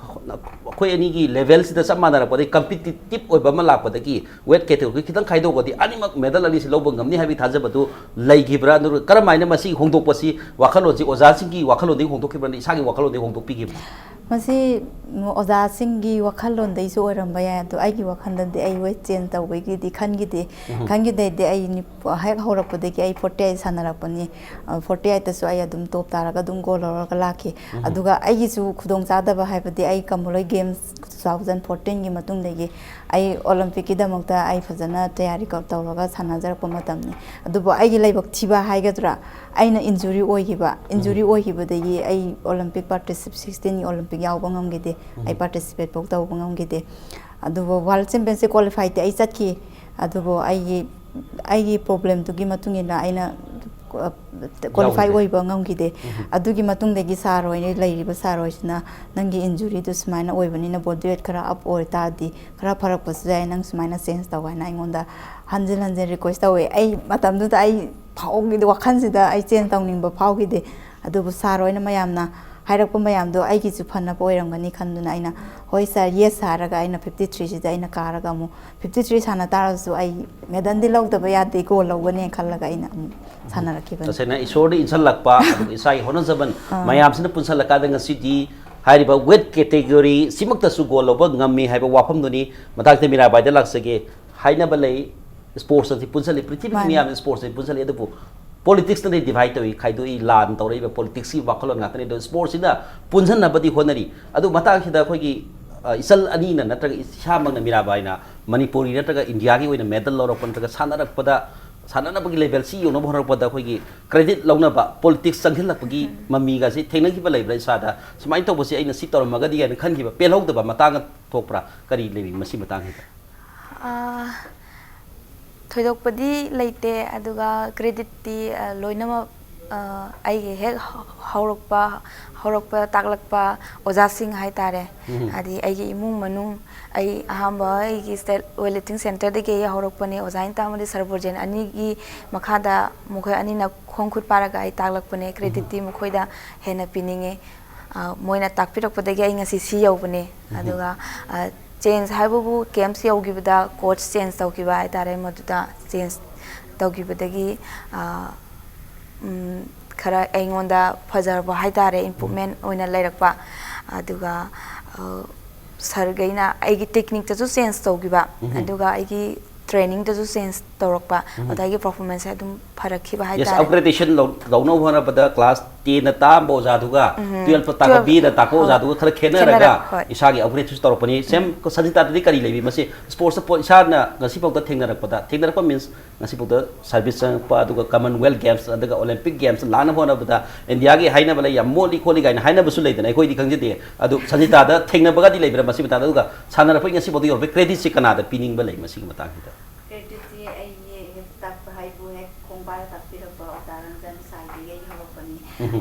ꯑꯩꯈꯣꯏ ꯑꯅꯤꯒꯤ levelꯁꯤꯗ ꯆꯞ ꯃꯥꯟꯅꯔꯛꯄꯗꯒꯤ competitive ꯑꯣꯏꯕ ꯑꯃ ꯂꯥꯛꯄꯗꯒꯤ weight category ꯈꯤꯇꯪ ꯈꯥꯏꯗꯣꯛꯑꯗꯤ ꯑꯅꯤꯃꯛ medal ꯑꯅꯤꯁꯤ ꯂꯧꯕ ꯉꯝꯅꯤ ꯍꯥꯏꯕꯒꯤ ꯊꯥꯖꯕꯗꯨ ꯂꯩꯈꯤꯕ꯭ꯔꯥ? ꯑꯗꯨꯒ ꯀꯔꯝꯍꯥꯏꯅ ꯃꯁꯤ ꯍꯣꯡꯗꯣꯛꯄꯁꯤ, ꯋꯥꯈꯜꯂꯣꯟꯁꯤ ꯑꯣꯖꯥꯁꯤꯡꯒꯤ ꯋꯥꯈꯜꯂꯣꯟꯗꯒꯤ ꯍꯣꯡꯗꯣꯛꯈꯤꯕ꯭ꯔꯥ, ꯏꯁꯥꯒꯤ ꯋꯥꯈꯜꯂꯣꯟꯗꯒꯤ ꯍꯣꯡꯗꯣꯛꯄꯤꯈꯤꯕ꯭ꯔꯥ? ꯃꯁꯤ ꯑꯣꯖꯥꯁꯤꯡꯒꯤ ꯋꯥꯈꯜꯂꯣꯟꯗꯒꯤꯁꯨ ꯑꯣꯏꯔꯝꯕ ꯌꯥꯏ, ꯑꯗꯣ ꯑꯩꯒꯤ ꯋꯥꯈꯜꯗꯗꯤ ꯑꯩ weight change ꯇꯧꯕꯒꯤꯗꯤ ꯈꯟꯈꯤꯗꯦ꯫ ꯈꯟꯈꯤꯗꯦꯗꯤ ꯑꯩ ꯅꯤꯞ- ꯍꯦꯛ ꯍꯧꯔꯛꯄꯗꯒꯤ ꯑꯩ forty eight ꯁꯥꯟꯅꯔꯛꯄꯅꯤ꯫ Forty eightꯇꯁꯨ ꯑꯩ ꯑꯗꯨꯝ top ꯇꯥꯔꯒ ꯑꯗꯨꯝ gold ꯂꯧꯔꯒ ꯂꯥꯛꯈꯤ꯫ ꯑꯗꯨꯒ ꯑꯩꯒꯤꯁꯨ ꯈꯨꯗꯣꯡꯆꯥꯗꯕ ꯍꯥꯏꯕꯗꯤ ꯑꯩ ꯀꯃꯂꯣꯏ games two thousand fourteenꯒꯤ ꯃꯇꯨꯡꯗꯒꯤ ꯑꯩ Olympicꯀꯤꯗꯃꯛꯇ ꯑꯩ ꯐꯖꯅ ꯇꯌꯥꯔꯤ ꯀ- ꯇꯧꯔꯒ ꯁꯥꯟꯅꯖꯔꯛꯄ ꯃꯇꯝꯅꯤ꯫ ꯑꯗꯨꯕꯨ ꯑꯩꯒꯤ ꯂꯥꯏꯕꯛ ꯊꯤꯕ ꯍꯥꯏꯒꯗ꯭ꯔꯥ, ꯑꯩꯅ injury ꯑꯣꯏꯈꯤꯕ꯫ Injury ꯑꯣꯏꯈꯤꯕꯗꯒꯤ ꯑꯩ Olympic particip- sixteenꯒꯤ Olympic ꯌꯥꯎꯕ ꯉꯝꯈꯤꯗꯦ꯫ ꯑꯩ participate ꯐꯥꯎ ꯇꯧꯕ ꯉꯝꯈꯤꯗꯦ꯫ ꯑꯗꯨꯕꯨ World Championship qualifyꯗꯤ ꯑꯩ ꯆꯠꯈꯤ꯫ ꯑꯗꯨꯕꯨ ꯑꯩꯒꯤ ꯑꯩꯒꯤ ꯄ꯭ꯔꯣꯕ꯭ꯂꯦꯝꯗꯨꯒꯤ ꯃꯇꯨꯡ ꯏꯟꯅ ꯑꯩꯅ ꯀ꯭ꯋꯥꯂꯤꯐꯥꯏ ꯌꯥꯎꯈꯤꯗꯦ꯫ ꯑꯣꯏꯕ ꯉꯝꯈꯤꯗꯦ꯫ ꯎꯝ꯫ ꯑꯗꯨꯒꯤ ꯃꯇꯨꯡꯗꯒꯤ ꯁꯥꯔ ꯍꯣꯏꯅ, ꯂꯩꯔꯤꯕ ꯁꯥꯔ ꯍꯣꯏꯁꯤꯅ, "ꯅꯪꯒꯤ ꯏꯟꯖꯨꯔꯤꯗꯨ ꯁꯨꯃꯥꯏꯅ ꯑꯣꯏꯕꯅꯤꯅ ꯕꯣꯗꯤ ꯋꯦꯠ ꯈꯔ ꯑꯞ ꯑꯣꯏ ꯇꯥꯔꯗꯤ ꯈꯔ ꯐꯔꯛꯄꯁꯨ ꯌꯥꯏ, ꯅꯪ ꯁꯨꯃꯥꯏꯅ ꯆꯦꯟꯖ ꯇꯧ" ꯍꯥꯏꯅ ꯑꯩꯉꯣꯟꯗ ꯍꯟꯖꯤꯟ ꯍꯟꯖꯤꯟ ꯔꯤꯀ꯭ꯋꯦꯁ ꯇꯧꯋꯦ꯫ ꯑꯩ ꯃꯇꯝꯗꯨꯗ ꯑꯩ ꯐꯥꯎꯈꯤꯗ ꯋꯥꯈꯜꯁꯤꯗ ꯑꯩ ꯆꯦꯟꯖ ꯇꯧꯅꯤꯡꯕ ꯐꯥꯎꯈꯤꯗꯦ꯫ ꯑꯗꯨꯕꯨ ꯁꯥꯔ ꯍꯣꯏꯅ ꯃꯌꯥꯝꯅ ꯍꯥꯏꯔꯛꯄ ꯃꯌꯥꯝꯗꯣ ꯑꯩꯒꯤꯁꯨ ꯐꯅꯕ ꯑꯣꯏꯔꯝꯒꯅꯤ ꯈꯟꯗꯨꯅ ꯑꯩꯅ, "ꯍꯣꯏ ꯁꯥꯔ, ꯌꯦꯁ" ꯍꯥꯏꯔꯒ ꯑꯩꯅ ꯐꯤꯐꯇꯤ ꯊ꯭ꯔꯤꯁꯤꯗ ꯑꯩꯅ ꯀꯥꯔꯒ ꯑꯃꯨꯛ, ꯐꯤꯐꯇꯤ ꯊ꯭ꯔꯤ ꯁꯥꯟꯅ ꯇꯥꯔꯁꯨ ꯑꯩ ꯃꯦꯗꯜꯗꯤ ꯂꯧꯗꯕ ꯌꯥꯗꯦ, ꯒꯣꯜ ꯂꯧꯒꯅꯤ ꯈꯜꯂꯒ ꯑꯩꯅ ꯑꯃꯨꯛ ꯁꯥꯟꯅꯔꯛꯈꯤꯕꯅꯤ꯫ ꯇꯁꯦꯡꯅ ꯏꯁꯣꯔꯗ ꯏꯟꯁꯜꯂꯛꯄ, ꯑꯗꯨꯒ ꯏꯁꯥꯒꯤ ꯍꯣꯠꯅꯖꯃꯟ ꯑꯥ꯫ ꯃꯌꯥꯝꯁꯤꯅ ꯄꯨꯟꯁꯜꯂꯀꯥꯟꯗ ꯉꯁꯤꯗꯤ ꯍꯥꯏꯔꯤꯕ ꯋꯦꯠ ꯀꯦꯇꯦꯒꯣꯔꯤ ꯁꯤꯃꯛꯇꯁꯨ ꯒꯣꯜ ꯂꯧꯕ ꯉꯝꯃꯤ ꯍꯥꯏꯕ ꯋꯥꯐꯝꯗꯨꯅꯤ꯫ ꯃꯇꯥꯡꯁꯤꯗ ꯃꯤꯔꯥꯕꯥꯏꯗ ꯂꯥꯛꯆꯒꯦ꯫ ꯍꯥꯏꯅꯕ ꯂꯩ, ꯁ꯭ꯄꯣꯔꯠꯁ ꯑꯁꯤ ꯄꯨꯟꯁꯜꯂꯤ, ꯄ꯭ꯔꯤꯊꯤꯕꯤꯒꯤ ꯃꯥꯅꯤ꯫ ꯃꯤꯌꯥꯝꯅ ꯁ꯭ꯄꯣꯔꯠꯁ ꯑꯁꯤ ꯄꯨꯟꯁꯜꯂꯤ, ꯑꯗꯨꯕꯨ ꯄꯣꯂꯤꯇꯤꯛꯁꯅꯗꯤ ꯗꯤꯚꯥꯏꯠ ꯇꯧꯏ, ꯈꯥꯏꯗꯣꯛꯏ, ꯂꯥꯟ ꯇꯧꯔꯛꯏꯕ ꯄꯣꯂꯤꯇꯤꯛꯁꯀꯤ ꯋꯥꯈꯜꯂꯣꯟ ꯉꯥꯛꯇꯅꯤ꯫ ꯑꯗꯣ ꯁ꯭ꯄꯣꯔꯠꯁꯤꯅ ꯄꯨꯟꯁꯤꯟꯅꯕꯗꯤ ꯍꯣꯠꯅꯔꯤ꯫ ꯑꯗꯣ ꯃꯇꯥꯡꯁꯤꯗ ꯑꯩꯈꯣꯏꯒꯤ, ꯑ, ꯏꯆꯜ ꯑꯅꯤꯅ ꯅꯠꯇ꯭ꯔꯒ ꯏꯁꯥꯃꯛꯅ ꯃꯤꯔꯥꯕꯥꯏꯅ ꯃꯅꯤꯄꯨꯔꯒꯤ ꯅꯠꯇ꯭ꯔꯒ ꯏꯟꯗꯤꯌꯥꯒꯤ ꯑꯣꯏꯅ ꯃꯦꯗꯜ ꯂꯧꯔꯛꯄ ꯅꯠꯇ꯭ꯔꯒ ꯁꯥꯟꯅꯔꯛꯄꯗ, ꯁꯥꯟꯅꯅꯕꯒꯤ ꯂꯦꯚꯦꯜꯁꯤ ꯌꯧꯅꯕ ꯍꯣꯠꯅꯔꯛꯄꯗ ꯑꯩꯈꯣꯏꯒꯤ ꯀ꯭ꯔꯦꯗꯤꯠ ꯂꯧꯅꯕ ꯄꯣꯂꯤꯇꯤꯛꯁ ꯆꯪꯁꯤꯜꯂꯛꯄꯒꯤ ꯃꯃꯤꯒꯁꯤ ꯊꯦꯡꯅꯈꯤꯕ ꯂꯩꯕ꯭ꯔꯥ ꯏꯁꯥꯗ? ꯁꯨꯃꯥꯏꯅ ꯇꯧꯕꯁꯤ ꯑꯩꯅ ꯁꯤ ꯇꯧꯔꯝꯃꯒꯗꯤ ꯍꯥꯏꯅ ꯈꯟꯈꯤꯕ, ꯄꯦꯜꯍꯧꯗꯕ ꯃꯇꯥꯡꯒ ꯊꯣꯛꯄ꯭ꯔꯥ? ꯀꯔꯤ ꯂꯩꯔꯤ ꯃꯁꯤ ꯃꯇꯥꯡꯁꯤꯗ? ꯑꯥ, ꯊꯣꯏꯗꯣꯛꯄꯗꯤ ꯂꯩꯇꯦ, ꯑꯗꯨꯒ ꯀ꯭ꯔꯦꯗꯤꯠꯇꯤ, ꯑ, ꯂꯣꯏꯅꯃꯛ, ꯑ, ꯑꯩꯒꯤ ꯍꯦꯛ ꯍꯧꯔꯛꯄ, ꯍꯧꯔꯛꯄ ꯇꯥꯛꯂꯛꯄ ꯑꯣꯖꯥꯁꯤꯡ ꯍꯥꯏꯇꯥꯔꯦ꯫ ꯎꯝ꯫ ꯍꯥꯏꯗꯤ ꯑꯩꯒꯤ ꯏꯃꯨꯡ ꯃꯅꯨꯡ, ꯑꯩ ꯑꯍꯥꯟꯕ ꯑꯩꯒꯤ ꯁ꯭ꯇꯦꯠ ꯋꯦꯠ ꯂꯤꯐꯇꯤꯡ ꯁꯦꯟꯇꯔꯗꯒꯤ ꯑꯩ ꯍꯧꯔꯛꯄꯅꯦ꯫ ꯑꯣꯖꯥ ꯏꯟꯇꯥꯃꯣꯗꯤ ꯁꯔꯕꯣꯔꯖꯦꯟ ꯑꯅꯤꯒꯤ ꯃꯈꯥꯗ ꯃꯈꯣꯏ ꯑꯅꯤꯅ ꯈꯣꯡ ꯈꯨꯠ ꯄꯥꯏꯔꯒ ꯑꯩ ꯇꯥꯛꯂꯛꯄꯅꯦ꯫ ꯀ꯭ꯔꯦꯗꯤꯠꯇꯤ ꯃꯈꯣꯏꯗ ꯍꯦꯟꯅ ꯄꯤꯅꯤꯡꯉꯦ꯫ ꯑ, ꯃꯣꯏꯅ ꯇꯥꯛꯄꯤꯔꯛꯄꯗꯒꯤ ꯑꯩ ꯉꯁꯤ ꯁꯤ ꯌꯧꯕꯅꯦ꯫ ꯑꯗꯨꯒ, ꯑ, ꯆꯦꯟꯖ ꯍꯥꯏꯕꯕꯨ ꯀꯦꯝꯞꯁ ꯌꯧꯈꯤꯕꯗ ꯀꯣꯆ ꯆꯦꯟꯖ ꯇꯧꯈꯤꯕ ꯍꯥꯏꯇꯥꯔꯦ꯫ ꯃꯗꯨꯗ ꯆꯦꯟꯖ ꯇꯧꯈꯤꯕꯗꯒꯤ, ꯑ, ꯎꯝ, ꯈꯔ ꯑꯩꯉꯣꯟꯗ ꯐꯖꯔꯕ ꯍꯥꯏꯇꯥꯔꯦ, ꯏꯝꯄ꯭ꯔꯨꯞꯃꯦꯟ ꯑꯣꯏꯅ ꯂꯩꯔꯛꯄ꯫ ꯑꯗꯨꯒ, ꯑ, ꯁꯥꯔꯈꯩꯅ ꯑꯩꯒꯤ ꯇꯦꯛꯅꯤꯛꯇꯁꯨ ꯆꯦꯟꯖ ꯇꯧꯈꯤꯕ, ꯎꯝ꯫ ꯑꯗꯨꯒ ꯑꯩꯒꯤ ꯇ꯭ꯔꯦꯅꯤꯡꯗꯁꯨ ꯆꯦꯟꯖ ꯇꯧꯔꯛꯄ꯫ ꯑꯗ ꯑꯩꯒꯤ ꯄꯔꯐꯣꯔꯃꯦꯟꯁꯁꯦ ꯑꯗꯨꯝ ꯐꯔꯛꯈꯤꯕ ꯌꯦꯁ, ꯍꯥꯏꯇꯥꯔꯦ꯫ ꯑꯞꯒ꯭ꯔꯦꯗꯦꯁꯟ ꯂꯧ-, ꯂꯧꯅꯕ ꯍꯣꯠꯅꯕꯗ ꯀ꯭ꯂꯥꯁ ꯇꯦꯟꯗ ꯇꯥꯛꯑꯝꯕ ꯑꯣꯖꯥꯗꯨꯒ ꯎꯝ, ꯇꯨꯌꯦꯜꯞꯇ ꯇꯥꯛꯄ, ꯇꯨꯌꯦꯜꯞ, ꯕꯤ ꯑꯦꯗ ꯇꯥꯛꯄ ꯍꯣꯏ꯫ ꯑꯣꯖꯥꯗꯨꯒ ꯈꯔ ꯈꯦꯠꯅꯔꯒ ꯈꯦꯠꯅꯔꯛ-, ꯍꯣꯏ꯫ ꯏꯁꯥꯒꯤ ꯑꯞꯒ꯭ꯔꯦꯗꯁꯨ ꯇꯧꯔꯛꯄꯅꯤ꯫ ꯁꯦꯝ ꯁꯟꯖꯤꯇꯥꯗꯗꯤ ꯀꯔꯤ ꯂꯩꯕꯤ? ꯃꯁꯤ ꯁ꯭ꯄꯣꯔꯠꯁꯇ ꯄꯣ-, ꯏꯁꯥꯅ ꯉꯁꯤꯐꯥꯎꯗ ꯊꯦꯡꯅꯔꯛꯄꯗ, ꯊꯦꯡꯅꯔꯛꯄ ꯃꯤꯟꯁ ꯉꯁꯤꯐꯥꯎꯗ ꯁꯥꯔꯚꯤꯁ ꯆꯪꯉꯛꯄ, ꯑꯗꯨꯒ ꯀꯃꯟꯋꯦꯜꯊ ꯒꯦꯝꯁ, ꯑꯗꯨꯒ ꯑꯣꯂꯦꯝꯄꯤꯛ ꯒꯦꯝꯁ ꯂꯥꯛꯅꯕ ꯍꯣꯠꯅꯕꯗ ꯏꯟꯗꯤꯌꯥꯒꯤ ꯍꯥꯏꯅꯕ ꯂꯩ, ꯌꯥꯝ ꯃꯣꯠꯂꯤ ꯈꯣꯠꯂꯤ ꯀꯥꯏꯅ ꯍꯥꯏꯅꯕꯁꯨ ꯂꯩꯗꯅ, ꯑꯩꯈꯣꯏꯗꯤ ꯈꯪꯖꯗꯦ꯫ ꯑꯗꯨ ꯁꯟꯖꯤꯇꯥꯗ ꯊꯦꯡꯅꯕꯒꯗꯤ ꯂꯩꯕ꯭ꯔꯥ ꯃꯁꯤ ꯃꯇꯥꯡꯗ? ꯑꯗꯨꯒ ꯁꯥꯟꯅꯔꯛꯄꯒꯤ ꯉꯁꯤꯐꯥꯎꯗ ꯌꯧꯔꯛꯄꯒꯤ ꯀ꯭ꯔꯦꯗꯤꯠꯁꯤ ꯀꯅꯥꯗ ꯄꯤꯅꯤꯡꯕ ꯂꯩ ꯃꯁꯤꯒꯤ ꯃꯇꯥꯡꯁꯤꯗ?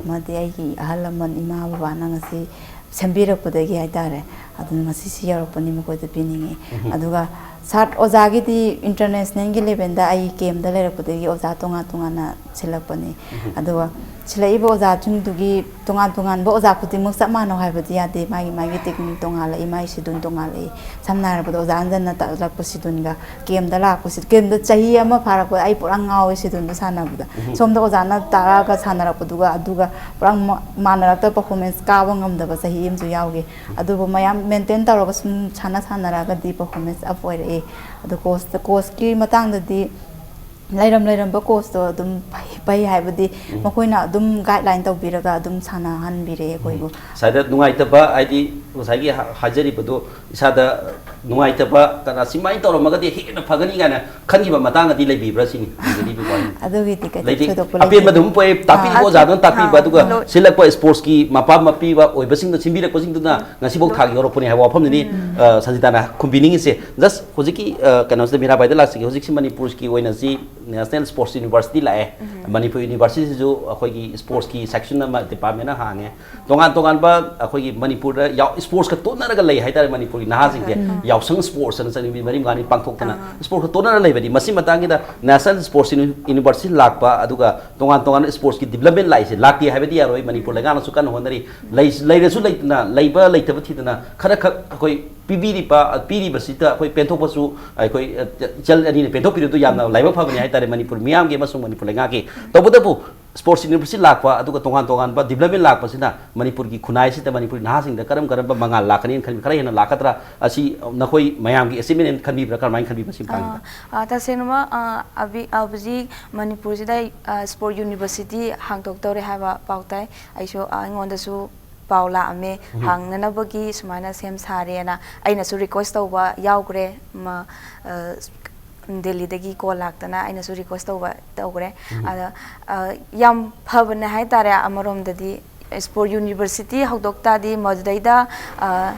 ꯑꯃꯗꯤ ꯑꯩꯒꯤ ꯑꯍꯜ ꯂꯃꯟ, ꯏꯃꯥ ꯕꯕꯥꯅ ꯉꯁꯤ ꯁꯦꯝꯕꯤꯔꯛꯄꯗꯒꯤ ꯍꯥꯏꯇꯥꯔꯦ, ꯑꯗꯨꯅ ꯉꯁꯤ ꯁꯤ ꯌꯧꯔꯛꯄꯅꯤ, ꯃꯈꯣꯏꯗ ꯄꯤꯅꯤꯡꯉꯤ꯫ ꯑꯗꯨꯒ ꯁꯥꯠ ꯑꯣꯖꯥꯒꯤꯗꯤ ꯏꯟꯇꯔꯅꯦꯁꯅꯦꯜꯒꯤ ꯂꯦꯚꯦꯜꯗ ꯑꯩ ꯀꯦꯝꯗ ꯂꯩꯔꯛꯄꯗꯒꯤ ꯑꯣꯖꯥ ꯇꯣꯉꯥꯟ ꯇꯣꯉꯥꯟꯅ ꯁꯤꯜꯂꯛꯄꯅꯤ꯫ ꯑꯗꯨꯒ ꯁꯤꯜꯂꯛꯏꯕ ꯑꯣꯖꯥꯁꯤꯡꯗꯨꯒꯤ ꯇꯣꯉꯥꯟ ꯇꯣꯉꯥꯟꯕ ꯑꯣꯖꯥ ꯈꯨꯗꯤꯡꯃꯛ ꯆꯞ ꯃꯥꯟꯅꯧ ꯍꯥꯏꯕꯗꯤ ꯌꯥꯗꯦ꯫ ꯃꯥꯒꯤ ꯃꯥꯒꯤ ꯇꯦꯛꯅꯤꯛ ꯇꯣꯉꯥꯜꯂꯛꯏ, ꯃꯥꯒꯤ ꯁꯤꯗꯨꯟ ꯇꯣꯉꯥꯜꯂꯛꯏ꯫ ꯁꯝꯅ ꯍꯥꯏꯔꯕꯗ ꯑꯣꯖꯥ ꯑꯟꯖꯟꯅ ꯇꯥꯛꯂꯛꯄ ꯁꯤꯗꯨꯟꯒ ꯀꯦꯝꯗ ꯂꯥꯛꯄꯁꯤ, ꯀꯦꯝꯗ ꯆꯍꯤ ꯑꯃ ꯐꯥꯔꯛꯄꯗ ꯑꯩ ꯄꯨꯔꯥ ꯉꯥꯎꯋꯦ ꯁꯤꯗꯨꯟꯗꯣ ꯁꯥꯟꯅꯕꯗ꯫ ꯁꯣꯝꯗ ꯑꯣꯖꯥꯅ ꯇꯥꯛꯂꯛꯑꯒ ꯁꯥꯟꯅꯔꯛꯄꯗꯨꯒ ꯑꯗꯨꯒ ꯄꯨꯔꯥ ꯃ-, ꯃꯥꯟꯅꯔꯛꯇꯕ, ꯄꯔꯐꯣꯔꯃꯦꯟꯁ ꯀꯥꯕ ꯉꯝꯗꯕ ꯆꯍꯤ ꯑꯃꯁꯨ ꯌꯥꯎꯈꯤ꯫ ꯑꯗꯨꯕꯨ ꯃꯌꯥꯝ ꯃꯦꯟꯇꯦꯟ ꯇꯧꯔꯒ ꯁꯨꯝ ꯁꯥꯟꯅ ꯁꯥꯟꯅꯔꯒꯗꯤ ꯄꯔꯐꯣꯔꯃꯦꯟꯁ ꯑꯞ ꯑꯣꯏꯔꯛꯏ꯫ ꯑꯗꯣ ꯀꯣꯆꯇ, ꯀꯣꯆꯀꯤ ꯃꯇꯥꯡꯗꯗꯤ ꯂꯩꯔꯝ ꯂꯩꯔꯝꯕ ꯀꯣꯆꯇꯣ ꯑꯗꯨꯝ ꯐꯩ, ꯐꯩ ꯍꯥꯏꯕꯗꯤ ꯃꯈꯣꯏꯅ ꯑꯗꯨꯝ ꯒꯥꯏꯗꯂꯥꯏꯟ ꯇꯧꯕꯤꯔꯒ ꯑꯗꯨꯝ ꯁꯥꯟꯅꯍꯟꯕꯤꯔꯦ ꯑꯩꯈꯣꯏꯕꯨ꯫ ꯁꯥꯏꯗ ꯅꯨꯡꯉꯥꯏꯇꯕ ꯍꯥꯏꯗꯤ ꯉꯁꯥꯏꯒꯤ ꯍ-, ꯍꯥꯏꯖꯔꯤꯕꯗꯣ ꯏꯁꯥꯗ ꯅꯨꯡꯉꯥꯏꯇꯕ, ꯀꯅꯥ ꯁꯨꯃꯥꯏꯅ ꯇꯧꯔꯝꯃꯒꯗꯤ ꯍꯦꯟꯅ ꯐꯒꯅꯤ ꯀꯥꯏꯅ ꯈꯟꯈꯤꯕ ꯃꯇꯥꯡꯒꯗꯤ ꯂꯩꯕꯤꯕ꯭ꯔꯥ ꯁꯤꯅꯤ꯫ ꯂꯩꯕꯤꯕ꯭ꯔꯥ? ꯂꯩꯇꯦ꯫ ꯊꯣꯏꯗꯣꯛꯄ ꯂꯩꯇꯦ꯫ ꯑꯄꯦꯟꯕ ꯑꯗꯨꯝ ꯄꯣꯛꯑꯦ, ꯇꯥꯛꯄꯤꯔꯤꯕ ꯑꯥ, ꯑꯣꯖꯥꯗꯨꯅ ꯇꯥꯛꯄꯤꯕ, ꯑꯥ, ꯑꯗꯨꯒ ꯂꯣꯏ- ꯁꯤꯜꯂꯛꯄ ꯁ꯭ꯄꯣꯔꯠꯁꯀꯤ ꯃꯄꯥ ꯃꯄꯤꯕ ꯑꯣꯏꯕꯁꯤꯡꯗꯨ, ꯁꯤꯟꯕꯤꯔꯛꯄꯁꯤꯡꯗꯨꯅ ꯉꯁꯤꯐꯥꯎ ꯊꯥꯒꯤ ꯌꯧꯔꯛꯄꯅꯤ ꯍꯥꯏꯕ ꯋꯥꯐꯝꯗꯨꯅꯤ, ꯑ, ꯁꯟꯖꯤꯇꯥꯅ ꯈꯨꯝꯕꯤꯅꯤꯡꯉꯤꯁꯦ꯫ ꯖꯁ ꯍꯧꯖꯤꯛꯀꯤ, ꯑ, ꯀꯩꯅꯣꯁꯤꯗ ꯃꯤꯔꯥꯕꯥꯏꯗ ꯂꯥꯛꯆꯒꯦ꯫ ꯍꯧꯖꯤꯛꯁꯤ ꯃꯅꯤꯄꯨꯔꯒꯤ ꯑꯣꯏꯅ ꯁꯤ ꯅꯦꯁꯅꯦꯜ ꯁ꯭ꯄꯣꯔꯠꯁ ꯌꯨꯅꯤꯚꯔꯁꯤꯇꯤ ꯂꯥꯛꯑꯦ꯫ ꯃꯅꯤꯄꯨꯔ ꯌꯨꯅꯤꯚꯔꯁꯤꯇꯤꯁꯤꯁꯨ ꯑꯩꯈꯣꯏꯒꯤ ꯁ꯭ꯄꯣꯔꯠꯁꯀꯤ ꯁꯦꯛꯁꯟ ꯑꯃ, ꯗꯤꯄꯥꯔꯠꯃꯦꯟ ꯑꯃ ꯍꯥꯡꯉꯦ꯫ ꯇꯣꯉꯥꯟ ꯇꯣꯉꯥꯟꯕ ꯑꯩꯈꯣꯏꯒꯤ ꯃꯅꯤꯄꯨꯔꯗ ꯌꯥꯎ-, ꯁ꯭ꯄꯣꯔꯠꯁꯀ ꯇꯣꯠꯅꯔꯒ ꯂꯩ ꯍꯥꯏꯇꯥꯔꯦ꯫ ꯃꯅꯤꯄꯨꯔꯒꯤ ꯅꯍꯥꯁꯤꯡꯁꯦ ꯌꯥꯎꯁꯪ ꯁ꯭ꯄꯣꯔꯠꯁ ꯑꯅ ꯆꯍꯤ ꯃꯔꯤ ꯃꯉꯥꯅꯤ ꯄꯥꯡꯊꯣꯛꯇꯅ ꯁ꯭ꯄꯣꯔꯠꯁꯀ ꯇꯣꯠꯅꯔ ꯂꯩꯕꯗꯤ, ꯃꯁꯤ ꯃꯇꯥꯡꯒꯤꯗ ꯅꯦꯁꯅꯦꯜ ꯁ꯭ꯄꯣꯔꯠꯁ ꯌꯨꯅꯤ-, ꯌꯨꯅꯤꯚꯔꯁꯤꯇꯤ ꯂꯥꯛꯄ, ꯑꯗꯨꯒ ꯇꯣꯉꯥꯟ ꯇꯣꯉꯥꯟꯕ ꯁ꯭ꯄꯣꯔꯠꯁꯀꯤ ꯗꯤꯕ꯭ꯂꯞꯃꯦꯟ ꯂꯥꯛꯏꯁꯦ ꯂꯥꯛꯇꯦ ꯍꯥꯏꯕꯗꯤ ꯌꯥꯔꯣꯏ꯫ ꯃꯅꯤꯄꯨꯔ ꯂꯩꯉꯥꯛꯅꯁꯨ ꯀꯟꯅ ꯍꯣꯠꯅꯔꯤ꯫ ꯂꯩ-, ꯂꯩꯔꯁꯨ ꯂꯩꯇꯅ, ꯂꯩꯕ ꯂꯩꯇꯕ ꯊꯤꯗꯅ ꯈꯔꯈꯛ ꯑꯩꯈꯣꯏ ꯄꯤꯕꯤꯔꯤꯕ, ꯄꯤꯔꯤꯕꯁꯤꯗ ꯑꯩꯈꯣꯏ ꯄꯦꯟꯊꯣꯛꯄꯁꯨ ꯑꯩꯈꯣꯏ, ꯑ, ꯏꯆꯜ ꯑꯅꯤꯅ ꯄꯦꯟꯊꯣꯛꯄꯤꯔꯤꯗꯨ ꯌꯥꯝꯅ ꯂꯥꯏꯕꯛ ꯐꯕꯅꯤ ꯍꯥꯏꯇꯥꯔꯦ ꯃꯅꯤꯄꯨꯔ ꯃꯤꯌꯥꯝꯒꯤ ꯑꯃꯁꯨꯡ ꯃꯅꯤꯄꯨꯔ ꯂꯩꯉꯥꯛꯀꯤ꯫ ꯇꯧꯕꯇꯕꯨ ꯁ꯭ꯄꯣꯔꯠꯁ ꯌꯨꯅꯤꯚꯔꯁꯤꯇꯤ ꯂꯥꯛꯄ, ꯑꯗꯨꯒ ꯇꯣꯉꯥꯟ ꯇꯣꯉꯥꯟꯕ ꯗꯤꯕ꯭ꯂꯞꯃꯦꯟ ꯂꯥꯛꯄꯁꯤꯅ ꯃꯅꯤꯄꯨꯔꯒꯤ ꯈꯨꯟꯅꯥꯏꯁꯤꯗ ꯃꯅꯤꯄꯨꯔꯒꯤ ꯅꯍꯥꯁꯤꯡꯗ ꯀꯔꯝ ꯀꯔꯝꯕ ꯃꯉꯥꯜ ꯂꯥꯛꯀꯅꯤꯅ ꯈꯟꯕꯤ, ꯈꯔ ꯍꯦꯟꯅ ꯂꯥꯛꯀꯗ꯭ꯔꯥ? ꯑꯁꯤ ꯅꯈꯣꯏ ꯃꯌꯥꯝꯒꯤ ꯑꯦꯆꯤꯞꯃꯦꯟ ꯈꯟꯕꯤꯕ꯭ꯔꯥ? ꯀꯔꯝꯍꯥꯏꯅ ꯈꯟꯕꯤ ꯃꯁꯤ ꯃꯇꯥꯡꯗ? ꯑ, ꯑ, ꯇꯁꯦꯡꯅꯃꯛ, ꯑ, ꯑꯕꯤ-, ꯑ, ꯍꯧꯖꯤꯛ ꯃꯅꯤꯄꯨꯔꯁꯤꯗ, ꯑ, ꯁ꯭ꯄꯣꯔꯠ ꯌꯨꯅꯤꯚꯔꯁꯤꯇꯤ ꯍꯥꯡꯗꯣꯛꯇꯧꯔꯦ ꯍꯥꯏꯕ ꯄꯥꯎ ꯇꯥꯏ꯫ ꯑꯩꯁꯨ, ꯑ, ꯑꯩꯉꯣꯟꯗꯁꯨ ꯄꯥꯎ ꯂꯥꯛꯑꯝꯃꯦ, ꯍꯥꯡꯅꯅꯕꯒꯤ ꯁꯨꯃꯥꯏꯅ ꯁꯦꯝ ꯁꯥꯔꯦꯅ꯫ ꯑꯩꯅꯁꯨ ꯔꯤꯀ꯭ꯋꯦꯁ ꯇꯧꯕ ꯌꯥꯎꯈ꯭ꯔꯦ꯫ ꯃ-, ꯑ, ꯗꯦꯜꯂꯤꯗꯒꯤ ꯀꯣꯜ ꯂꯥꯛꯇꯅ ꯑꯩꯅꯁꯨ ꯔꯤꯀ꯭ꯋꯦꯁ ꯇꯧꯕ ꯇꯧꯈ꯭ꯔꯦ꯫ ꯑꯗ, ꯑ, ꯌꯥꯝ ꯐꯕꯅꯦ ꯍꯥꯏꯇꯥꯔꯦ ꯑꯃꯔꯣꯝꯗꯗꯤ꯫ ꯁ꯭ꯄꯣꯔꯠ ꯌꯨꯅꯤꯚꯔꯁꯤꯇꯤ ꯍꯧꯗꯣꯛ ꯇꯥꯔꯗꯤ ꯃꯗꯨꯗꯩꯗ, ꯑ,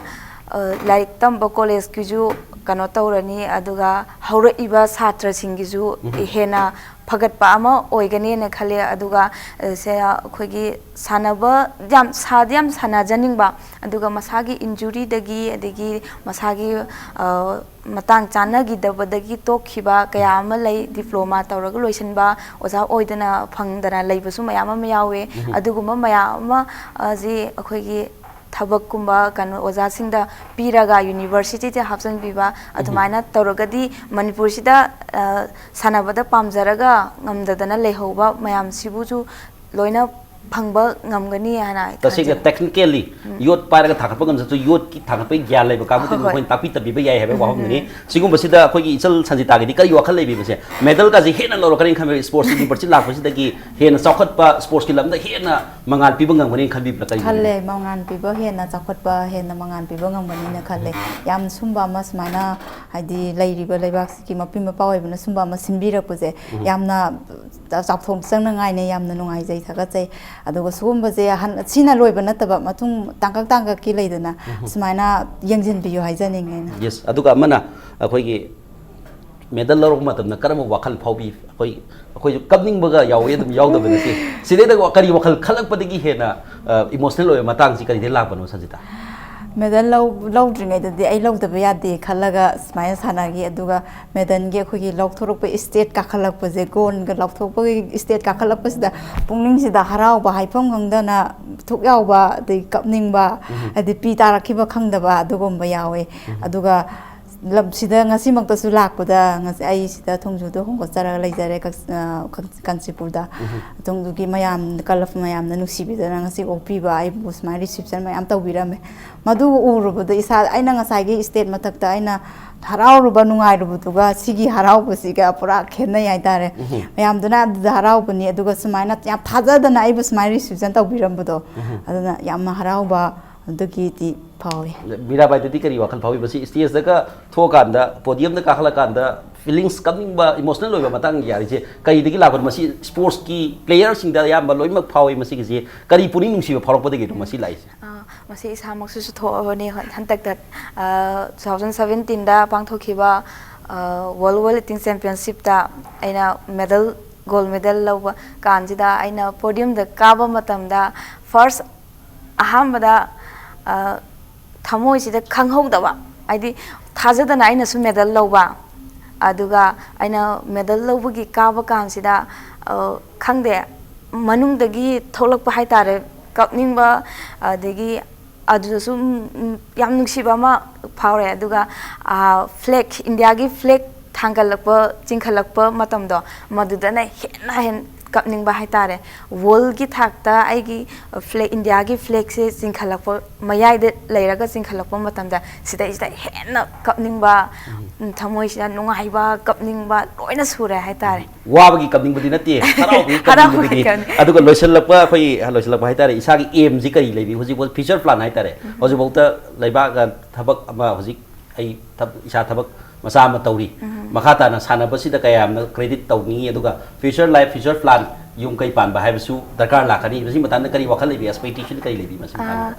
ꯑ, ꯂꯥꯏꯔꯤꯛ ꯇꯝꯕ ꯀꯣꯂꯦꯖꯀꯤꯁꯨ ꯀꯩꯅꯣ ꯇꯧꯔꯅꯤ, ꯑꯗꯨꯒ ꯍꯧꯔꯛꯏꯕ ꯁꯥꯇ꯭ꯔꯁꯤꯡꯒꯤꯁꯨ ꯍꯦꯟꯅ ꯐꯒꯠꯄ ꯑꯃ ꯑꯣꯏꯒꯅꯦꯅ ꯈꯜꯂꯦ꯫ ꯑꯗꯨꯒ, ꯑ, ꯁꯦ, ꯑꯩꯈꯣꯏꯒꯤ ꯁꯥꯟꯅꯕ ꯌꯥꯝ, ꯁꯥꯗꯤ ꯌꯥꯝ ꯁꯥꯟꯅꯖꯅꯤꯡꯕ, ꯑꯗꯨꯒ ꯃꯁꯥꯒꯤ injuryꯗꯒꯤ, ꯑꯗꯒꯤ ꯃꯁꯥꯒꯤ, ꯑ, ꯃꯇꯥꯡ ꯆꯥꯅꯈꯤꯗꯕꯗꯒꯤ ꯇꯣꯛꯈꯤꯕ ꯀꯌꯥ ꯑꯃ ꯂꯩ꯫ Diploma ꯇꯧꯔꯒ ꯂꯣꯏꯁꯤꯟꯕ, ꯑꯣꯖꯥ ꯑꯣꯏꯗꯅ ꯐꯪꯗꯅ ꯂꯩꯕꯁꯨ ꯃꯌꯥꯝ ꯑꯃ ꯌꯥꯎꯋꯦ꯫ ꯑꯗꯨꯒꯨꯝꯕ ꯃꯌꯥꯝ ꯑꯃ, ꯑ, ꯁꯤ ꯑꯩꯈꯣꯏꯒꯤ ꯊꯕꯛꯀꯨꯝꯕ, ꯀꯩꯅꯣ, ꯑꯣꯖꯥꯁꯤꯡꯗ ꯄꯤꯔꯒ universityꯗ ꯍꯥꯞꯆꯤꯟꯕꯤꯕ, ꯑꯗꯨꯃꯥꯏꯅ ꯇꯧꯔꯒꯗꯤ ꯃꯅꯤꯄꯨꯔꯁꯤꯗ, ꯑ, ꯁꯥꯟꯅꯕꯗ ꯄꯥꯝꯖꯔꯒ ꯉꯝꯗꯗꯅ ꯂꯩꯍꯧꯕ ꯃꯌꯥꯝꯁꯤꯕꯨꯁꯨ ꯂꯣꯏꯅ ꯐꯪꯕ ꯉꯝꯒꯅꯤ ꯍꯥꯏꯅ ꯑꯩ ꯇꯁꯦꯡꯅ ꯈꯟꯖꯩ꯫ Technically ꯌꯣꯠ ꯄꯥꯏꯔꯒ ꯊꯥꯡꯒꯠꯄ ꯉꯝꯖꯁꯨ, ꯌꯣꯠꯀꯤ ꯊꯥꯡꯒꯠꯄꯒꯤ ꯒ꯭ꯌꯥꯟ ꯂꯩꯕ ꯀꯥꯡꯕꯨꯗꯨꯅ ꯍꯣꯏ, ꯍꯣꯏ꯫ ꯑꯩꯈꯣꯏꯅ ꯇꯥꯛꯄꯤ ꯇꯝꯕꯤꯕ ꯌꯥꯏ ꯍꯥꯏꯕ ꯋꯥꯐꯝꯗꯨꯅꯤ꯫ ꯁꯤꯒꯨꯝꯕꯁꯤꯗ ꯑꯩꯈꯣꯏꯒꯤ ꯏꯆꯜ ꯁꯟꯖꯤꯇꯥꯒꯤꯗꯤ ꯀꯔꯤ ꯋꯥꯈꯜ ꯂꯩꯕꯤꯕꯁꯦ? Medalꯒꯁꯦ ꯍꯦꯟꯅ ꯂꯧꯔꯛꯀꯅꯤ ꯈꯟꯕꯤꯕ, sports university ꯂꯥꯛꯄꯁꯤꯗꯒꯤ ꯍꯦꯟꯅ ꯆꯥꯎꯈꯠꯄ, sportsꯀꯤ ꯂꯝꯗ ꯍꯦꯟꯅ ꯃꯉꯥꯜ ꯄꯤꯕ ꯉꯝꯒꯅꯤ ꯈꯟꯕꯤꯕ꯭ꯔꯥ? ꯀꯔꯤꯒꯤꯅꯣ? ꯈꯜꯂꯦ, ꯃꯉꯥꯜ ꯄꯤꯕ ꯍꯦꯟꯅ ꯆꯥꯎꯈꯠꯄ, ꯍꯦꯟꯅ ꯃꯉꯥꯜ ꯄꯤꯕ ꯉꯝꯒꯅꯤꯅ ꯈꯜꯂꯦ꯫ ꯌꯥꯝ ꯁꯨꯝꯕ ꯑꯃ ꯁꯨꯃꯥꯏꯅ, ꯍꯥꯏꯗꯤ, ꯂꯩꯔꯤꯕ ꯂꯩꯕꯥꯛꯁꯤꯒꯤ ꯃꯄꯤ ꯃꯄꯥ ꯑꯣꯏꯕꯅ ꯁꯨꯝꯕ ꯑꯃ ꯁꯤꯟꯕꯤꯔꯛꯄꯁꯦ ꯌꯥꯝꯅ ꯆꯥꯎꯊꯣꯛꯆꯅꯉꯥꯏꯅꯦ꯫ ꯌꯥꯝꯅ ꯅꯨꯡꯉꯥꯏꯖꯩ, ꯊꯥꯒꯠꯆꯩ꯫ ꯑꯗꯨꯒ ꯁꯤꯒꯨꯝꯕꯁꯦ ꯍꯟ-, ꯁꯤꯅ ꯂꯣꯏꯕ ꯅꯠꯇꯕ, ꯃꯇꯨꯡ ꯇꯥꯡꯀꯛ ꯇꯥꯡꯀꯛꯀꯤ ꯂꯩꯗꯅ, ꯁꯨꯃꯥꯏꯅ ꯌꯦꯡꯁꯤꯟꯕꯤꯌꯨ ꯍꯥꯏꯖꯅꯤꯡꯉꯦ ꯑꯩꯅ꯫ Yes, ꯑꯗꯨꯒ ꯑꯃꯅ ꯑꯩꯈꯣꯏꯒꯤ medal ꯂꯧꯔꯛꯄ ꯃꯇꯝꯗ ꯀꯔꯝꯕ ꯋꯥꯈꯜ ꯐꯥꯎꯕꯤ? ꯑꯩꯈꯣꯏ, ꯑꯩꯈꯣꯏꯁꯨ ꯀꯞꯅꯤꯡꯕꯒ ꯌꯥꯎꯋꯤ, ꯑꯗꯨꯝ ꯌꯥꯎꯗꯕ ꯅꯠꯇꯦ꯫ ꯁꯤꯗꯩꯗ ꯀꯔꯤ ꯋꯥꯈꯜ ꯈꯜꯂꯛꯄꯗꯒꯤ ꯍꯦꯟꯅ, ꯑ, emotional ꯑꯣꯏꯕ ꯃꯇꯥꯡꯁꯤ ꯀꯔꯤꯗꯒꯤ ꯂꯥꯛꯄꯅꯣ, ꯁꯟꯖꯤꯇꯥ? Medal ꯂꯧ-, ꯂꯧꯗ꯭ꯔꯤꯉꯩꯗꯗꯤ ꯑꯩ ꯂꯧꯗꯕ ꯌꯥꯗꯦ ꯈꯜꯂꯒ ꯁꯨꯃꯥꯏꯅ ꯁꯥꯟꯅꯈꯤ꯫ ꯑꯗꯨꯒ medalꯒꯤ ꯑꯩꯈꯣꯏꯒꯤ ꯂꯧꯊꯣꯔꯛꯄ, stage ꯀꯥꯈꯠꯂꯛꯄꯁꯦ, ꯀꯣꯟꯒ ꯂꯧꯊꯣꯛꯄꯒꯤ stage ꯀꯥꯈꯠꯂꯛꯄꯁꯤꯗ ꯄꯨꯛꯅꯤꯡꯁꯤꯗ ꯍꯔꯥꯎꯕ ꯍꯥꯏꯐꯝ ꯈꯪꯗꯅ ꯊꯨꯛ ꯌꯥꯎꯕ, ꯑꯗꯩ ꯀꯞꯅꯤꯡꯕ, ꯍꯥꯏꯗꯤ ꯄꯤ ꯇꯥꯔꯛꯈꯤꯕ ꯈꯪꯗꯕ ꯑꯗꯨꯒꯨꯝꯕ ꯌꯥꯎꯋꯦ꯫ ꯑꯗꯨꯒ ꯂꯝꯁꯤꯗ ꯉꯁꯤꯃꯛꯇꯁꯨ ꯂꯥꯛꯄꯗ, ꯉꯁꯤ ꯑꯩ ꯁꯤꯗ ꯊꯣꯡꯖꯨꯗ ꯍꯣꯡꯒꯠꯆꯔꯒ ꯂꯩꯖꯔꯦ, ꯀꯛ-, ꯑ, ꯀꯛ-, ꯀꯥꯟꯆꯤꯄꯨꯔꯗ꯫ ꯑꯗꯣꯝꯗꯨꯒꯤ ꯃꯌꯥꯝ, ꯀꯂꯕ ꯃꯌꯥꯝꯅ ꯅꯨꯡꯁꯤꯕꯤꯗꯅ ꯉꯁꯤ ꯑꯣꯛꯄꯤꯕ, ꯑꯩꯕꯨ ꯁꯨꯃꯥꯏꯅ reception ꯃꯌꯥꯝ ꯇꯧꯕꯤꯔꯝꯃꯦ꯫ ꯃꯗꯨ ꯎꯔꯨꯕꯗ ꯏꯁꯥ, ꯑꯩꯅ ꯉꯁꯥꯏꯒꯤ stage ꯃꯊꯛꯇ ꯑꯩꯅ ꯍꯔꯥꯎꯔꯨꯕ, ꯅꯨꯡꯉꯥꯏꯔꯨꯕꯗꯨꯒ ꯁꯤꯒꯤ ꯍꯔꯥꯎꯕꯁꯤꯒ ꯄꯨꯔꯥ ꯈꯦꯠꯅꯩ ꯍꯥꯏꯇꯥꯔꯦ꯫ ꯃꯌꯥꯝꯗꯨꯅ ꯑꯗꯨꯗ ꯍꯔꯥꯎꯕꯅꯤ, ꯑꯗꯨꯒ ꯁꯨꯃꯥꯏꯅ ꯌꯥꯝ ꯊꯥꯖꯗꯅ ꯑꯩꯕꯨ ꯁꯨꯃꯥꯏꯅ reception ꯇꯧꯕꯤꯔꯝꯕꯗꯣ, ꯑꯗꯨꯅ ꯌꯥꯝꯅ ꯍꯔꯥꯎꯕ ꯑꯗꯨꯒꯤꯗꯤ ꯐꯥꯎꯋꯤ꯫ ꯃꯤꯔꯥꯕꯥꯏꯗꯗꯤ ꯀꯔꯤ ꯋꯥꯈꯜ ꯐꯥꯎꯏ? ꯃꯁꯤ stageꯗꯒ ꯊꯣꯛꯑꯀꯥꯟꯗ, podiumꯗ ꯀꯥꯈꯠꯂꯀꯥꯟꯗ feelings, ꯀꯞꯅꯤꯡꯕ, emotional ꯑꯣꯏꯕ ꯃꯇꯥꯡ ꯌꯥꯔꯤꯁꯦ ꯀꯔꯤꯗꯒꯤ ꯂꯥꯛꯄꯅꯣ? ꯃꯁꯤ sportsꯀꯤ playerꯁꯤꯡꯗ ꯑꯌꯥꯝꯕ ꯂꯣꯏꯅꯃꯛ ꯐꯥꯎꯏ꯫ ꯃꯁꯤꯒꯤꯁꯤ ꯀꯔꯤ ꯄꯨꯛꯅꯤꯡ ꯅꯨꯡꯁꯤꯕ ꯐꯥꯎꯔꯛꯄꯗꯒꯤꯅꯣ ꯃꯁꯤ ꯂꯥꯛꯏꯁꯦ? ꯑ, ꯃꯁꯤ ꯏꯁꯥꯃꯛꯁꯨ ꯊꯣꯛꯑꯕꯅꯤ꯫ ꯍꯟ-, ꯍꯟꯗꯛꯇ, ꯑ, two thousand seventeenꯗ ꯄꯥꯡꯊꯣꯛꯈꯤꯕ World Weightlifting Championshipꯇ ꯑꯩꯅ medal, gold medal ꯂꯧꯕ ꯀꯥꯟꯁꯤꯗ ꯑꯩꯅ podiumꯗ ꯀꯥꯕ ꯃꯇꯝꯗ first ꯑꯍꯥꯟꯕꯗ ꯊꯃꯣꯏꯁꯤꯗ ꯈꯪꯍꯧꯗꯕ, ꯍꯥꯏꯗꯤ ꯊꯥꯖꯗꯅ ꯑꯩꯅꯁꯨ medal ꯂꯧꯕ꯫ ꯑꯗꯨꯒ ꯑꯩꯅ medal ꯂꯧꯕꯒꯤ ꯀꯥꯕ ꯀꯥꯟꯁꯤꯗ ꯈꯪꯗꯦ, ꯃꯅꯨꯡꯗꯒꯤ ꯊꯣꯛꯂꯛꯄ ꯍꯥꯏꯇꯥꯔꯦ, ꯀꯞꯅꯤꯡꯕ, ꯑꯗꯒꯤ ꯑꯗꯨꯗꯁꯨ ꯌꯥꯝ ꯅꯨꯡꯁꯤꯕ ꯑꯃ ꯐꯥꯎꯔꯦ꯫ ꯑꯗꯨꯒ flag, Indiaꯒꯤ flag ꯊꯥꯡꯒꯠꯂꯛꯄ, ꯆꯤꯡꯈꯠꯂꯛꯄ ꯃꯇꯝꯗꯣ, ꯃꯗꯨꯗꯅ ꯍꯦꯟꯅ ꯍꯦꯟ ꯀꯞꯅꯤꯡꯕ ꯍꯥꯏꯇꯥꯔꯦ꯫ Worldꯒꯤ ꯊꯥꯛꯇ ꯑꯩꯒꯤ flag, Indiaꯒꯤ flagꯁꯦ ꯆꯤꯡꯈꯠꯂꯛꯄ, ꯃꯌꯥꯏꯗ ꯂꯩꯔꯒ ꯆꯤꯡꯈꯠꯂꯛꯄ ꯃꯇꯝꯗ ꯁꯤꯗꯩꯁꯤꯗ ꯍꯦꯟꯅ ꯀꯞꯅꯤꯡꯕ, ꯊꯃꯣꯏꯁꯤꯗ ꯅꯨꯡꯉꯥꯏꯕ, ꯀꯞꯅꯤꯡꯕ ꯂꯣꯏꯅ ꯁꯨꯔꯦ ꯍꯥꯏꯇꯥꯔꯦ꯫ ꯋꯥꯕꯒꯤ ꯀꯞꯅꯤꯡꯕꯗꯤ ꯅꯠꯇꯦ, ꯍꯔꯥꯎꯕꯒꯤ ꯀꯞꯅꯤꯡꯕꯗꯨꯅꯤ꯫ ꯑꯗꯨꯒ ꯂꯣꯏꯁꯤꯜꯂꯛꯄ, ꯑꯩꯈꯣꯏ ꯂꯣꯏꯁꯤꯜꯂꯛꯄ ꯍꯥꯏꯇꯥꯔꯦ, ꯏꯁꯥꯒꯤ aimꯁꯤ ꯀꯔꯤ ꯂꯩꯕꯤ? ꯍꯧꯖꯤꯛꯐꯥꯎ future plan ꯍꯥꯏꯇꯥꯔꯦ, ꯍꯧꯖꯤꯛꯐꯥꯎꯗ ꯂꯩꯕꯥꯛ ꯊꯕꯛ ꯑꯃ, ꯍꯧꯖꯤꯛ ꯑꯩ ꯏꯁꯥ ꯊꯕꯛ ꯃꯆꯥ ꯑꯃ ꯇꯧꯔꯤ꯫ ꯃꯈꯥ ꯇꯥꯅ ꯁꯥꯟꯅꯕꯁꯤꯗ ꯀꯌꯥ ꯌꯥꯝꯅ credit ꯇꯧꯅꯤꯡꯉꯤ, ꯑꯗꯨꯒ future life, future plan, ꯌꯨꯝ ꯀꯩ ꯄꯥꯟꯕ ꯍꯥꯏꯕꯁꯨ ꯗꯔꯀꯥꯔ ꯂꯥꯛꯀꯅꯤ꯫ ꯃꯁꯤ ꯃꯇꯥꯡꯗ ꯀꯔꯤ ꯋꯥꯈꯜ ꯂꯩꯕꯤ, expectation ꯀꯔꯤ ꯂꯩꯕꯤ ꯃꯁꯤ ꯃꯇꯥꯡꯗ?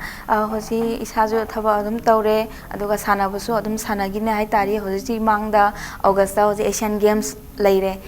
ꯍꯧꯖꯤꯛ ꯏꯁꯥꯁꯨ ꯊꯕꯛ ꯑꯗꯨꯝ ꯇꯧꯔꯦ, ꯑꯗꯨꯒ ꯁꯥꯟꯅꯕꯁꯨ ꯑꯗꯨꯝ ꯁꯥꯟꯅꯈꯤꯅꯦ ꯍꯥꯏꯇꯥꯔꯦ꯫ ꯍꯧꯖꯤꯛꯁꯤ ꯃꯥꯡꯗ Augustꯇ ꯍꯧꯖꯤꯛ Asian Games ꯂꯩꯔꯦ꯫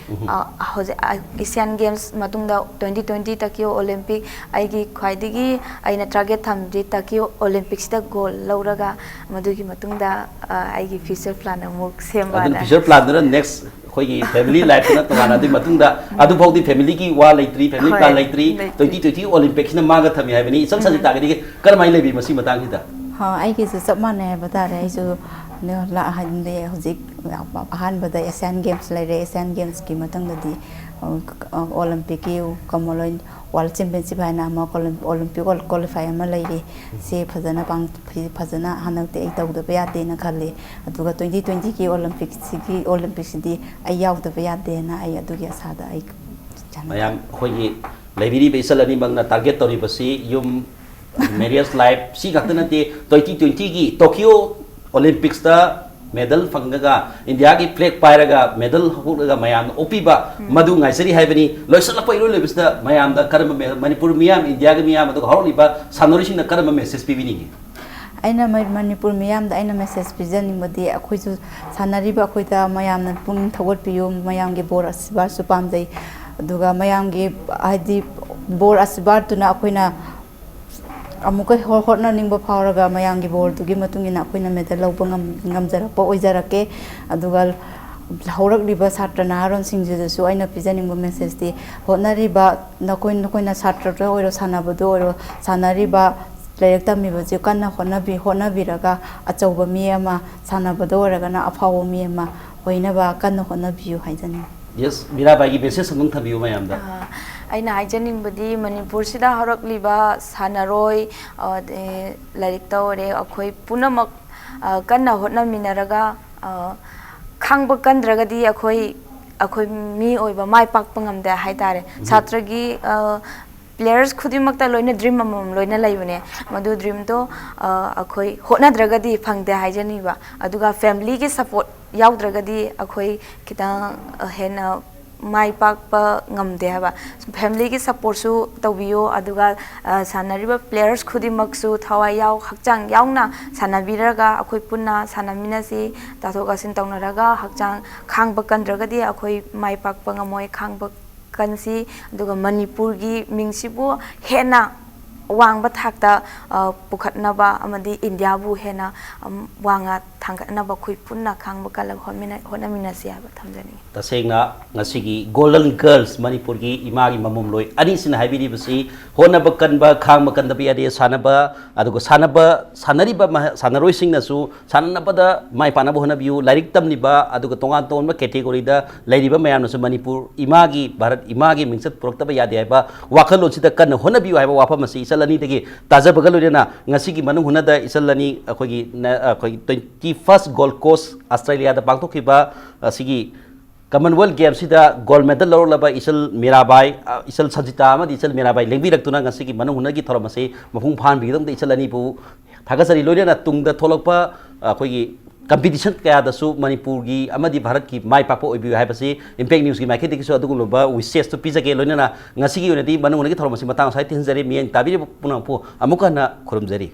ꯍꯧꯖꯤꯛ Asian Games ꯃꯇꯨꯡꯗ twenty twenty Tokyo Olympic, ꯑꯩꯒꯤ ꯈ꯭ꯋꯥꯏꯗꯒꯤ ꯑꯩꯅ target ꯊꯝꯕꯗꯤ Tokyo Olympicꯁꯤꯗ gold ꯂꯧꯔꯒ ꯃꯗꯨꯒꯤ ꯃꯇꯨꯡꯗ ꯑꯩꯒꯤ future plan ꯑꯃꯨꯛ ꯁꯦꯝꯕ꯫ ꯑꯗꯨꯅ future planꯗꯨꯅ next ꯑꯩꯈꯣꯏꯒꯤ family lifeꯇꯨꯅ ꯇꯣꯉꯥꯟꯅ, ꯑꯗꯨꯒꯤ ꯃꯇꯨꯡꯗ ꯑꯗꯨꯐꯥꯎꯗꯤ familyꯒꯤ ꯋꯥ ꯂꯩꯇ꯭ꯔꯤ, family plan ꯂꯩꯇ꯭ꯔꯤ꯫ Twenty twenty Olympicꯁꯤꯅ ꯃꯥꯡꯗ ꯊꯝꯃꯤ ꯍꯥꯏꯕꯅꯤ꯫ ꯏꯆꯟ ꯁꯟꯖꯤꯇꯥꯒꯤꯗꯤ ꯀꯔꯝꯍꯥꯏꯅ ꯂꯩꯕꯤ ꯃꯁꯤ ꯃꯇꯥꯡꯁꯤꯗ? ꯑꯩꯒꯤꯁꯨ ꯆꯞ ꯃꯥꯟꯅꯩ ꯍꯥꯏꯕ ꯇꯥꯔꯦ꯫ ꯑꯩꯁꯨ ꯍꯧꯖꯤꯛ ꯑꯍꯥꯟꯕꯗ Asian Games ꯂꯩꯔꯦ, Asian Gamesꯀꯤ ꯃꯊꯪꯗꯗꯤ Olympicꯀꯤ ꯀꯃꯣꯂꯣꯏ World Championship ꯍꯥꯏꯅ ꯑꯃ Olympic qualify ꯑꯃ ꯂꯩꯔꯤ꯫ ꯁꯤ ꯐꯖꯅ ꯄꯥꯡ-, ꯐꯖꯅ ꯍꯟꯗꯛꯇꯤ ꯑꯩ ꯇꯧꯗꯕ ꯌꯥꯗꯦꯅ ꯈꯜꯂꯤ꯫ ꯑꯗꯨꯒ twenty twentyꯒꯤ Olympicꯁꯤꯒꯤ, Olympicꯁꯤꯗꯤ ꯑꯩ ꯌꯥꯎꯗꯕ ꯌꯥꯗꯦꯅ ꯑꯩ ꯑꯗꯨꯒꯤ ꯑꯁꯥꯗ ꯑꯩ ꯆꯪꯉꯤ꯫ ꯃꯌꯥꯝ ꯑꯩꯈꯣꯏꯒꯤ ꯂꯩꯕꯤꯔꯤꯕ ꯏꯆꯜ ꯑꯅꯤꯃꯛꯅ target ꯇꯧꯔꯤꯕꯁꯤ ꯌꯨꯝ, marriage life, ꯁꯤ ꯈꯛꯇ ꯅꯠꯇꯦ, twenty twentyꯒꯤ Tokyo Olympicsꯇ medal ꯐꯪꯉꯒ, Indiaꯒꯤ flag ꯄꯥꯏꯔꯒ medal ꯍꯧꯒꯠꯂꯒ ꯃꯌꯥꯝꯅ ꯑꯣꯛꯄꯤꯕ, ꯃꯗꯨ ꯉꯥꯏꯖꯔꯤ ꯍꯥꯏꯕꯅꯤ꯫ ꯂꯣꯏꯁꯤꯜꯂꯛꯄ ꯏꯔꯣꯏ ꯂꯣꯏꯕꯁꯤꯗ ꯃꯌꯥꯝꯗ ꯀꯔꯝꯕ me-, ꯃꯅꯤꯄꯨꯔ ꯃꯤꯌꯥꯝ, Indiaꯒꯤ ꯃꯤꯌꯥꯝ, ꯑꯗꯨꯒ ꯍꯧꯔꯛꯂꯤꯕ ꯁꯥꯟꯅꯔꯣꯏꯁꯤꯡꯅ ꯀꯔꯝꯕ message ꯄꯤꯕꯤꯅꯤꯡꯉꯤ? ꯑꯩꯅ ꯃ- ꯃꯅꯤꯄꯨꯔ ꯃꯤꯌꯥꯝꯗ ꯑꯩꯅ ꯃꯦꯁꯦꯖ ꯄꯤꯖꯅꯤꯡꯕꯗꯤ, ꯑꯩꯈꯣꯏꯁꯨ ꯁꯥꯟꯅꯔꯤꯕ ꯑꯩꯈꯣꯏꯗ ꯃꯌꯥꯝꯅ ꯄꯨꯛꯅꯤꯡ ꯊꯧꯒꯠꯄꯤꯌꯨ, ꯃꯌꯥꯝꯒꯤ ꯕꯣꯔ ꯑꯁꯤꯔꯕꯥꯗꯁꯨ ꯄꯥꯝꯖꯩ꯫ ꯑꯗꯨꯒ ꯃꯌꯥꯝꯒꯤ, ꯍꯥꯏꯗꯤ, ꯕꯣꯔ ꯑꯁꯤꯔꯕꯥꯗꯇꯨꯅ ꯑꯩꯈꯣꯏꯅ ꯑꯃꯨꯛꯀ ꯍꯣ- ꯍꯣꯠꯅꯅꯤꯡꯕ ꯐꯥꯎꯔꯒ, ꯃꯌꯥꯝꯒꯤ ꯕꯣꯔꯗꯨꯒꯤ ꯃꯇꯨꯡ ꯏꯟꯅ ꯑꯩꯈꯣꯏꯅ ꯃꯦꯗꯜ ꯂꯧꯕ ꯉꯝ- ꯉꯝꯖꯔꯛꯄ ꯑꯣꯏꯖꯔꯛꯀꯦ꯫ ꯑꯗꯨꯒ ꯍꯧꯔꯛꯂꯤꯕ ꯁꯥꯇ꯭ꯔ ꯅꯍꯥꯔꯣꯟꯁꯤꯡꯁꯤꯗꯁꯨ ꯑꯩꯅ ꯄꯤꯖꯅꯤꯡꯕ ꯃꯦꯁꯦꯖꯇꯤ, ꯍꯣꯠꯅꯔꯤꯕ ꯅꯈꯣꯏ, ꯅꯈꯣꯏꯅ ꯁꯥꯇ꯭ꯔꯗ ꯑꯣꯏꯔꯣ, ꯁꯥꯟꯅꯕꯗ ꯑꯣꯏꯔꯣ, ꯁꯥꯟꯅꯔꯤꯕ, ꯂꯥꯏꯔꯤꯛ ꯇꯝꯃꯤꯕꯁꯤ ꯀꯟꯅ ꯍꯣꯠꯅꯕꯤ- ꯍꯣꯠꯅꯕꯤꯔꯒ, ꯑꯆꯧꯕ ꯃꯤ ꯑꯃ, ꯁꯥꯟꯅꯕꯗ ꯑꯣꯏꯔꯒꯅ ꯑꯐꯥꯎꯕ ꯃꯤ ꯑꯃ ꯑꯣꯏꯅꯕ ꯀꯟꯅ ꯍꯣꯠꯅꯕꯤꯌꯨ ꯍꯥꯏꯖꯅꯤꯡꯏ꯫ ꯌꯦꯁ, ꯃꯤꯔꯥꯕꯥꯏꯒꯤ ꯃꯦꯁꯦꯖ ꯑꯃꯨꯛ ꯊꯝꯕꯤꯌꯨ ꯃꯌꯥꯝꯗ꯫ ꯑ, ꯑꯩꯅ ꯍꯥꯏꯖꯅꯤꯡꯕꯗꯤ, ꯃꯅꯤꯄꯨꯔꯁꯤꯗ ꯍꯧꯔꯛꯂꯤꯕ ꯁꯥꯟꯅꯔꯣꯏ, ꯑ, ꯑꯗꯩ ꯂꯥꯏꯔꯤꯛ ꯇꯧꯔꯦ, ꯑꯩꯈꯣꯏ ꯄꯨꯝꯅꯃꯛ, ꯑ, ꯀꯟꯅ ꯍꯣꯠꯅꯃꯤꯟꯅꯔꯒ, ꯑ, ꯈꯥꯡꯕ ꯀꯟꯗ꯭ꯔꯒꯗꯤ ꯑꯩꯈꯣꯏ, ꯑꯩꯈꯣꯏ ꯃꯤ ꯑꯣꯏꯕ ꯃꯥꯏ ꯄꯥꯛꯄ ꯉꯝꯗꯦ ꯍꯥꯏꯇꯥꯔꯦ꯫ ꯁꯥꯇ꯭ꯔꯒꯤ, ꯑ, ꯄ꯭ꯂꯦꯌꯔꯁ ꯈꯨꯗꯤꯡꯃꯛꯇ ꯂꯣꯏꯅ ꯗ꯭ꯔꯤꯝ ꯑꯃꯃꯝ ꯂꯣꯏꯅ ꯂꯩꯕꯅꯦ꯫ ꯃꯗꯨ ꯗ꯭ꯔꯤꯝꯗꯣ, ꯑ, ꯑꯩꯈꯣꯏ ꯍꯣꯠꯅꯗ꯭ꯔꯒꯗꯤ ꯐꯪꯗꯦ ꯍꯥꯏꯖꯅꯤꯡꯕ꯫ ꯑꯗꯨꯒ ꯐꯦꯃꯤꯂꯤꯒꯤ ꯁꯞꯄꯣꯔꯠ ꯌꯥꯎꯗ꯭ꯔꯒꯗꯤ ꯑꯩꯈꯣꯏ ꯈꯤꯇꯪ, ꯑ, ꯍꯦꯟꯅ ꯃꯥꯏ ꯄꯥꯛꯄ ꯉꯝꯗꯦ ꯍꯥꯏꯕ꯫ ꯐꯦꯃꯤꯂꯤꯒꯤ ꯁꯞꯄꯣꯔꯠꯁꯨ ꯇꯧꯕꯤꯌꯨ꯫ ꯑꯗꯨꯒ, ꯑ, ꯁꯥꯟꯅꯔꯤꯕ ꯄ꯭ꯂꯦꯌꯔꯁ ꯈꯨꯗꯤꯡꯃꯛꯁꯨ ꯊꯋꯥꯏ ꯌꯥꯎ, ꯍꯛꯆꯥꯡ ꯌꯥꯎꯅ ꯁꯥꯟꯅꯕꯤꯔꯒ, ꯑꯩꯈꯣꯏ ꯄꯨꯟꯅ ꯁꯥꯟꯅꯃꯤꯟꯅꯁꯤ, ꯇꯥꯊꯣꯛ ꯇꯥꯁꯤꯟ ꯇꯧꯅꯔꯒ ꯍꯛꯆꯥꯡ ꯈꯥꯡꯕ ꯀꯟꯗ꯭ꯔꯒꯗꯤ ꯑꯩꯈꯣꯏ ꯃꯥꯏ ꯄꯥꯛꯄ ꯉꯝꯃꯣꯏ꯫ ꯈꯥꯡꯕ ꯀꯟꯁꯤ꯫ ꯑꯗꯨꯒ ꯃꯅꯤꯄꯨꯔꯒꯤ ꯃꯤꯡꯁꯤꯕꯨ ꯍꯦꯟꯅ ꯋꯥꯡꯕ ꯊꯥꯛꯇ, ꯑ, ꯄꯨꯈꯠꯅꯕ ꯑꯃꯗꯤ ꯏꯟꯗꯤꯌꯥꯕꯨ ꯍꯦꯟꯅ, ꯑꯝ, ꯋꯥꯡꯅ ꯊꯥꯡꯒꯠꯅꯕ ꯑꯩꯈꯣꯏ ꯄꯨꯟꯅ ꯈꯥꯡꯕ ꯀꯜꯂꯒ ꯍꯣꯠꯃꯤꯟꯅ-, ꯍꯣꯠꯅꯃꯤꯟꯅꯁꯤ ꯍꯥꯏꯕ ꯊꯝꯖꯅꯤꯡꯏ꯫ ꯇꯁꯦꯡꯅ ꯉꯁꯤꯒꯤ ꯒꯣꯜꯗꯟ ꯒꯔꯜꯁ, ꯃꯅꯤꯄꯨꯔꯒꯤ ꯏꯃꯥꯒꯤ ꯃꯃꯣꯝꯂꯣꯏ ꯑꯅꯤꯁꯤꯅ ꯍꯥꯏꯕꯤꯔꯤꯕꯁꯤ, ꯍꯣꯠꯅꯕ ꯀꯟꯕ, ꯈꯥꯡꯕ ꯀꯟꯗꯕ ꯌꯥꯗꯦ꯫ ꯁꯥꯟꯅꯕ, ꯑꯗꯨꯒ ꯁꯥꯟꯅꯕ, ꯁꯥꯟꯅꯔꯤꯕ ꯃꯍ-, ꯁꯥꯟꯅꯔꯣꯏꯁꯤꯡꯅꯁꯨ ꯁꯥꯟꯅꯅꯕꯗ ꯃꯥꯏ ꯄꯥꯛꯅꯕ ꯍꯣꯠꯅꯕꯤꯌꯨ꯫ ꯂꯥꯏꯔꯤꯛ ꯇꯝꯂꯤꯕ, ꯑꯗꯨꯒ ꯇꯣꯉꯥꯟ ꯇꯣꯉꯥꯟꯕ ꯀꯦꯇꯦꯒꯣꯔꯤꯗ ꯂꯩꯔꯤꯕ ꯃꯌꯥꯝꯅꯁꯨ ꯃꯅꯤꯄꯨꯔ ꯏꯃꯥꯒꯤ, ꯚꯥꯔꯠ ꯏꯃꯥꯒꯤ ꯃꯤꯡꯆꯠ ꯄꯨꯔꯛꯇꯕ ꯌꯥꯗꯦ ꯍꯥꯏꯕ ꯋꯥꯈꯜꯂꯣꯟꯁꯤꯗ ꯀꯟꯅ ꯍꯣꯠꯅꯕꯤꯌꯨ ꯍꯥꯏꯕ ꯋꯥꯐꯝ ꯑꯁꯤ ꯏꯆꯜ ꯑꯅꯤꯗꯒꯤ ꯇꯥꯖꯕꯒ ꯂꯣꯏꯅꯅ, ꯉꯁꯤꯒꯤ ꯃꯅꯨꯡ ꯍꯨꯠꯅꯗ ꯏꯆꯜ ꯑꯅꯤ, ꯑꯩꯈꯣꯏꯒꯤ ꯅ-, ꯑꯩꯈꯣꯏꯒꯤ twenty first Gold Coast, Australia ꯗ ꯄꯥꯡꯊꯣꯛꯈꯤꯕ ꯑꯁꯤꯒꯤ Commonwealth Games ꯁꯤꯗ ꯒꯣꯜ ꯃꯦꯗꯜ ꯂꯧꯔꯛꯂꯕ ꯏꯆꯜ ꯃꯤꯔꯥꯕꯥꯏ, ꯑ, ꯏꯆꯜ ꯁꯟꯖꯤꯇꯥ ꯑꯃꯗꯤ ꯏꯆꯜ ꯃꯤꯔꯥꯕꯥꯏ ꯂꯦꯡꯕꯤꯔꯛꯇꯨꯅ ꯉꯁꯤꯒꯤ ꯃꯅꯨꯡ ꯍꯨꯠꯅꯒꯤ ꯊꯧꯔꯝ ꯑꯁꯤ ꯃꯄꯨꯡ ꯐꯥꯍꯟꯕꯤꯒꯤꯗꯃꯛꯇ ꯏꯆꯜ ꯑꯅꯤꯕꯨ ꯊꯥꯒꯠꯆꯔꯤ꯫ ꯂꯣꯏꯅꯅ ꯇꯨꯡꯗ ꯊꯣꯛꯂꯛꯄ, ꯑ, ꯑꯩꯈꯣꯏꯒꯤ ꯀꯝꯄꯤꯇꯤꯁꯟ ꯀꯌꯥꯗꯁꯨ ꯃꯅꯤꯄꯨꯔꯒꯤ ꯑꯃꯗꯤ ꯚꯥꯔꯠꯀꯤ ꯃꯥꯏ ꯄꯥꯛꯄ ꯑꯣꯏꯕꯤꯌꯨ ꯍꯥꯏꯕꯁꯤ Impact News ꯀꯤ ꯃꯥꯏꯀꯩꯗꯒꯤꯁꯨ ꯑꯗꯨꯒꯨꯝꯂꯕ ꯋꯤꯁꯦꯁꯇꯨ ꯄꯤꯖꯒꯦ꯫ ꯂꯣꯏꯅꯅ ꯉꯁꯤꯒꯤ ꯑꯣꯏꯅꯗꯤ ꯃꯅꯨꯡ ꯍꯨꯠꯅꯒꯤ ꯊꯧꯔꯝ ꯑꯁꯤ ꯃꯇꯥꯡ ꯑꯁ꯭ꯋꯥꯏꯗ ꯊꯤꯟꯖꯔꯤ꯫ ꯃꯤꯠꯌꯦꯡ ꯇꯥꯕꯤꯔꯤꯕ ꯄꯨꯝꯅꯃꯛꯄꯨ ꯑꯃꯨꯛꯀ ꯍꯟꯅ ꯈꯨꯔꯨꯝꯖꯔꯤ꯫